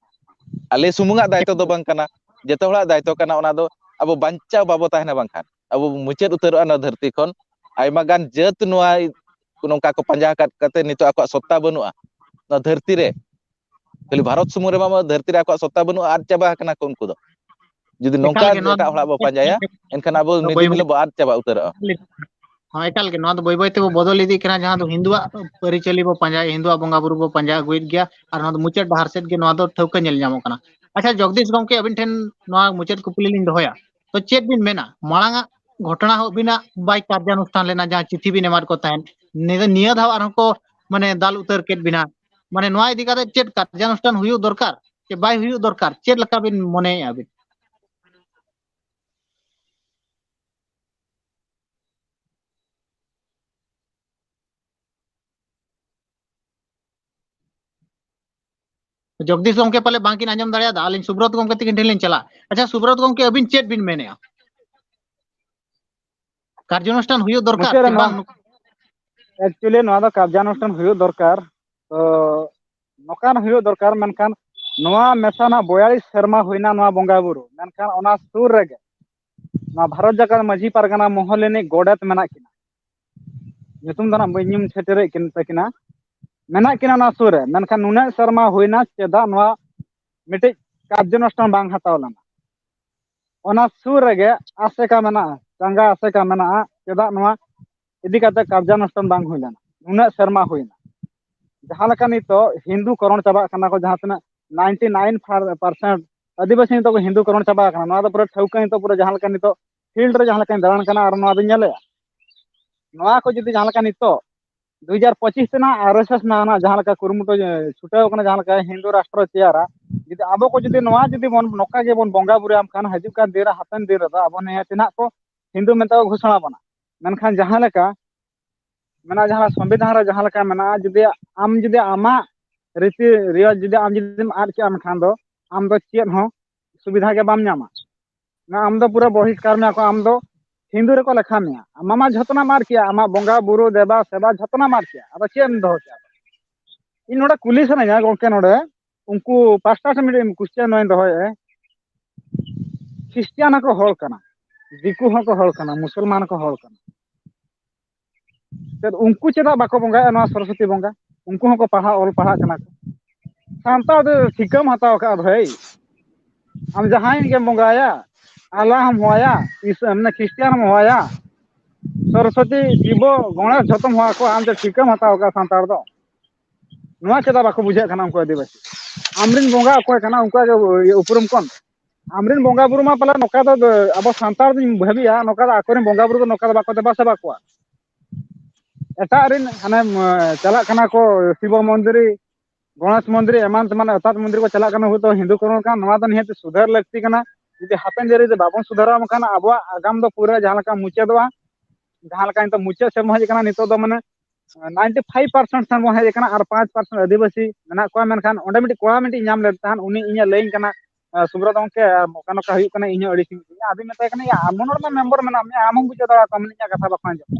ᱟᱞᱮ ᱥᱩᱢᱩᱝᱟᱜ ᱫᱟᱭᱤᱛᱛᱚ ᱫᱚ ᱵᱟᱝ ᱠᱟᱱᱟ, ᱡᱚᱛᱚ ᱦᱚᱲᱟᱜ ᱫᱟᱭᱤᱛᱛᱚ ᱠᱟᱱᱟ᱾ ᱚᱱᱟ ᱫᱚ ᱟᱵᱚ ᱵᱟᱧᱪᱟᱣ ᱵᱟᱵᱚ ᱛᱟᱦᱮᱱᱟ, ᱵᱟᱝᱠᱷᱟᱱ ᱟᱵᱚ ᱢᱩᱪᱟᱹᱫ ᱩᱛᱟᱹᱨᱚᱜᱼᱟ ᱱᱚᱣᱟ ᱫᱷᱟᱹᱨᱛᱤ ᱠᱷᱚᱱ᱾ ᱟᱭᱢᱟ ᱜᱟᱱ ᱡᱟᱹᱛ ᱱᱚᱣᱟ ᱱᱚᱝᱠᱟ ᱠᱚ ᱯᱟᱸᱡᱟ ᱟᱠᱟᱫ ᱠᱟᱛᱮ ᱱᱤᱛᱚᱜ ᱟᱠᱚᱣᱟᱜ ᱥᱚᱛᱛᱟ ᱵᱟᱹᱱᱩᱜᱼᱟ ᱱᱚᱣᱟ ᱫᱷᱟᱹᱨᱛᱤ ᱨᱮ᱾ ᱠᱷᱟᱹᱞᱤ ᱵᱷᱟᱨᱚᱛ ᱥᱩᱢᱩᱝ ᱨᱮᱢᱟ ᱫᱷᱟᱹᱨᱛᱤ ᱨᱮ ᱟᱠᱚᱣᱟᱜ ᱥᱚᱛᱛᱟ ᱵᱟᱹᱱᱩᱜᱼᱟ, ᱟᱫ ᱪᱟᱵᱟ ᱟᱠᱟᱱᱟ ᱠᱚ ᱩᱱᱠᱩ ᱫᱚ᱾ ᱡᱩᱫᱤ ᱱᱚᱝᱠᱟ ᱮᱠᱟᱞ ᱜᱮ ᱱᱚᱣᱟ ᱫᱚ ᱮᱴᱟᱜ ᱦᱚᱲᱟᱜ ᱵᱚ ᱯᱟᱸᱡᱟᱭᱟ, ᱮᱱᱠᱷᱟᱱ ᱟᱵᱚ ᱫᱚ ᱢᱤᱫ ᱵᱟᱹᱭ ᱫᱤᱱ ᱵᱟᱹᱭ ᱦᱤᱞᱳᱜ ᱵᱚ ᱟᱫ ᱪᱟᱵᱟ ᱩᱛᱟᱹᱨᱚᱜᱼᱟ᱾ ᱦᱚᱸ, ᱮᱠᱟᱞ ᱜᱮ ᱱᱚᱣᱟ ᱫᱚ ᱵᱟᱹᱭ ᱵᱟᱹᱭ ᱛᱮᱵᱚ ᱵᱚᱫᱚᱞ ᱤᱫᱤᱜ ᱠᱟᱱᱟ, ᱡᱟᱦᱟᱸ ᱫᱚ ᱦᱤᱱᱫᱩᱣᱟᱜ ᱟᱹᱨᱤᱪᱟᱹᱞᱤ ᱵᱚ ᱯᱟᱸᱡᱟᱭᱟ, ᱦᱤᱱᱫᱩᱣᱟᱜ ᱵᱚᱸᱜᱟ ᱵᱩᱨᱩ ᱵᱚ ᱯᱟᱸᱡᱟ ᱟᱹᱜᱩᱭᱮᱫ ᱜᱮᱭᱟ, ᱟᱨ ᱱᱚᱣᱟ ᱫᱚ ᱢᱩᱪᱟᱹᱫ ᱰᱟᱦᱟᱨ ᱥᱮᱫ ᱜᱮ ᱱᱚᱣᱟ ᱫᱚ ᱴᱷᱟᱹᱣᱠᱟᱹ ᱧᱮᱞ ᱧᱟᱢᱚᱜ ᱠᱟᱱᱟ᱾ ᱟᱪᱪᱷᱟ ᱡᱚᱜᱽᱫᱤᱥ ᱜᱚᱢᱠᱮ, ᱟᱹᱵᱤᱱ ᱴᱷᱮᱱ ᱱᱚᱣᱟ ᱢᱩᱪᱟᱹᱫ ᱠᱩᱠᱞᱤ ᱞᱤᱧ ᱫᱚᱦᱚᱭᱟ, ᱛᱚ ᱪᱮᱫ ᱵᱤᱱ ᱢᱮᱱᱟ, ᱢᱟᱲᱟᱝ ᱟᱜ ᱜᱷᱚᱴᱚᱱᱟ ᱦᱚᱸ ᱟᱹᱵᱤᱱᱟᱜ ᱵᱟᱭ ᱠᱟᱨᱡᱟᱱᱩᱥᱴᱷᱟᱱ ᱞᱮᱱᱟ, ᱡᱟᱦᱟᱸ ᱪᱤᱴᱷᱤ ᱵᱤᱱ ᱮᱢᱟᱫ ᱠᱚ ᱛᱟᱦᱮᱸᱫ, ᱱᱤᱭᱟᱹ, ᱱᱤᱭᱟᱹ ᱫᱷᱟᱣ ᱟᱨᱦᱚᱸ ᱠᱚ ᱢᱟᱱᱮ ᱫᱟᱞ ᱩᱛᱟᱹᱨ ᱠᱮᱫ ᱵᱤᱱᱟ, ᱢᱟᱱᱮ ᱱᱚᱣᱟ ᱤᱫᱤ ᱠᱟᱛᱮ ᱪᱮᱫ ᱠᱟᱨᱡᱟᱱᱩᱥᱴᱷᱟᱱ ᱦᱩᱭᱩᱜ ᱫᱚᱨᱠᱟᱨ ᱥᱮ ᱵᱟᱭ ᱦᱩᱭᱩᱜ ᱫᱚᱨᱠᱟᱨ, ᱪᱮᱫ ᱞᱮᱠᱟ ᱵᱤᱱ ᱢᱚᱱᱮᱭᱮᱫᱼᱟ ᱵᱤᱱ? ᱡᱚᱜᱽᱫᱤᱥ ᱜᱚᱢᱠᱮ ᱯᱟᱞᱮ ᱵᱟᱝᱠᱤᱱ ᱟᱸᱡᱚᱢ ᱫᱟᱲᱮᱭᱟᱫᱟ, ᱟᱹᱞᱤᱧ ᱥᱩᱵᱨᱚᱛ ᱜᱚᱢᱠᱮ ᱛᱤᱠᱤᱱ ᱴᱷᱮᱱ ᱞᱤᱧ ᱪᱟᱞᱟᱜᱼᱟ᱾ ᱟᱪᱪᱷᱟ ᱥᱩᱵᱨᱚᱛ ᱜᱚᱢᱠᱮ, ᱟᱹᱵᱤᱱ ᱪᱮᱫ ᱵᱤᱱ ᱢᱮᱱᱮᱫᱼᱟ? ᱠᱟᱨᱡᱟᱱᱩᱥᱴᱷᱟᱱ ᱦᱩᱭᱩᱜ ᱫᱚᱨᱠᱟᱨ ᱢᱩᱪᱟᱹᱫ ᱨᱮ ᱥᱮ ᱱᱚᱣᱟ, ᱵᱟᱝ? Actually ᱱᱚᱣᱟ ᱫᱚ ᱠᱟᱨᱡᱟᱱᱩᱥᱴᱷᱟᱱ ᱦᱩᱭᱩᱜ ᱫᱚᱨᱠᱟᱨ᱾ ᱛᱚ ᱱᱚᱝᱠᱟᱱ ᱦᱩᱭᱩᱜ ᱫᱚᱨᱠᱟᱨ, ᱢᱮᱱᱠᱷᱟᱱ ᱱᱚᱣᱟ ᱢᱮᱥᱟ ᱱᱟᱜ ᱵᱚᱭᱟᱞᱤᱥ ᱥᱮᱨᱢᱟ ᱦᱩᱭᱱᱟ ᱱᱚᱣᱟ ᱵᱚᱸᱜᱟ ᱵᱩᱨᱩ, ᱢᱮᱱᱠᱷᱟᱱ ᱚᱱᱟ ᱥᱩᱨ ᱨᱮᱜᱮ ᱱᱚᱣᱟ ᱵᱷᱟᱨᱚᱛ ᱡᱟᱠᱟᱛ ᱢᱟᱹᱡᱷᱤ ᱯᱟᱨᱜᱟᱱᱟ ᱢᱚᱦᱚᱞ ᱨᱤᱱᱤᱡ ᱜᱚᱰᱮᱛ ᱢᱮᱱᱟᱜ ᱠᱤᱱᱟ, ᱧᱩᱛᱩᱢ ᱫᱚ ᱱᱟᱜ ᱵᱟᱹᱧ ᱧᱩᱢ ᱪᱷᱟᱹᱴᱭᱟᱹᱨᱮᱫ ᱠᱤᱱ ᱛᱟᱹᱠᱤᱱᱟ, ᱢᱮᱱᱟᱜ ᱠᱤᱱᱟ ᱱᱚᱣᱟ ᱥᱩᱨ ᱨᱮ, ᱢᱮᱱᱠᱷᱟᱱ ᱱᱩᱱᱟᱹᱜ ᱥᱮᱨᱢᱟ ᱦᱩᱭᱱᱟ, ᱪᱮᱫᱟᱜ ᱱᱚᱣᱟ ᱢᱤᱫᱴᱤᱡ ᱠᱟᱨᱡᱟᱱᱩᱥᱴᱷᱟᱱ ᱵᱟᱝ ᱦᱟᱛᱟᱣ ᱞᱮᱱᱟ? ᱚᱱᱟ ᱥᱩᱨ ᱨᱮᱜᱮ ᱟᱥᱮᱠᱟ ᱢᱮᱱᱟᱜᱼᱟ, ᱪᱟᱸᱜᱟ ᱟᱥᱮᱠᱟ ᱢᱮᱱᱟᱜᱼᱟ, ᱪᱮᱫᱟᱜ ᱱᱚᱣᱟ ᱤᱫᱤ ᱠᱟᱛᱮ ᱠᱟᱨᱡᱟᱱᱩᱥᱴᱷᱟᱱ ᱵᱟᱝ ᱦᱩᱭ ᱞᱮᱱᱟ? ᱱᱩᱱᱟᱹᱜ ᱥᱮᱨᱢᱟ ᱦᱩᱭᱱᱟ, ᱡᱟᱦᱟᱸ ᱞᱮᱠᱟ ᱱᱤᱛᱚᱜ ᱦᱤᱱᱫᱩ ᱠᱚᱨᱚᱬ ᱪᱟᱵᱟᱜ ᱠᱟᱱᱟ ᱠᱚ, ᱡᱟᱦᱟᱸ ᱛᱤᱱᱟᱹᱜ ninety nine percent ᱟᱹᱫᱤᱵᱟᱹᱥᱤ ᱱᱤᱛᱚᱜ ᱠᱚ ᱦᱤᱱᱫᱩ ᱠᱚᱨᱚᱬ ᱪᱟᱵᱟ ᱟᱠᱟᱱᱟ, ᱱᱚᱣᱟ ᱫᱚ ᱯᱩᱨᱟᱹ ᱴᱷᱟᱹᱣᱠᱟᱹ ᱱᱤᱛᱚᱜ ᱯᱩᱨᱟᱹ ᱡᱟᱦᱟᱸ ᱞᱮᱠᱟ ᱱᱤᱛᱚᱜ ᱯᱷᱤᱞᱰ ᱨᱮ ᱡᱟᱦᱟᱸ ᱞᱮᱠᱟᱧ ᱫᱟᱬᱟᱱ ᱠᱟᱱᱟ ᱟᱨ ᱱᱚᱣᱟ ᱫᱚᱧ ᱧᱮᱞᱮᱫᱼᱟ, ᱱᱚᱣᱟ ᱠᱚ ᱡᱩᱫᱤ ᱡᱟᱦᱟᱸ ᱞᱮᱠᱟ ᱱᱤᱛᱚᱜ ᱫᱩ ᱦᱟᱡᱟᱨ ᱯᱚᱸᱪᱤᱥ ᱨᱮᱱᱟᱜ ᱟᱨ ᱮᱥ ᱮᱥ ᱱᱟᱜ ᱡᱟᱦᱟᱸ ᱞᱮᱠᱟ ᱠᱩᱨᱩᱢᱩᱴᱩ ᱪᱷᱩᱴᱟᱹᱣ ᱠᱟᱱᱟ, ᱡᱟᱦᱟᱸ ᱞᱮᱠᱟ ᱦᱤᱱᱫᱩ ᱨᱟᱥᱴᱨᱚ ᱛᱮᱭᱟᱨᱟ, ᱡᱩᱫᱤ ᱟᱵᱚ ᱠᱚ ᱡᱩᱫᱤ ᱱᱚᱣᱟ ᱡᱩᱫᱤ ᱵᱚᱱ ᱱᱚᱝᱠᱟ ᱜᱮᱵᱚᱱ ᱵᱚᱸᱜᱟ ᱵᱩᱨᱩᱭᱟᱢ ᱠᱷᱟᱱ, ᱦᱤᱡᱩᱜ ᱠᱟᱱ ᱫᱤᱱ ᱨᱮ, ᱦᱟᱯᱮᱱ ᱫᱤᱱ ᱨᱮᱫᱚ ᱟᱵᱚ ᱱᱤᱦᱟᱹᱛ ᱱᱟᱜ ᱠᱚ ᱦᱤᱱᱫᱩ ᱢᱮᱱᱛᱮ ᱠᱚ ᱜᱷᱳᱥᱚᱱᱟ ᱵᱚᱱᱟ᱾ ᱢᱮᱱᱠᱷᱟᱱ ᱡᱟᱦᱟᱸ ᱞᱮᱠᱟ ᱢᱮᱱᱟᱜᱼᱟ, ᱡᱟᱦᱟᱸ ᱥᱚᱝᱵᱤᱫᱷᱟᱱ ᱨᱮ ᱡᱟᱦᱟᱸ ᱞᱮᱠᱟ ᱢᱮᱱᱟᱜᱼᱟ, ᱡᱩᱫᱤ ᱟᱢ ᱡᱩᱫᱤ ᱟᱢᱟᱜ ᱨᱤᱛᱤ ᱨᱮᱣᱟᱡᱽ ᱡᱩᱫᱤ ᱟᱢ ᱡᱩᱫᱤᱢ ᱟᱫ ᱠᱮᱜᱼᱟ, ᱮᱱᱠᱷᱟᱱ ᱫᱚ ᱟᱢ ᱫᱚ ᱪᱮᱫ ᱦᱚᱸ ᱥᱩᱵᱤᱫᱷᱟ ᱜᱮ ᱵᱟᱢ ᱧᱟᱢᱟ᱾ ᱟᱢ ᱫᱚ ᱯᱩᱨᱟᱹ ᱵᱚᱦᱤᱥᱠᱟᱨ ᱢᱮᱭᱟ ᱠᱚ, ᱟᱢ ᱫᱚ ᱦᱤᱱᱫᱩ ᱨᱮᱠᱚ ᱞᱮᱠᱷᱟ ᱢᱮᱭᱟ᱾ ᱟᱢ ᱢᱟ ᱡᱷᱚᱛᱚᱱᱟᱜ ᱮᱢ ᱟᱫ ᱠᱮᱜᱼᱟ, ᱟᱢᱟᱜ ᱵᱚᱸᱜᱟ ᱵᱩᱨᱩ ᱫᱮᱵᱟ ᱥᱮᱵᱟ ᱡᱷᱚᱛᱚᱱᱟᱜ ᱮᱢ ᱟᱫ ᱠᱮᱜᱼᱟ, ᱟᱫᱚ ᱪᱮᱫ ᱮᱢ ᱫᱚᱦᱚ ᱠᱮᱜᱼᱟ? ᱤᱧ ᱱᱚᱰᱮ ᱠᱩᱞᱤ ᱥᱟᱱᱟᱧᱟ ᱜᱚᱢᱠᱮ, ᱱᱚᱰᱮ ᱩᱱᱠᱩ ᱯᱟᱥᱴᱟ ᱴᱷᱮᱱ ᱢᱤᱫᱴᱮᱱ ᱠᱩᱥᱪᱮᱱ ᱱᱚᱣᱟᱧ ᱫᱚᱦᱚᱭᱮᱫᱼᱟ, ᱠᱷᱨᱤᱥᱴᱤᱭᱟᱱ ᱦᱚᱸᱠᱚ ᱦᱚᱲ ᱠᱟᱱᱟ, ᱫᱤᱠᱩ ᱦᱚᱸᱠᱚ ᱦᱚᱲ ᱠᱟᱱᱟ, ᱢᱩᱥᱚᱞᱢᱟᱱ ᱦᱚᱸᱠᱚ ᱦᱚᱲ ᱠᱟᱱᱟ, ᱪᱮᱫ ᱩᱱᱠᱩ ᱪᱮᱫᱟᱜ ᱵᱟᱠᱚ ᱵᱚᱸᱜᱟᱭᱟ ᱱᱚᱣᱟ ᱥᱚᱨᱚᱥᱚᱛᱤ ᱵᱚᱸᱜᱟ? ᱩᱱᱠᱩ ᱦᱚᱸᱠᱚ ᱯᱟᱲᱦᱟᱜ, ᱚᱞ ᱯᱟᱲᱦᱟᱜ ᱠᱟᱱᱟ ᱠᱚ᱾ ᱥᱟᱱᱛᱟᱲ ᱫᱚ ᱴᱷᱤᱠᱟᱹᱢ ᱦᱟᱛᱟᱣ ᱠᱟᱜᱼᱟ ᱵᱷᱟᱹᱭ, ᱟᱢ ᱡᱟᱦᱟᱸᱭ ᱜᱮᱢ ᱵᱚᱸᱜᱟᱭᱟ, ᱟᱞᱞᱟ ᱦᱚᱸᱢ ᱦᱚᱦᱚᱣᱟᱭᱟ, ᱤᱥ-, ᱢᱟᱱᱮ ᱠᱷᱨᱤᱥᱴᱤᱭᱟᱱ ᱦᱚᱸᱢ ᱦᱚᱦᱚᱣᱟᱭᱟ, ᱥᱚᱨᱚᱥᱚᱛᱤ, ᱥᱤᱵᱚ, ᱜᱚᱬᱮᱥ ᱡᱷᱚᱛᱚᱢ ᱦᱚᱦᱚ ᱟᱠᱚᱣᱟ, ᱟᱢ ᱪᱮᱫ ᱴᱷᱤᱠᱟᱹᱢ ᱦᱟᱛᱟᱣ ᱠᱟᱜᱼᱟ ᱥᱟᱱᱛᱟᱲ ᱫᱚ? ᱱᱚᱣᱟ ᱪᱮᱫᱟᱜ ᱵᱟᱠᱚ ᱵᱩᱡᱷᱟᱹᱜ ᱠᱟᱱᱟ ᱩᱱᱠᱩ ᱟᱹᱫᱤᱵᱟᱹᱥᱤ? ᱟᱢᱨᱮᱱ ᱵᱚᱸᱜᱟ ᱚᱠᱚᱭ ᱠᱟᱱᱟ? ᱩᱱᱠᱩᱣᱟᱜ ᱜᱮ ᱩᱯᱨᱩᱢ ᱠᱚᱢ᱾ ᱟᱢᱨᱮᱱ ᱵᱚᱸᱜᱟ ᱵᱩᱨᱩ ᱢᱟ ᱯᱟᱞᱮ ᱱᱚᱝᱠᱟ ᱫᱚ, ᱟᱵᱚ ᱥᱟᱱᱛᱟᱲ ᱫᱚᱧ ᱵᱷᱟᱹᱵᱤᱭᱟ, ᱱᱚᱝᱠᱟ ᱫᱚ ᱟᱠᱚᱨᱮᱱ ᱵᱚᱸᱜᱟ ᱵᱩᱨᱩ ᱫᱚ ᱱᱚᱝᱠᱟ ᱫᱚ ᱵᱟᱠᱚ ᱫᱮᱵᱟ ᱥᱮᱵᱟ ᱠᱚᱣᱟ᱾ ᱮᱴᱟᱜ ᱨᱮᱱ ᱦᱟᱱᱮ, ᱪᱟᱞᱟᱜ ᱠᱟᱱᱟ ᱠᱚ ᱥᱤᱵᱚ ᱢᱚᱱᱫᱤᱨ, ᱜᱚᱬᱮᱥ ᱢᱚᱱᱫᱤᱨ, ᱮᱢᱟᱱ ᱛᱮᱢᱟᱱ ᱚᱛᱟᱛ ᱢᱚᱱᱫᱤᱨ ᱠᱚ ᱪᱟᱞᱟᱜ ᱠᱟᱱᱟ, ᱦᱳᱭᱛᱳ ᱦᱤᱱᱫᱩ ᱠᱚ ᱠᱟᱱᱟ, ᱱᱚᱣᱟ ᱫᱚ ᱱᱤᱦᱟᱹᱛ ᱥᱩᱫᱷᱟᱹᱨ ᱞᱟᱹᱠᱛᱤ ᱠᱟᱱᱟ᱾ ᱡᱩᱫᱤ ᱦᱟᱯᱮᱱ ᱫᱤᱱ ᱨᱮ ᱡᱩᱫᱤ ᱵᱟᱵᱚᱱ ᱥᱩᱫᱷᱟᱹᱨᱟ, ᱮᱱᱠᱷᱟᱱ ᱟᱵᱚᱣᱟᱜ ᱟᱜᱟᱢ ᱫᱚ ᱯᱩᱨᱟᱹ ᱡᱟᱦᱟᱸ ᱞᱮᱠᱟ ᱢᱩᱪᱟᱹᱫᱚᱜᱼᱟ, ᱡᱟᱦᱟᱸ ᱞᱮᱠᱟ ᱱᱤᱛᱚᱜ ᱢᱩᱪᱟᱹᱫ ᱥᱮᱫ ᱵᱚᱱ ᱦᱮᱡ ᱟᱠᱟᱱᱟ, ᱱᱤᱛᱚᱜ ᱫᱚ ᱢᱟᱱᱮ ninety five percent ᱥᱮᱱ ᱵᱚᱱ ᱦᱮᱡ ᱟᱠᱟᱱᱟ ᱟᱨ ᱯᱟᱸᱪ percent ᱟᱹᱫᱤᱵᱟᱹᱥᱤ ᱢᱮᱱᱟᱜ ᱠᱚᱣᱟ᱾ ᱢᱮᱱᱠᱷᱟᱱ ᱚᱸᱰᱮ ᱢᱤᱫᱴᱤᱡ ᱠᱚᱲᱟ ᱢᱤᱫᱴᱤᱡ ᱧᱟᱢ ᱞᱮᱫ ᱛᱟᱦᱮᱸᱫ, ᱩᱱᱤ ᱤᱧᱮ ᱞᱟᱹᱭᱟᱹᱧ ᱠᱟᱱᱟ, "ᱥᱩᱵᱨᱚᱛ ᱜᱚᱢᱠᱮ, ᱱᱚᱝᱠᱟ ᱱᱚᱝᱠᱟ ᱦᱩᱭᱩᱜ ᱠᱟᱱᱟ, ᱤᱧ ᱦᱚᱸ ᱟᱹᱲᱤᱥ ᱤᱧ ᱵᱩᱡᱷᱟᱹᱣᱟ᱾" ᱟᱫᱚᱧ ᱢᱮᱛᱟᱭ ᱠᱟᱱᱟ, "ᱭᱟ, ᱟᱢ ᱦᱚᱸ ᱱᱚᱰᱮ ᱢᱟ ᱢᱮᱢᱵᱚᱨ ᱢᱮᱱᱟᱜ ᱢᱮᱭᱟ, ᱟᱢ ᱦᱚᱸᱢ ᱵᱩᱡᱷᱟᱹᱣ ᱫᱟᱲᱮᱭᱟᱜᱼᱟ, ᱤᱧᱟᱹᱜ ᱠᱟᱛᱷᱟ ᱵᱟᱠᱚ ᱟᱸᱡᱚᱢᱟ,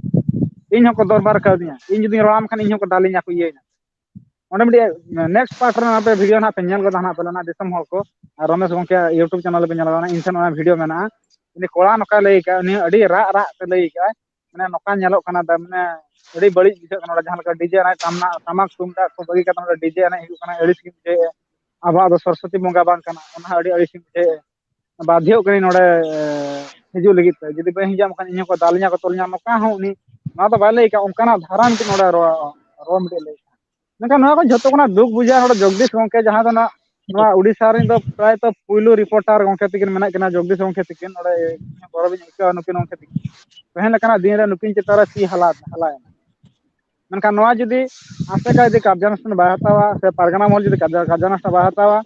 ᱤᱧ ᱦᱚᱸᱠᱚ ᱫᱚᱨᱵᱟᱨ ᱠᱟᱣᱫᱤᱧᱟ, ᱤᱧ ᱡᱩᱫᱤᱧ ᱨᱚᱲᱟᱢ ᱠᱷᱟᱱ ᱤᱧ ᱦᱚᱸᱠᱚ ᱫᱟᱞᱤᱧᱟ ᱠᱚ, ᱤᱭᱟᱹᱧᱟ᱾" ᱚᱸᱰᱮ ᱢᱤᱫᱴᱤᱡ next part ᱨᱮ ᱟᱯᱮ video ᱱᱟᱦᱟᱜ ᱯᱮ ᱧᱮᱞ ᱜᱚᱫᱟ ᱱᱟᱦᱟᱜ ᱯᱟᱞᱮ ᱱᱟᱦᱟᱜ ᱫᱤᱥᱚᱢ ᱦᱚᱲ ᱠᱚ, ᱟᱨ ᱨᱚᱢᱮᱥ ᱜᱚᱢᱠᱮ YouTube channel ᱨᱮᱯᱮ ᱧᱮᱞ ᱜᱚᱫᱟ, ᱤᱧ ᱴᱷᱮᱱ ᱚᱱᱟ video ᱢᱮᱱᱟᱜᱼᱟ᱾ ᱩᱱᱤ ᱠᱚᱲᱟ ᱱᱚᱝᱠᱟᱭ ᱞᱟᱹᱭ ᱟᱠᱟᱫᱼᱟ, ᱩᱱᱤ ᱦᱚᱸ ᱟᱹᱰᱤ ᱨᱟᱜ ᱨᱟᱜ ᱛᱮ ᱞᱟᱹᱭ ᱟᱠᱟᱫᱼᱟᱭ, ᱢᱟᱱᱮ ᱱᱚᱝᱠᱟ ᱧᱮᱞᱚᱜ ᱠᱟᱱᱟ, ᱫᱟ-, ᱢᱟᱱᱮ ᱟᱹᱰᱤ ᱵᱟᱹᱲᱤᱡ ᱵᱩᱡᱷᱟᱹᱜ ᱠᱟᱱᱟ ᱱᱚᱰᱮ, ᱡᱟᱦᱟᱸ ᱞᱮᱠᱟ ᱰᱤᱡᱮ ᱮᱱᱮᱡ, ᱴᱟᱢᱟᱠ ᱴᱩᱢᱫᱟᱜ ᱠᱚ ᱵᱟᱹᱜᱤ ᱠᱟᱛᱮ ᱱᱚᱰᱮ ᱰᱤᱡᱮ ᱮᱱᱮᱡ ᱦᱩᱭᱩᱜ ᱠᱟᱱᱟ, ᱟᱹᱲᱤᱥ ᱜᱮ ᱵᱩᱡᱷᱟᱹᱣᱮᱫᱼᱟ᱾ ᱟᱵᱚᱣᱟᱜ ᱫᱚ ᱥᱚᱨᱚᱥᱚᱛᱤ ᱵᱚᱸᱜᱟ ᱵᱟᱝ ᱠᱟᱱᱟ, ᱚᱱᱟ ᱦᱚᱸ ᱟᱹᱰᱤ ᱟᱹᱲᱤᱥ ᱜᱮ ᱵᱩᱡᱷᱟᱹᱣᱮᱫᱼᱟ᱾ ᱵᱟᱫᱷᱭᱚᱜ ᱠᱟᱹᱱᱟᱹᱧ ᱱᱚᱰᱮ, ᱮ, ᱦᱤᱡᱩᱜ ᱞᱟᱹᱜᱤᱫ ᱛᱮ, ᱡᱩᱫᱤ ᱵᱟᱹᱧ ᱦᱤᱡᱩᱜᱼᱟ ᱢᱮᱱᱠᱷᱟᱱ ᱤᱧ ᱦᱚᱸᱠᱚ ᱫᱟᱞᱤᱧᱟ ᱠᱚ, ᱛᱚᱞᱤᱧᱟ, ᱱᱚᱝᱠᱟ ᱦᱚᱸ ᱩᱱᱤ ᱱᱚᱣᱟ ᱫᱚ ᱵᱟᱭ ᱞᱟᱹᱭ ᱠᱟᱜᱼᱟ, ᱚᱱᱠᱟᱱᱟᱜ ᱫᱷᱟᱨᱟ ᱢᱤᱫᱴᱤᱡ ᱱᱚᱰᱮ ᱨᱚᱲ, ᱨᱚᱲ ᱢᱤᱫᱴᱤᱡ ᱞᱟᱹᱭ ᱠᱟᱜᱼᱟ᱾ ᱢᱮᱱᱠᱷᱟᱱ ᱱᱚᱣᱟ ᱠᱚ ᱡᱷᱚᱛᱚ ᱠᱷᱚᱱᱟᱜ ᱫᱩᱠ ᱵᱩᱡᱷᱟᱹᱜᱼᱟ ᱱᱚᱰᱮ ᱡᱚᱜᱽᱫᱤᱥ ᱜᱚᱢᱠᱮ, ᱡᱟᱦᱟᱸ ᱫᱚ ᱱᱟᱜ ᱱᱚᱣᱟ ᱩᱰᱤᱥᱟ ᱨᱮᱱ ᱫᱚ ᱯᱨᱟᱭ ᱛᱚ ᱯᱩᱭᱞᱩ ᱨᱤᱯᱳᱨᱴᱟᱨ ᱜᱚᱢᱠᱮ ᱛᱤᱠᱤᱱ ᱢᱮᱱᱟᱜ ᱠᱤᱱᱟ, ᱡᱚᱜᱽᱫᱤᱥ ᱜᱚᱢᱠᱮ ᱛᱤᱠᱤᱱ, ᱱᱚᱰᱮ ᱜᱚᱨᱚᱵᱤᱧ ᱟᱹᱭᱠᱟᱹᱣᱟ ᱱᱩᱠᱤᱱ ᱜᱚᱢᱠᱮ ᱛᱤᱠᱤᱱ᱾ ᱛᱮᱦᱮᱧ ᱞᱮᱠᱟᱱᱟᱜ ᱫᱤᱱ ᱨᱮ ᱱᱩᱠᱤᱱ ᱪᱮᱛᱟᱱ ᱨᱮ ᱛᱤ ᱦᱟᱞᱟ, ᱦᱟᱞᱟᱭᱮᱱᱟ᱾ ᱢᱮᱱᱠᱷᱟᱱ ᱱᱚᱣᱟ ᱡᱩᱫᱤ ᱟᱥᱮᱠᱟ ᱡᱩᱫᱤ ᱠᱟᱨᱡᱟᱱᱩᱥᱴᱷᱟᱱ ᱵᱟᱭ ᱦᱟᱛᱟᱣᱟ, ᱥᱮ ᱯᱟᱨᱜᱟᱱᱟ ᱢᱚᱦᱚᱞ ᱡᱩᱫᱤ ᱠᱟᱨᱡᱟ-, ᱠᱟᱨᱡᱟᱱᱩᱥᱴᱷᱟᱱ ᱵᱟᱭ ᱦᱟᱛᱟᱣᱟ,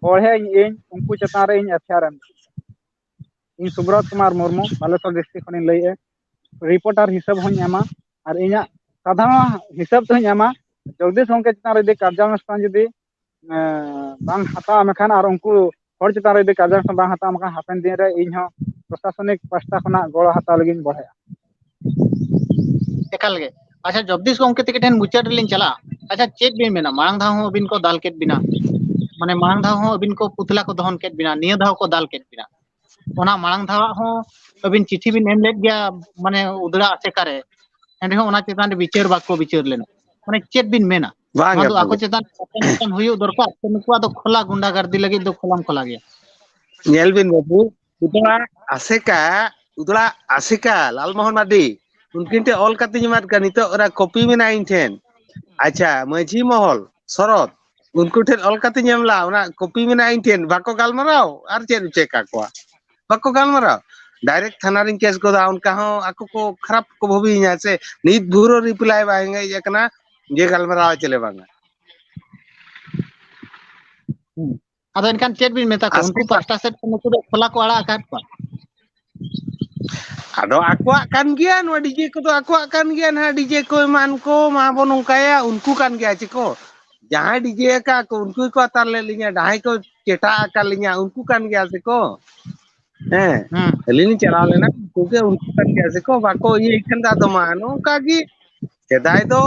ᱵᱚᱲᱦᱮ ᱤᱧ, ᱤᱧ ᱩᱱᱠᱩ ᱪᱮᱛᱟᱱ ᱨᱮ ᱤᱧ ᱮᱯᱷ ᱟᱭ ᱟᱨ ᱮᱢ᱾ ᱤᱧ ᱥᱩᱵᱨᱚᱛ ᱠᱩᱢᱟᱨ ᱢᱩᱨᱢᱩ, ᱵᱟᱞᱮᱥᱚᱨ ᱰᱤᱥᱴᱨᱤᱠᱴ ᱠᱷᱚᱱᱤᱧ ᱞᱟᱹᱭᱮᱫᱼᱟ, ᱨᱤᱯᱳᱨᱴᱟᱨ ᱦᱤᱥᱟᱹᱵ ᱦᱚᱸᱧ ᱮᱢᱟ, ᱟᱨ ᱤᱧᱟᱹᱜ ᱥᱟᱫᱷᱟᱨᱚᱱ ᱦᱤᱥᱟᱹᱵ ᱛᱮᱦᱚᱸᱧ ᱮᱢᱟ᱾ ᱡᱚᱜᱽᱫᱤᱥ ᱜᱚᱢᱠᱮ ᱪᱮᱛᱟᱱ ᱨᱮ ᱡᱩᱫᱤ ᱠᱟᱨᱡᱟᱱᱩᱥᱴᱷᱟᱱ ᱡᱩᱫᱤ, ᱮᱸ, ᱵᱟᱝ ᱦᱟᱛᱟᱣᱟ, ᱢᱮᱱᱠᱷᱟᱱ ᱟᱨ ᱩᱱᱠᱩ ᱦᱚᱲ ᱪᱮᱛᱟᱱ ᱨᱮ ᱡᱩᱫᱤ ᱠᱟᱨᱡᱟᱱᱩᱥᱴᱷᱟᱱ ᱵᱟᱝ ᱦᱟᱛᱟᱣᱟ, ᱢᱮᱱᱠᱷᱟᱱ ᱦᱟᱯᱮᱱ ᱫᱤᱱ ᱨᱮ ᱤᱧ ᱦᱚᱸ ᱯᱨᱚᱥᱟᱥᱚᱱᱤᱠ ᱯᱟᱦᱴᱟ ᱠᱷᱚᱱᱟᱜ ᱜᱚᱲᱚ ᱦᱟᱛᱟᱣ ᱞᱟᱹᱜᱤᱫ ᱤᱧ ᱵᱚᱲᱦᱮᱜᱼᱟ᱾ ᱮᱠᱟᱞ ᱜᱮ᱾ ᱟᱪᱪᱷᱟ, ᱡᱚᱜᱽᱫᱤᱥ ᱜᱚᱢᱠᱮ ᱛᱤᱠᱤᱱ ᱴᱷᱮᱱ ᱢᱩᱪᱟᱹᱫ ᱨᱮᱞᱤᱧ ᱪᱟᱞᱟᱜᱼᱟ᱾ ᱟᱪᱪᱷᱟ, ᱪᱮᱫ ᱵᱤᱱ ᱢᱮᱱᱟ, ᱢᱟᱲᱟᱝ ᱫᱷᱟᱣ ᱦᱚᱸ ᱟᱹᱵᱤᱱ ᱠᱚ ᱫᱟᱞ ᱠᱮᱫ ᱵᱤᱱᱟ, ᱢᱟᱱᱮ ᱢᱟᱲᱟᱝ ᱫᱷᱟᱣ ᱦᱚᱸ ᱟᱹᱵᱤᱱ ᱠᱚ ᱯᱩᱛᱞᱟ ᱠᱚ ᱫᱚᱦᱚᱱ ᱠᱮᱫ ᱵᱤᱱᱟ, ᱱᱤᱭᱟᱹ ᱫᱷᱟᱣ ᱠᱚ ᱫᱟᱞ ᱠᱮᱫ ᱵᱤᱱᱟ, ᱚᱱᱟ ᱢᱟᱲᱟᱝ ᱫᱷᱟᱣᱟᱜ ᱦᱚᱸ ᱟᱹᱵᱤᱱ ᱪᱤᱴᱷᱤ ᱵᱤᱱ ᱮᱢ ᱞᱮᱫ ᱜᱮᱭᱟ, ᱢᱟᱱᱮ ᱩᱫᱽᱲᱟ ᱟᱥᱮᱠᱟ ᱨᱮ, ᱮᱱᱨᱮᱦᱚᱸ ᱚᱱᱟ ᱪᱮᱛᱟᱱ ᱨᱮ ᱵᱤᱪᱟᱹᱨ ᱵᱟᱠᱚ ᱵᱤᱪᱟᱹᱨ ᱞᱮᱱᱟ, ᱢᱟᱱᱮ ᱪᱮᱫ ᱵᱤᱱ ᱢᱮᱱᱟ? ᱵᱟᱝ ᱱᱚᱣᱟ ᱜᱮ, ᱫᱚ ᱵᱟᱝ ᱟᱠᱚ ᱜᱮ᱾ ᱪᱮᱛᱟᱱ ᱨᱮ ᱦᱩᱭᱩᱜ ᱫᱚᱨᱠᱟᱨ, ᱥᱮ ᱱᱩᱠᱩᱣᱟᱜ ᱫᱚ ᱠᱷᱚᱞᱟ ᱜᱩᱱᱰᱟᱜᱟᱨᱫᱤ ᱞᱟᱹᱜᱤᱫ ᱫᱚ ᱠᱷᱚᱞᱟᱢ ᱠᱷᱚᱞᱟ ᱜᱮᱭᱟ? ᱧᱮᱞ ᱵᱤᱱ ᱵᱟᱹᱵᱩ, ᱩᱫᱽᱲᱟ ᱟᱥᱮᱠᱟ, ᱩᱫᱽᱲᱟ ᱟᱥᱮᱠᱟ, ᱞᱟᱞᱢᱳᱦᱚᱱ ᱢᱟᱨᱰᱤ, ᱩᱱᱠᱤᱱ ᱴᱷᱮᱱ ᱚᱞ ᱠᱟᱛᱮᱧ ᱮᱢᱟᱫ ᱠᱚᱣᱟ, ᱱᱤᱛᱚᱜ ᱚᱱᱟ ᱠᱚᱯᱤ ᱢᱮᱱᱟᱜᱼᱟ ᱤᱧ ᱴᱷᱮᱱ᱾ ᱟᱪᱪᱷᱟ, ᱢᱟᱹᱡᱷᱤ ᱢᱚᱦᱚᱞ, ᱥᱚᱨᱚᱛ, ᱩᱱᱠᱩ ᱴᱷᱮᱱ ᱚᱞ ᱠᱟᱛᱮᱧ ᱮᱢ ᱞᱮᱫᱼᱟ, ᱚᱱᱟ ᱠᱚᱯᱤ ᱢᱮᱱᱟᱜᱼᱟ ᱤᱧ ᱴᱷᱮᱱ᱾ ᱵᱟᱠᱚ ᱜᱟᱞᱢᱟᱨᱟᱣ, ᱟᱨ ᱪᱮᱫ ᱮᱢ ᱪᱮᱠ ᱟᱠᱚᱣᱟ? ᱵᱟᱠᱚ ᱜᱟᱞᱢᱟᱨᱟᱣ, ᱰᱟᱭᱨᱮᱠᱴ ᱛᱷᱟᱱᱟ ᱨᱤᱧ ᱠᱮᱥ ᱜᱚᱫᱟ, ᱚᱱᱠᱟ ᱦᱚᱸ ᱟᱠᱚ ᱠᱚ ᱠᱷᱟᱨᱟᱯ ᱠᱚ ᱵᱷᱟᱹᱵᱤᱭᱤᱧᱟ ᱥᱮ᱾ ᱱᱤᱛ ᱵᱷᱳᱨ ᱦᱚᱸ ᱨᱤᱯᱞᱟᱭ ᱵᱟᱝ ᱦᱮᱡ ᱟᱠᱟᱱᱟ ᱡᱮ ᱜᱟᱞᱢᱟᱨᱟᱣ ᱪᱮᱞᱮ ᱵᱟᱝᱟ᱾ ᱦᱩᱸ᱾ ᱟᱫᱚ ᱮᱱᱠᱷᱟᱱ ᱪᱮᱫ ᱵᱤᱱ ᱢᱮᱛᱟ ᱠᱚᱣᱟ? ᱩᱱᱠᱩ ᱟᱥᱮᱠᱟ ᱯᱟᱦᱴᱟ ᱥᱮᱫ ᱠᱷᱚᱱ ᱱᱩᱠᱩ ᱫᱚ ᱠᱷᱚᱞᱟ ᱠᱚ ᱟᱲᱟᱜ ᱟᱠᱟᱫ ᱠᱚᱣᱟ᱾ ᱟᱫᱚ ᱟᱠᱚᱣᱟᱜ ᱠᱟᱱ ᱜᱮᱭᱟ, ᱱᱚᱣᱟ ᱰᱤᱡᱮ ᱠᱚᱫᱚ ᱟᱠᱚᱣᱟᱜ ᱠᱟᱱ ᱜᱮᱭᱟ ᱱᱟᱦᱟᱜ, ᱰᱤᱡᱮ ᱠᱚ ᱮᱢᱟᱱ ᱠᱚ ᱢᱟ ᱵᱚ ᱱᱚᱝᱠᱟᱭᱟ, ᱩᱱᱠᱩ ᱠᱟᱱ ᱜᱮᱭᱟ ᱪᱮ ᱠᱚ? ᱡᱟᱦᱟᱸᱭ ᱰᱤᱡᱮ ᱟᱠᱟᱫ ᱠᱚ, ᱩᱱᱠᱩ ᱜᱮᱠᱚ ᱟᱛᱟᱨ ᱞᱮᱫ ᱞᱤᱧᱟ, ᱡᱟᱦᱟᱸᱭ ᱠᱚ ᱪᱮᱴᱟᱜ ᱟᱠᱟᱫ ᱞᱤᱧᱟ, ᱩᱱᱠᱩ ᱠᱟᱱ ᱜᱮᱭᱟ ᱥᱮ ᱠᱚ? ᱦᱮᱸ, ᱦᱩᱸ᱾ ᱟᱹᱞᱤᱧ ᱞᱤᱧ ᱪᱟᱞᱟᱣ ᱞᱮᱱᱟ, ᱩᱱᱠᱩ ᱜᱮ, ᱩᱱᱠᱩ ᱠᱟᱱ ᱜᱮᱭᱟ ᱥᱮ ᱠᱚ? ᱵᱟᱠᱚ ᱤᱭᱟᱹᱭ ᱠᱷᱟᱱ ᱫᱚ ᱟᱫᱚ ᱢᱟ ᱱᱚᱝᱠᱟ ᱜᱮ᱾ ᱥᱮᱫᱟᱭ ᱫᱚ,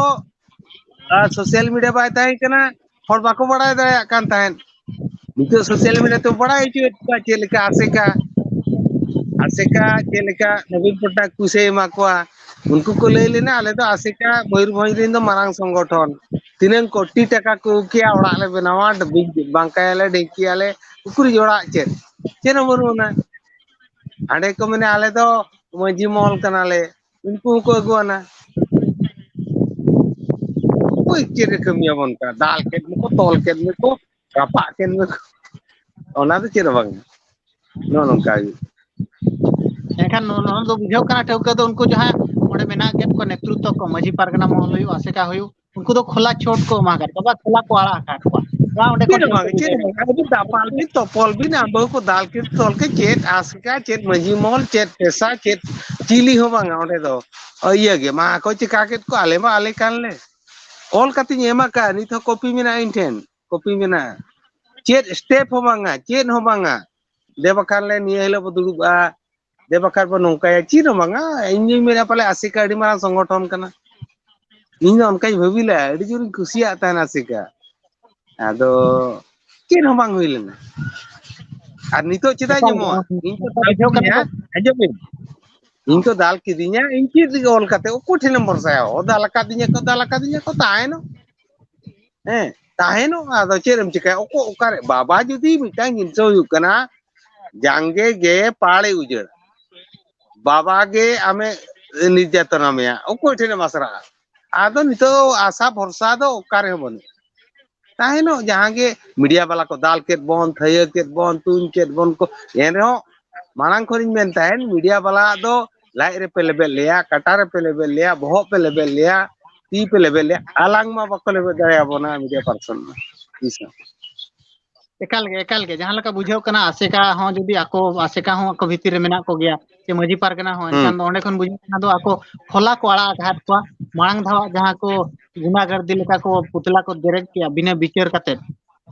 ᱟᱨ, ᱥᱳᱥᱟᱞ ᱢᱤᱰᱤᱭᱟ ᱵᱟᱭ ᱛᱟᱦᱮᱸ ᱠᱟᱱᱟ, ᱦᱚᱲ ᱵᱟᱠᱚ ᱵᱟᱲᱟᱭ ᱫᱟᱲᱮᱭᱟᱜ ᱠᱟᱱ ᱛᱟᱦᱮᱸᱫ᱾ ᱱᱤᱛᱚᱜ ᱥᱳᱥᱟᱞ ᱢᱤᱰᱤᱭᱟ ᱛᱮ ᱵᱟᱲᱟᱭ ᱦᱚᱪᱚᱭᱮᱫ ᱠᱚᱣᱟ ᱪᱮᱫ ᱞᱮᱠᱟ ᱟᱥᱮᱠᱟ᱾ ᱟᱥᱮᱠᱟ ᱪᱮᱫ ᱞᱮᱠᱟ ᱱᱚᱵᱤᱱ ᱯᱚᱴᱱᱟᱭᱮᱠ ᱯᱩᱭᱥᱟᱹᱭ ᱮᱢᱟ ᱠᱚᱣᱟ, ᱩᱱᱠᱩ ᱠᱚ ᱞᱟᱹᱭ ᱞᱮᱱᱟ, ᱟᱞᱮ ᱫᱚ ᱟᱥᱮᱠᱟ ᱢᱚᱭᱩᱨᱵᱷᱚᱸᱡᱽ ᱨᱮᱱ ᱫᱚ ᱢᱟᱨᱟᱝ ᱥᱚᱝᱜᱚᱴᱷᱚᱱ, ᱛᱤᱱᱟᱹᱝ ᱠᱳᱴᱤ ᱴᱟᱠᱟ ᱠᱚ ᱟᱹᱜᱩ ᱠᱮᱭᱟ, ᱚᱲᱟᱜ ᱞᱮ ᱵᱮᱱᱟᱣᱟ, ᱵᱟᱝᱠᱟᱭᱟᱞᱮ, ᱰᱷᱤᱝᱠᱤᱭᱟᱞᱮ, ᱩᱠᱩᱨᱤᱡ ᱚᱲᱟᱜ ᱪᱮᱫ, ᱪᱮᱫ ᱦᱚᱸ ᱵᱟᱹᱱᱩᱜ ᱟᱱᱟ᱾ ᱦᱟᱸᱰᱮ ᱠᱚ ᱢᱮᱱᱟ, ᱟᱞᱮ ᱫᱚ ᱢᱟᱹᱡᱷᱤ ᱢᱚᱦᱚᱞ ᱠᱟᱱᱟᱞᱮ, ᱩᱱᱠᱩ ᱦᱚᱸᱠᱚ ᱟᱹᱜᱩᱣᱟᱱᱟ᱾ ᱚᱠᱚᱭ ᱪᱮᱫ ᱮ ᱠᱟᱹᱢᱤᱭᱟᱵᱚᱱ ᱠᱟᱱᱟ? ᱫᱟᱞ ᱠᱮᱫ ᱢᱮᱠᱚ, ᱛᱚᱞ ᱠᱮᱫ ᱢᱮᱠᱚ, ᱨᱟᱯᱟᱜ ᱠᱮᱫ ᱢᱮᱠᱚ, ᱚᱱᱟ ᱫᱚ ᱪᱮᱫ ᱦᱚᱸ ᱵᱟᱝ᱾ ᱱᱚᱜᱼᱚ ᱱᱚᱝᱠᱟ ᱜᱮ᱾ ᱮᱱᱠᱷᱟᱱ ᱱᱚᱣᱟ ᱫᱚ ᱵᱩᱡᱷᱟᱹᱣ ᱠᱟᱱᱟ ᱴᱷᱟᱹᱣᱠᱟᱹ ᱫᱚ, ᱩᱱᱠᱩ ᱡᱟᱦᱟᱸ ᱚᱸᱰᱮ ᱢᱮᱱᱟᱜ ᱠᱮᱫ ᱠᱚᱣᱟ ᱱᱮᱛᱨᱤᱛᱛᱚ ᱠᱚ, ᱢᱟᱹᱡᱷᱤ ᱯᱟᱨᱜᱟᱱᱟ ᱢᱚᱦᱚᱞ ᱦᱩᱭᱩᱜ, ᱟᱥᱮᱠᱟ ᱦᱩᱭᱩᱜ, ᱩᱱᱠᱩ ᱫᱚ ᱠᱷᱚᱞᱟ ᱪᱷᱩᱴ ᱠᱚ ᱮᱢᱟ ᱟᱠᱟᱫ ᱠᱚᱣᱟ, ᱠᱷᱚᱞᱟ ᱠᱚ ᱟᱲᱟᱜ ᱟᱠᱟᱫ ᱠᱚᱣᱟ᱾ ᱵᱟ, ᱚᱸᱰᱮ ᱠᱚ ᱪᱮᱫ ᱦᱚᱸ ᱴᱷᱟᱹᱣᱠᱟᱹ ᱵᱟᱝ, ᱪᱮᱫ ᱦᱚᱸ ᱵᱟᱝ᱾ ᱟᱵᱚ ᱫᱟᱯᱟᱞ ᱵᱤᱱ, ᱛᱚᱯᱚᱞ ᱵᱤᱱ, ᱟᱵᱚ ᱠᱚ ᱫᱟᱞ ᱠᱮᱫ, ᱛᱚᱞ ᱠᱮᱫ, ᱪᱮᱫ ᱟᱥᱮᱠᱟ, ᱪᱮᱫ ᱢᱟᱹᱡᱷᱤ ᱢᱚᱦᱚᱞ, ᱪᱮᱫ ᱯᱮᱥᱟ, ᱪᱮᱫ ᱪᱤᱞᱤ ᱦᱚᱸ ᱵᱟᱝᱟ ᱚᱸᱰᱮ ᱫᱚ᱾ ᱤᱭᱟᱹ ᱜᱮ, ᱢᱟ ᱠᱚ ᱪᱤᱠᱟ ᱠᱮᱫ ᱠᱚ, ᱟᱞᱮ ᱢᱟ ᱟᱞᱮ ᱠᱟᱱ ᱞᱮ᱾ ᱚᱞ ᱠᱟᱛᱮᱧ ᱮᱢ ᱟᱠᱟᱫᱼᱟ, ᱱᱤᱛ ᱦᱚᱸ ᱠᱚᱯᱤ ᱢᱮᱱᱟᱜᱼᱟ ᱤᱧ ᱴᱷᱮᱱ, ᱠᱚᱯᱤ ᱢᱮᱱᱟᱜᱼᱟ᱾ ᱪᱮᱫ ᱥᱴᱮᱯ ᱦᱚᱸ ᱵᱟᱝᱟ, ᱪᱮᱫ ᱦᱚᱸ ᱵᱟᱝᱟ᱾ ᱫᱮ ᱵᱟᱠᱷᱟᱱ ᱞᱮ ᱱᱤᱭᱟᱹ ᱦᱤᱞᱳᱜ ᱵᱚ ᱫᱩᱲᱩᱵᱼᱟ, ᱫᱮ ᱵᱟᱠᱷᱟᱱ ᱵᱚ ᱱᱚᱝᱠᱟᱭᱟ, ᱪᱮᱫ ᱦᱚᱸ ᱵᱟᱝᱟ᱾ ᱤᱧ ᱫᱩᱧ ᱢᱮᱱᱟ ᱯᱟᱞᱮ ᱟᱥᱮᱠᱟ ᱟᱹᱰᱤ ᱢᱟᱨᱟᱝ ᱥᱚᱝᱜᱚᱴᱷᱚᱱ ᱠᱟᱱᱟ᱾ ᱤᱧ ᱫᱚ ᱚᱱᱠᱟᱧ ᱵᱷᱟᱹᱵᱤ ᱞᱮᱫᱼᱟ, ᱟᱹᱰᱤ ᱡᱳᱨᱤᱧ ᱠᱩᱥᱤᱭᱟᱜ ᱛᱟᱦᱮᱱᱟ ᱟᱥᱮᱠᱟ᱾ ᱟᱫᱚ ᱪᱮᱫ ᱦᱚᱸ ᱵᱟᱝ ᱦᱩᱭ ᱞᱮᱱᱟ᱾ ᱟᱨ ᱱᱤᱛᱚᱜ ᱪᱮᱫᱟᱜ ᱤᱧ ᱮᱠᱟᱞ, ᱮᱢᱚᱜᱼᱟ? ᱚᱱᱟ ᱤᱧ ᱠᱚ ᱠᱟᱛᱷᱟ ᱫᱟᱞ ᱵᱩᱡᱷᱟᱹᱣ ᱠᱟᱱᱟ ᱠᱤᱫᱤᱧᱟ, ᱛᱚ᱾ ᱟᱸᱡᱚᱢ ᱢᱮ, ᱤᱧ ᱠᱚ ᱫᱟᱞ ᱠᱤᱫᱤᱧᱟ, ᱤᱧ ᱪᱮᱫ ᱞᱟᱹᱜᱤᱫ ᱚᱞ ᱠᱟᱛᱮ ᱚᱠᱚᱭ ᱴᱷᱮᱱᱮᱢ ᱵᱷᱚᱨᱥᱟᱭᱟ? ᱚ, ᱫᱟᱞ ᱟᱠᱟᱫᱤᱧᱟ ᱠᱚ, ᱫᱟᱞ ᱟᱠᱟᱫᱤᱧᱟ ᱠᱚ, ᱛᱟᱦᱮᱱᱚᱜ᱾ ᱦᱮᱸ, ᱛᱟᱦᱮᱱᱚᱜ᱾ ᱟᱫᱚ ᱪᱮᱫ ᱮᱢ ᱪᱤᱠᱟᱹᱭᱟ? ᱚᱠᱚ-, ᱚᱠᱟᱨᱮ? ᱵᱟᱵᱟ ᱡᱩᱫᱤ ᱢᱤᱫᱴᱟᱝ ᱡᱤᱱᱤᱥ ᱦᱩᱭᱩᱜ ᱠᱟᱱᱟ, ᱡᱟᱸᱜᱮ ᱜᱮ ᱯᱟᱲᱮ ᱩᱡᱟᱹᱲᱟ, ᱵᱟᱵᱟ ᱜᱮ ᱟᱢᱮ ᱱᱤᱨᱡᱟᱛᱚᱱᱟ ᱢᱮᱭᱟ, ᱚᱠᱚᱭ ᱴᱷᱮᱱᱮᱢ ᱟᱥᱨᱟᱜᱼᱟ? ᱟᱫᱚ ᱱᱤᱛᱚᱜ ᱟᱥᱟ ᱵᱷᱚᱨᱥᱟ ᱫᱚ ᱚᱠᱟ ᱨᱮᱦᱚᱸ ᱵᱟᱹᱱᱩᱜ᱾ ᱛᱟᱦᱮᱱᱚᱜ, ᱡᱟᱦᱟᱸ ᱜᱮ ᱢᱤᱰᱤᱭᱟ ᱵᱟᱞᱟ ᱠᱚ ᱫᱟᱞ ᱠᱮᱫ ᱵᱚᱱ, ᱛᱷᱟᱹᱭᱟᱹ ᱠᱮᱫ ᱵᱚᱱ, ᱛᱩᱧ ᱠᱮᱫ ᱵᱚᱱ ᱠᱚ, ᱮᱱᱨᱮᱦᱚᱸ ᱢᱟᱲᱟᱝ ᱠᱷᱚᱱᱤᱧ ᱢᱮᱱ ᱛᱟᱦᱮᱸᱱ, ᱢᱤᱰᱤᱭᱟ ᱵᱟᱞᱟ ᱫᱚ ᱞᱟᱡ ᱨᱮᱯᱮ ᱞᱮᱵᱮᱫ ᱞᱮᱭᱟ, ᱠᱟᱴᱟ ᱨᱮᱯᱮ ᱞᱮᱵᱮᱫ ᱞᱮᱭᱟ, ᱵᱚᱦᱚᱜ ᱯᱮ ᱞᱮᱵᱮᱫ ᱞᱮᱭᱟ, ᱛᱤ ᱯᱮ ᱞᱮᱵᱮᱫ ᱞᱮᱭᱟ, ᱟᱞᱟᱝ ᱢᱟ ᱵᱟᱠᱚ ᱞᱮᱵᱮᱫ ᱫᱟᱲᱮᱭᱟᱵᱚᱱᱟ ᱢᱤᱰᱤᱭᱟ ᱯᱟᱨᱥᱚᱱ ᱢᱟ᱾ ᱛᱤᱥ ᱦᱚᱸ᱾ ᱮᱠᱟᱞ ᱜᱮ, ᱮᱠᱟᱞ ᱜᱮ᱾ ᱡᱟᱦᱟᱸ ᱞᱮᱠᱟ ᱵᱩᱡᱷᱟᱹᱣ ᱠᱟᱱᱟ, ᱟᱥᱮᱠᱟ ᱦᱚᱸ ᱡᱩᱫᱤ ᱟᱠᱚ, ᱟᱥᱮᱠᱟ ᱦᱚᱸ ᱟᱠᱚ ᱵᱷᱤᱛᱤᱨ ᱨᱮ ᱢᱮᱱᱟᱜ ᱠᱚᱜᱮᱭᱟ, ᱥᱮ ᱢᱟᱹᱡᱷᱤ ᱯᱟᱨᱜᱟᱱᱟ ᱦᱚᱸ, ᱦᱩᱸ᱾ ᱮᱱᱠᱷᱟᱱ ᱫᱚ ᱚᱸᱰᱮ ᱠᱷᱚᱱ ᱵᱩᱡᱷᱟᱹᱜ ᱠᱟᱱᱟ ᱫᱚ ᱟᱠᱚ ᱦᱚᱞᱟ ᱠᱚ ᱟᱲᱟᱜ ᱟᱠᱟᱫ ᱠᱚᱣᱟ᱾ ᱢᱟᱲᱟᱝ ᱫᱷᱟᱣᱟᱜ ᱡᱟᱦᱟᱸ ᱠᱚ ᱜᱩᱱᱰᱟᱜᱟᱨᱫᱤ ᱞᱮᱠᱟ ᱠᱚ ᱯᱩᱛᱞᱟ ᱠᱚ ᱡᱮᱨᱮᱫ ᱠᱮᱜᱼᱟ ᱵᱤᱱᱟᱹ ᱵᱤᱪᱟᱹᱨ ᱠᱟᱛᱮᱫ,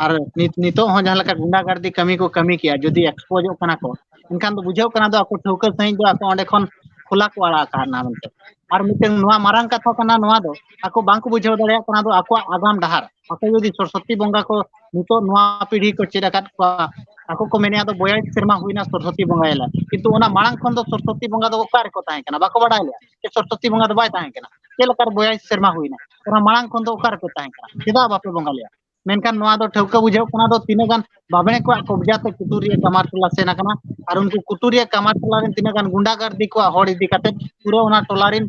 ᱟᱨ ᱱᱤᱛ, ᱱᱤᱛᱚᱜ ᱦᱚᱸ ᱡᱟᱦᱟᱸ ᱞᱮᱠᱟ ᱜᱩᱱᱰᱟᱜᱟᱨᱫᱤ ᱠᱟᱹᱢᱤ ᱠᱚ ᱠᱟᱹᱢᱤ ᱠᱮᱜᱼᱟ, ᱡᱩᱫᱤ ᱮᱠᱥᱯᱳᱡᱚᱜ ᱠᱟᱱᱟ ᱠᱚ, ᱮᱱᱠᱷᱟᱱ ᱫᱚ ᱵᱩᱡᱷᱟᱹᱣ ᱠᱟᱱᱟ ᱫᱚ ᱟᱠᱚ ᱴᱷᱟᱹᱣᱠᱟᱹ ᱥᱟᱺᱦᱤᱡ ᱫᱚ ᱟᱠᱚ ᱚᱸᱰᱮ ᱠᱷᱚᱱ ᱠᱷᱚᱞᱟ ᱠᱚ ᱟᱲᱟᱜ ᱟᱠᱟᱫᱼᱟ ᱢᱮᱱᱛᱮ᱾ ᱟᱨ ᱢᱤᱫᱴᱟᱝ ᱱᱚᱣᱟ ᱢᱟᱨᱟᱝ ᱠᱟᱛᱷᱟ ᱠᱟᱱᱟ, ᱱᱚᱣᱟ ᱫᱚ ᱟᱠᱚ ᱵᱟᱝᱠᱚ ᱵᱩᱡᱷᱟᱹᱣ ᱫᱟᱲᱮᱭᱟᱜ ᱠᱟᱱᱟ ᱫᱚ ᱟᱠᱚᱣᱟᱜ ᱟᱜᱟᱢ ᱰᱟᱦᱟᱨ᱾ ᱟᱠᱚ ᱡᱩᱫᱤ ᱥᱚᱨᱚᱥᱚᱛᱤ ᱵᱚᱸᱜᱟ ᱠᱚ ᱱᱤᱛᱚᱜ ᱱᱚᱣᱟ ᱯᱤᱲᱦᱤ ᱠᱚ ᱪᱮᱫ ᱟᱠᱟᱫ ᱠᱚᱣᱟ, ᱟᱠᱚ ᱠᱚ ᱢᱮᱱᱮᱫᱼᱟ ᱫᱚ ᱵᱚᱭᱟᱥ ᱥᱮᱨᱢᱟ ᱦᱩᱭᱱᱟ ᱥᱚᱨᱚᱥᱚᱛᱤ ᱵᱚᱸᱜᱟᱭᱟᱞᱮ, ᱠᱤᱱᱛᱩ ᱚᱱᱟ ᱢᱟᱲᱟᱝ ᱠᱷᱚᱱ ᱫᱚ ᱥᱚᱨᱚᱥᱚᱛᱤ ᱵᱚᱸᱜᱟ ᱫᱚ ᱚᱠᱟ ᱨᱮᱠᱚ ᱛᱟᱦᱮᱸ ᱠᱟᱱᱟ? ᱵᱟᱠᱚ ᱵᱟᱰᱟᱭ ᱞᱮᱫᱼᱟ ᱡᱮ ᱥᱚᱨᱚᱥᱚᱛᱤ ᱵᱚᱸᱜᱟ ᱫᱚ ᱵᱟᱭ ᱛᱟᱦᱮᱸ ᱠᱟᱱᱟ᱾ ᱪᱮᱫ ᱞᱮᱠᱟ ᱨᱮ ᱵᱚᱭᱟᱥ ᱥᱮᱨᱢᱟ ᱦᱩᱭᱱᱟ? ᱚᱱᱟ ᱢᱟᱲᱟᱝ ᱠᱷᱚᱱ ᱫᱚ ᱚᱠᱟ ᱨᱮᱯᱮ ᱛᱟᱦᱮᱸ ᱠᱟᱱᱟ? ᱪᱮᱫᱟᱜ ᱵᱟᱯᱮ ᱵᱚᱸᱜᱟ ᱞᱮᱫᱼᱟ? ᱢᱮᱱᱠᱷᱟᱱ ᱱᱚᱣᱟ ᱫᱚ ᱴᱷᱟᱹᱣᱠᱟᱹ ᱵᱩᱡᱷᱟᱹᱜ ᱠᱟᱱᱟ ᱫᱚ ᱛᱤᱱᱟᱹᱜ ᱜᱟᱱ ᱵᱟᱵᱽᱲᱮ ᱠᱚᱣᱟᱜ ᱠᱚᱵᱽᱡᱟ ᱛᱮ ᱠᱩᱴᱩᱨᱤᱭᱟᱹ ᱠᱟᱢᱟᱨ ᱴᱚᱞᱟ ᱥᱮᱱ ᱟᱠᱟᱱᱟ᱾ ᱟᱨ ᱩᱱᱠᱩ ᱠᱩᱴᱩᱨᱤᱭᱟᱹ ᱠᱟᱢᱟᱨ ᱴᱚᱞᱟ ᱨᱮᱱ ᱛᱤᱱᱟᱹᱜ ᱜᱟᱱ ᱜᱩᱱᱰᱟ ᱜᱟᱨᱫᱤ ᱠᱚᱣᱟᱜ ᱦᱚᱲ ᱤᱫᱤ ᱠᱟᱛᱮ ᱯᱩᱨᱟᱹ ᱚᱱᱟ ᱴᱚᱞᱟ ᱨᱮᱱ,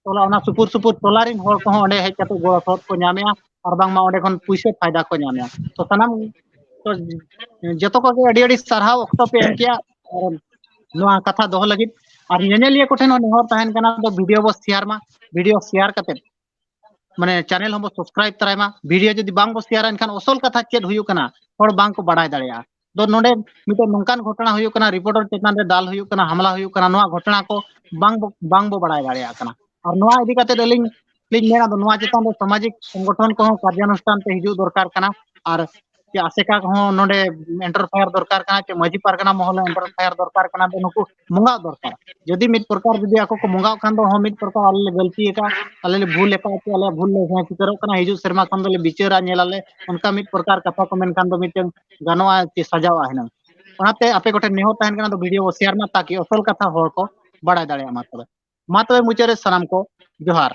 ᱴᱚᱞᱟ, ᱚᱱᱟ ᱥᱩᱯᱩᱨ ᱥᱩᱯᱩᱨ ᱴᱚᱞᱟ ᱨᱮᱱ ᱦᱚᱲ ᱠᱚᱦᱚᱸ ᱚᱸᱰᱮ ᱦᱮᱡ ᱠᱟᱛᱮ ᱜᱚᱲᱚ ᱥᱚᱦᱚᱫ ᱠᱚ ᱧᱟᱢᱮᱜᱼᱟ, ᱟᱨ ᱵᱟᱝᱢᱟ ᱚᱸᱰᱮ ᱠᱷᱚᱱ ᱯᱩᱭᱥᱟᱹ ᱯᱷᱟᱭᱫᱟ ᱠᱚ ᱧᱟᱢᱮᱜᱼᱟ᱾ ᱛᱚ ᱥᱟᱱᱟᱢ, ᱛᱚ ᱡᱚᱛᱚ ᱠᱚᱜᱮ ᱟᱹᱰᱤ ᱟᱹᱰᱤ ᱥᱟᱨᱦᱟᱣ ᱚᱠᱛᱚ ᱯᱮ ᱮᱢ ᱠᱮᱜᱼᱟ, ᱟᱨ ᱱᱚᱣᱟ ᱠᱟᱛᱷᱟ ᱫᱚᱦᱚ ᱞᱟᱹᱜᱤᱫ᱾ ᱟᱨ ᱧᱮᱧᱮᱞᱤᱭᱟᱹ ᱠᱚᱴᱷᱮᱱ ᱦᱚᱸ ᱱᱮᱦᱚᱨ ᱛᱟᱦᱮᱱ ᱠᱟᱱᱟ, ᱫᱚ ᱵᱷᱤᱰᱤᱭᱳ ᱵᱚ ᱥᱮᱭᱟᱨ ᱢᱟ, ᱵᱷᱤᱰᱤᱭᱳ ᱥᱮᱭᱟᱨ ᱠᱟᱛᱮ ᱢᱟᱱᱮ ᱪᱮᱱᱮᱞ ᱦᱚᱸᱵᱚ ᱥᱟᱵᱥᱠᱨᱟᱭᱤᱵ ᱛᱚᱨᱟᱭ ᱢᱟ᱾ ᱵᱷᱤᱰᱤᱭᱳ ᱡᱩᱫᱤ ᱵᱟᱝ ᱵᱚ ᱥᱮᱭᱟᱨᱟ, ᱮᱱᱠᱷᱟᱱ ᱚᱥᱚᱞ ᱠᱟᱛᱷᱟ ᱪᱮᱫ ᱦᱩᱭᱩᱜ ᱠᱟᱱᱟ, ᱦᱚᱲ ᱵᱟᱝ ᱠᱚ ᱵᱟᱲᱟᱭ ᱫᱟᱲᱮᱭᱟᱜᱼᱟ᱾ ᱫᱚ ᱱᱚᱰᱮ ᱢᱤᱫᱴᱮᱱ ᱱᱚᱝᱠᱟᱱ ᱜᱷᱚᱴᱚᱱᱟ ᱦᱩᱭᱩᱜ ᱠᱟᱱᱟ, ᱨᱤᱯᱳᱨᱴᱟᱨ ᱪᱮᱛᱟᱱ ᱨᱮ ᱫᱟᱞ ᱦᱩᱭᱩᱜ ᱠᱟᱱᱟ, ᱦᱟᱢᱞᱟ ᱦᱩᱭᱩᱜ ᱠᱟᱱᱟ, ᱱᱚᱣᱟ ᱜᱷᱚᱴᱚᱱᱟ ᱠᱚ ᱵᱟᱝ ᱵᱚ, ᱵᱟᱝ ᱵᱚ ᱵᱟᱲᱟᱭ ᱫᱟᱲᱮᱭᱟᱜ ᱠᱟᱱᱟ᱾ ᱟᱨ ᱱᱚᱣᱟ ᱤᱫᱤ ᱠᱟᱛᱮ ᱟᱹᱞᱤᱧ ᱞᱤᱧ ᱢᱮᱱᱟ, ᱫᱚ ᱱᱚᱣᱟ ᱪᱮᱛᱟᱱ ᱨᱮ ᱥᱟᱢᱟᱡᱤᱠ ᱥᱚᱝᱜᱚᱴᱷᱚᱱ ᱠᱚᱦᱚᱸ ᱠᱟᱨᱡᱟᱱᱩᱥᱴᱷᱟᱱ ᱛᱮ ᱦᱤᱡᱩᱜ ᱫᱚᱨᱠᱟᱨ ᱠᱟᱱᱟ᱾ ᱟᱨ ᱪᱮ ᱟᱥᱮᱠᱟ ᱠᱚᱦᱚᱸ ᱱᱚᱰᱮ ᱮᱱᱴᱟᱨᱯᱷᱮᱭᱟᱨ ᱫᱚᱨᱠᱟᱨ ᱠᱟᱱᱟ, ᱪᱮ ᱢᱟᱹᱡᱷᱤ ᱯᱟᱨᱜᱟᱱᱟ ᱢᱚᱦᱚᱞ ᱦᱚᱸ ᱮᱱᱴᱟᱨᱯᱷᱮᱭᱟᱨ ᱫᱚᱨᱠᱟᱨ ᱠᱟᱱᱟ᱾ ᱫᱚ ᱱᱩᱠᱩ ᱵᱚᱸᱜᱟᱜ ᱫᱚᱨᱠᱟᱨ᱾ ᱡᱩᱫᱤ ᱢᱤᱫ ᱯᱨᱚᱠᱟᱨ ᱡᱩᱫᱤ ᱟᱠᱚ ᱠᱚ ᱵᱚᱸᱜᱟᱜ ᱠᱷᱟᱱ ᱫᱚ, ᱦᱚᱸ, ᱢᱤᱫ ᱯᱨᱚᱠᱟᱨ ᱟᱞᱮ ᱞᱮ ᱜᱟᱹᱞᱛᱤ ᱟᱠᱟᱫ, ᱟᱞᱮ ᱞᱮ ᱵᱷᱩᱞ ᱟᱠᱟᱫ, ᱪᱮ ᱟᱞᱮᱭᱟᱜ ᱵᱷᱩᱞ ᱞᱮ ᱥᱮᱴᱮᱨᱚᱜ ᱠᱟᱱᱟ, ᱦᱤᱡᱩᱜ ᱥᱮᱨᱢᱟ ᱠᱷᱚᱱ ᱫᱚᱞᱮ ᱵᱤᱪᱟᱹᱨᱟ, ᱧᱮᱞᱟᱞᱮ, ᱚᱱᱠᱟ ᱢᱤᱫ ᱯᱨᱚᱠᱟᱨ ᱠᱟᱛᱷᱟ ᱠᱚ ᱢᱮᱱᱠᱷᱟᱱ ᱫᱚ ᱢᱤᱫᱴᱟᱝ ᱜᱟᱱᱚᱜᱼᱟ ᱪᱮ ᱥᱟᱡᱟᱣᱟ ᱦᱩᱱᱟᱹᱝ᱾ ᱚᱱᱟᱛᱮ ᱟᱯᱮ ᱠᱚᱴᱷᱮᱱ ᱱᱮᱦᱚᱨ ᱛᱟᱦᱮᱱ ᱠᱟᱱᱟ, ᱫᱚ ᱵᱷᱤᱰᱤᱭᱳ ᱵᱚ ᱥᱮᱭᱟᱨ ᱢᱟ, ᱛᱟᱠᱤ ᱟᱥᱚᱞ ᱠᱟᱛᱷᱟ ᱦᱚᱲ ᱠᱚ ᱵᱟᱲᱟᱭ ᱫᱟᱲᱮᱭᱟᱜ ᱢᱟ᱾ ᱛᱚᱵᱮ ᱢᱟ, ᱛᱚᱵᱮ ᱢᱩᱪᱟᱹᱫ ᱨᱮ ᱥᱟᱱᱟᱢ ᱠᱚ ᱡᱚᱦᱟᱨ᱾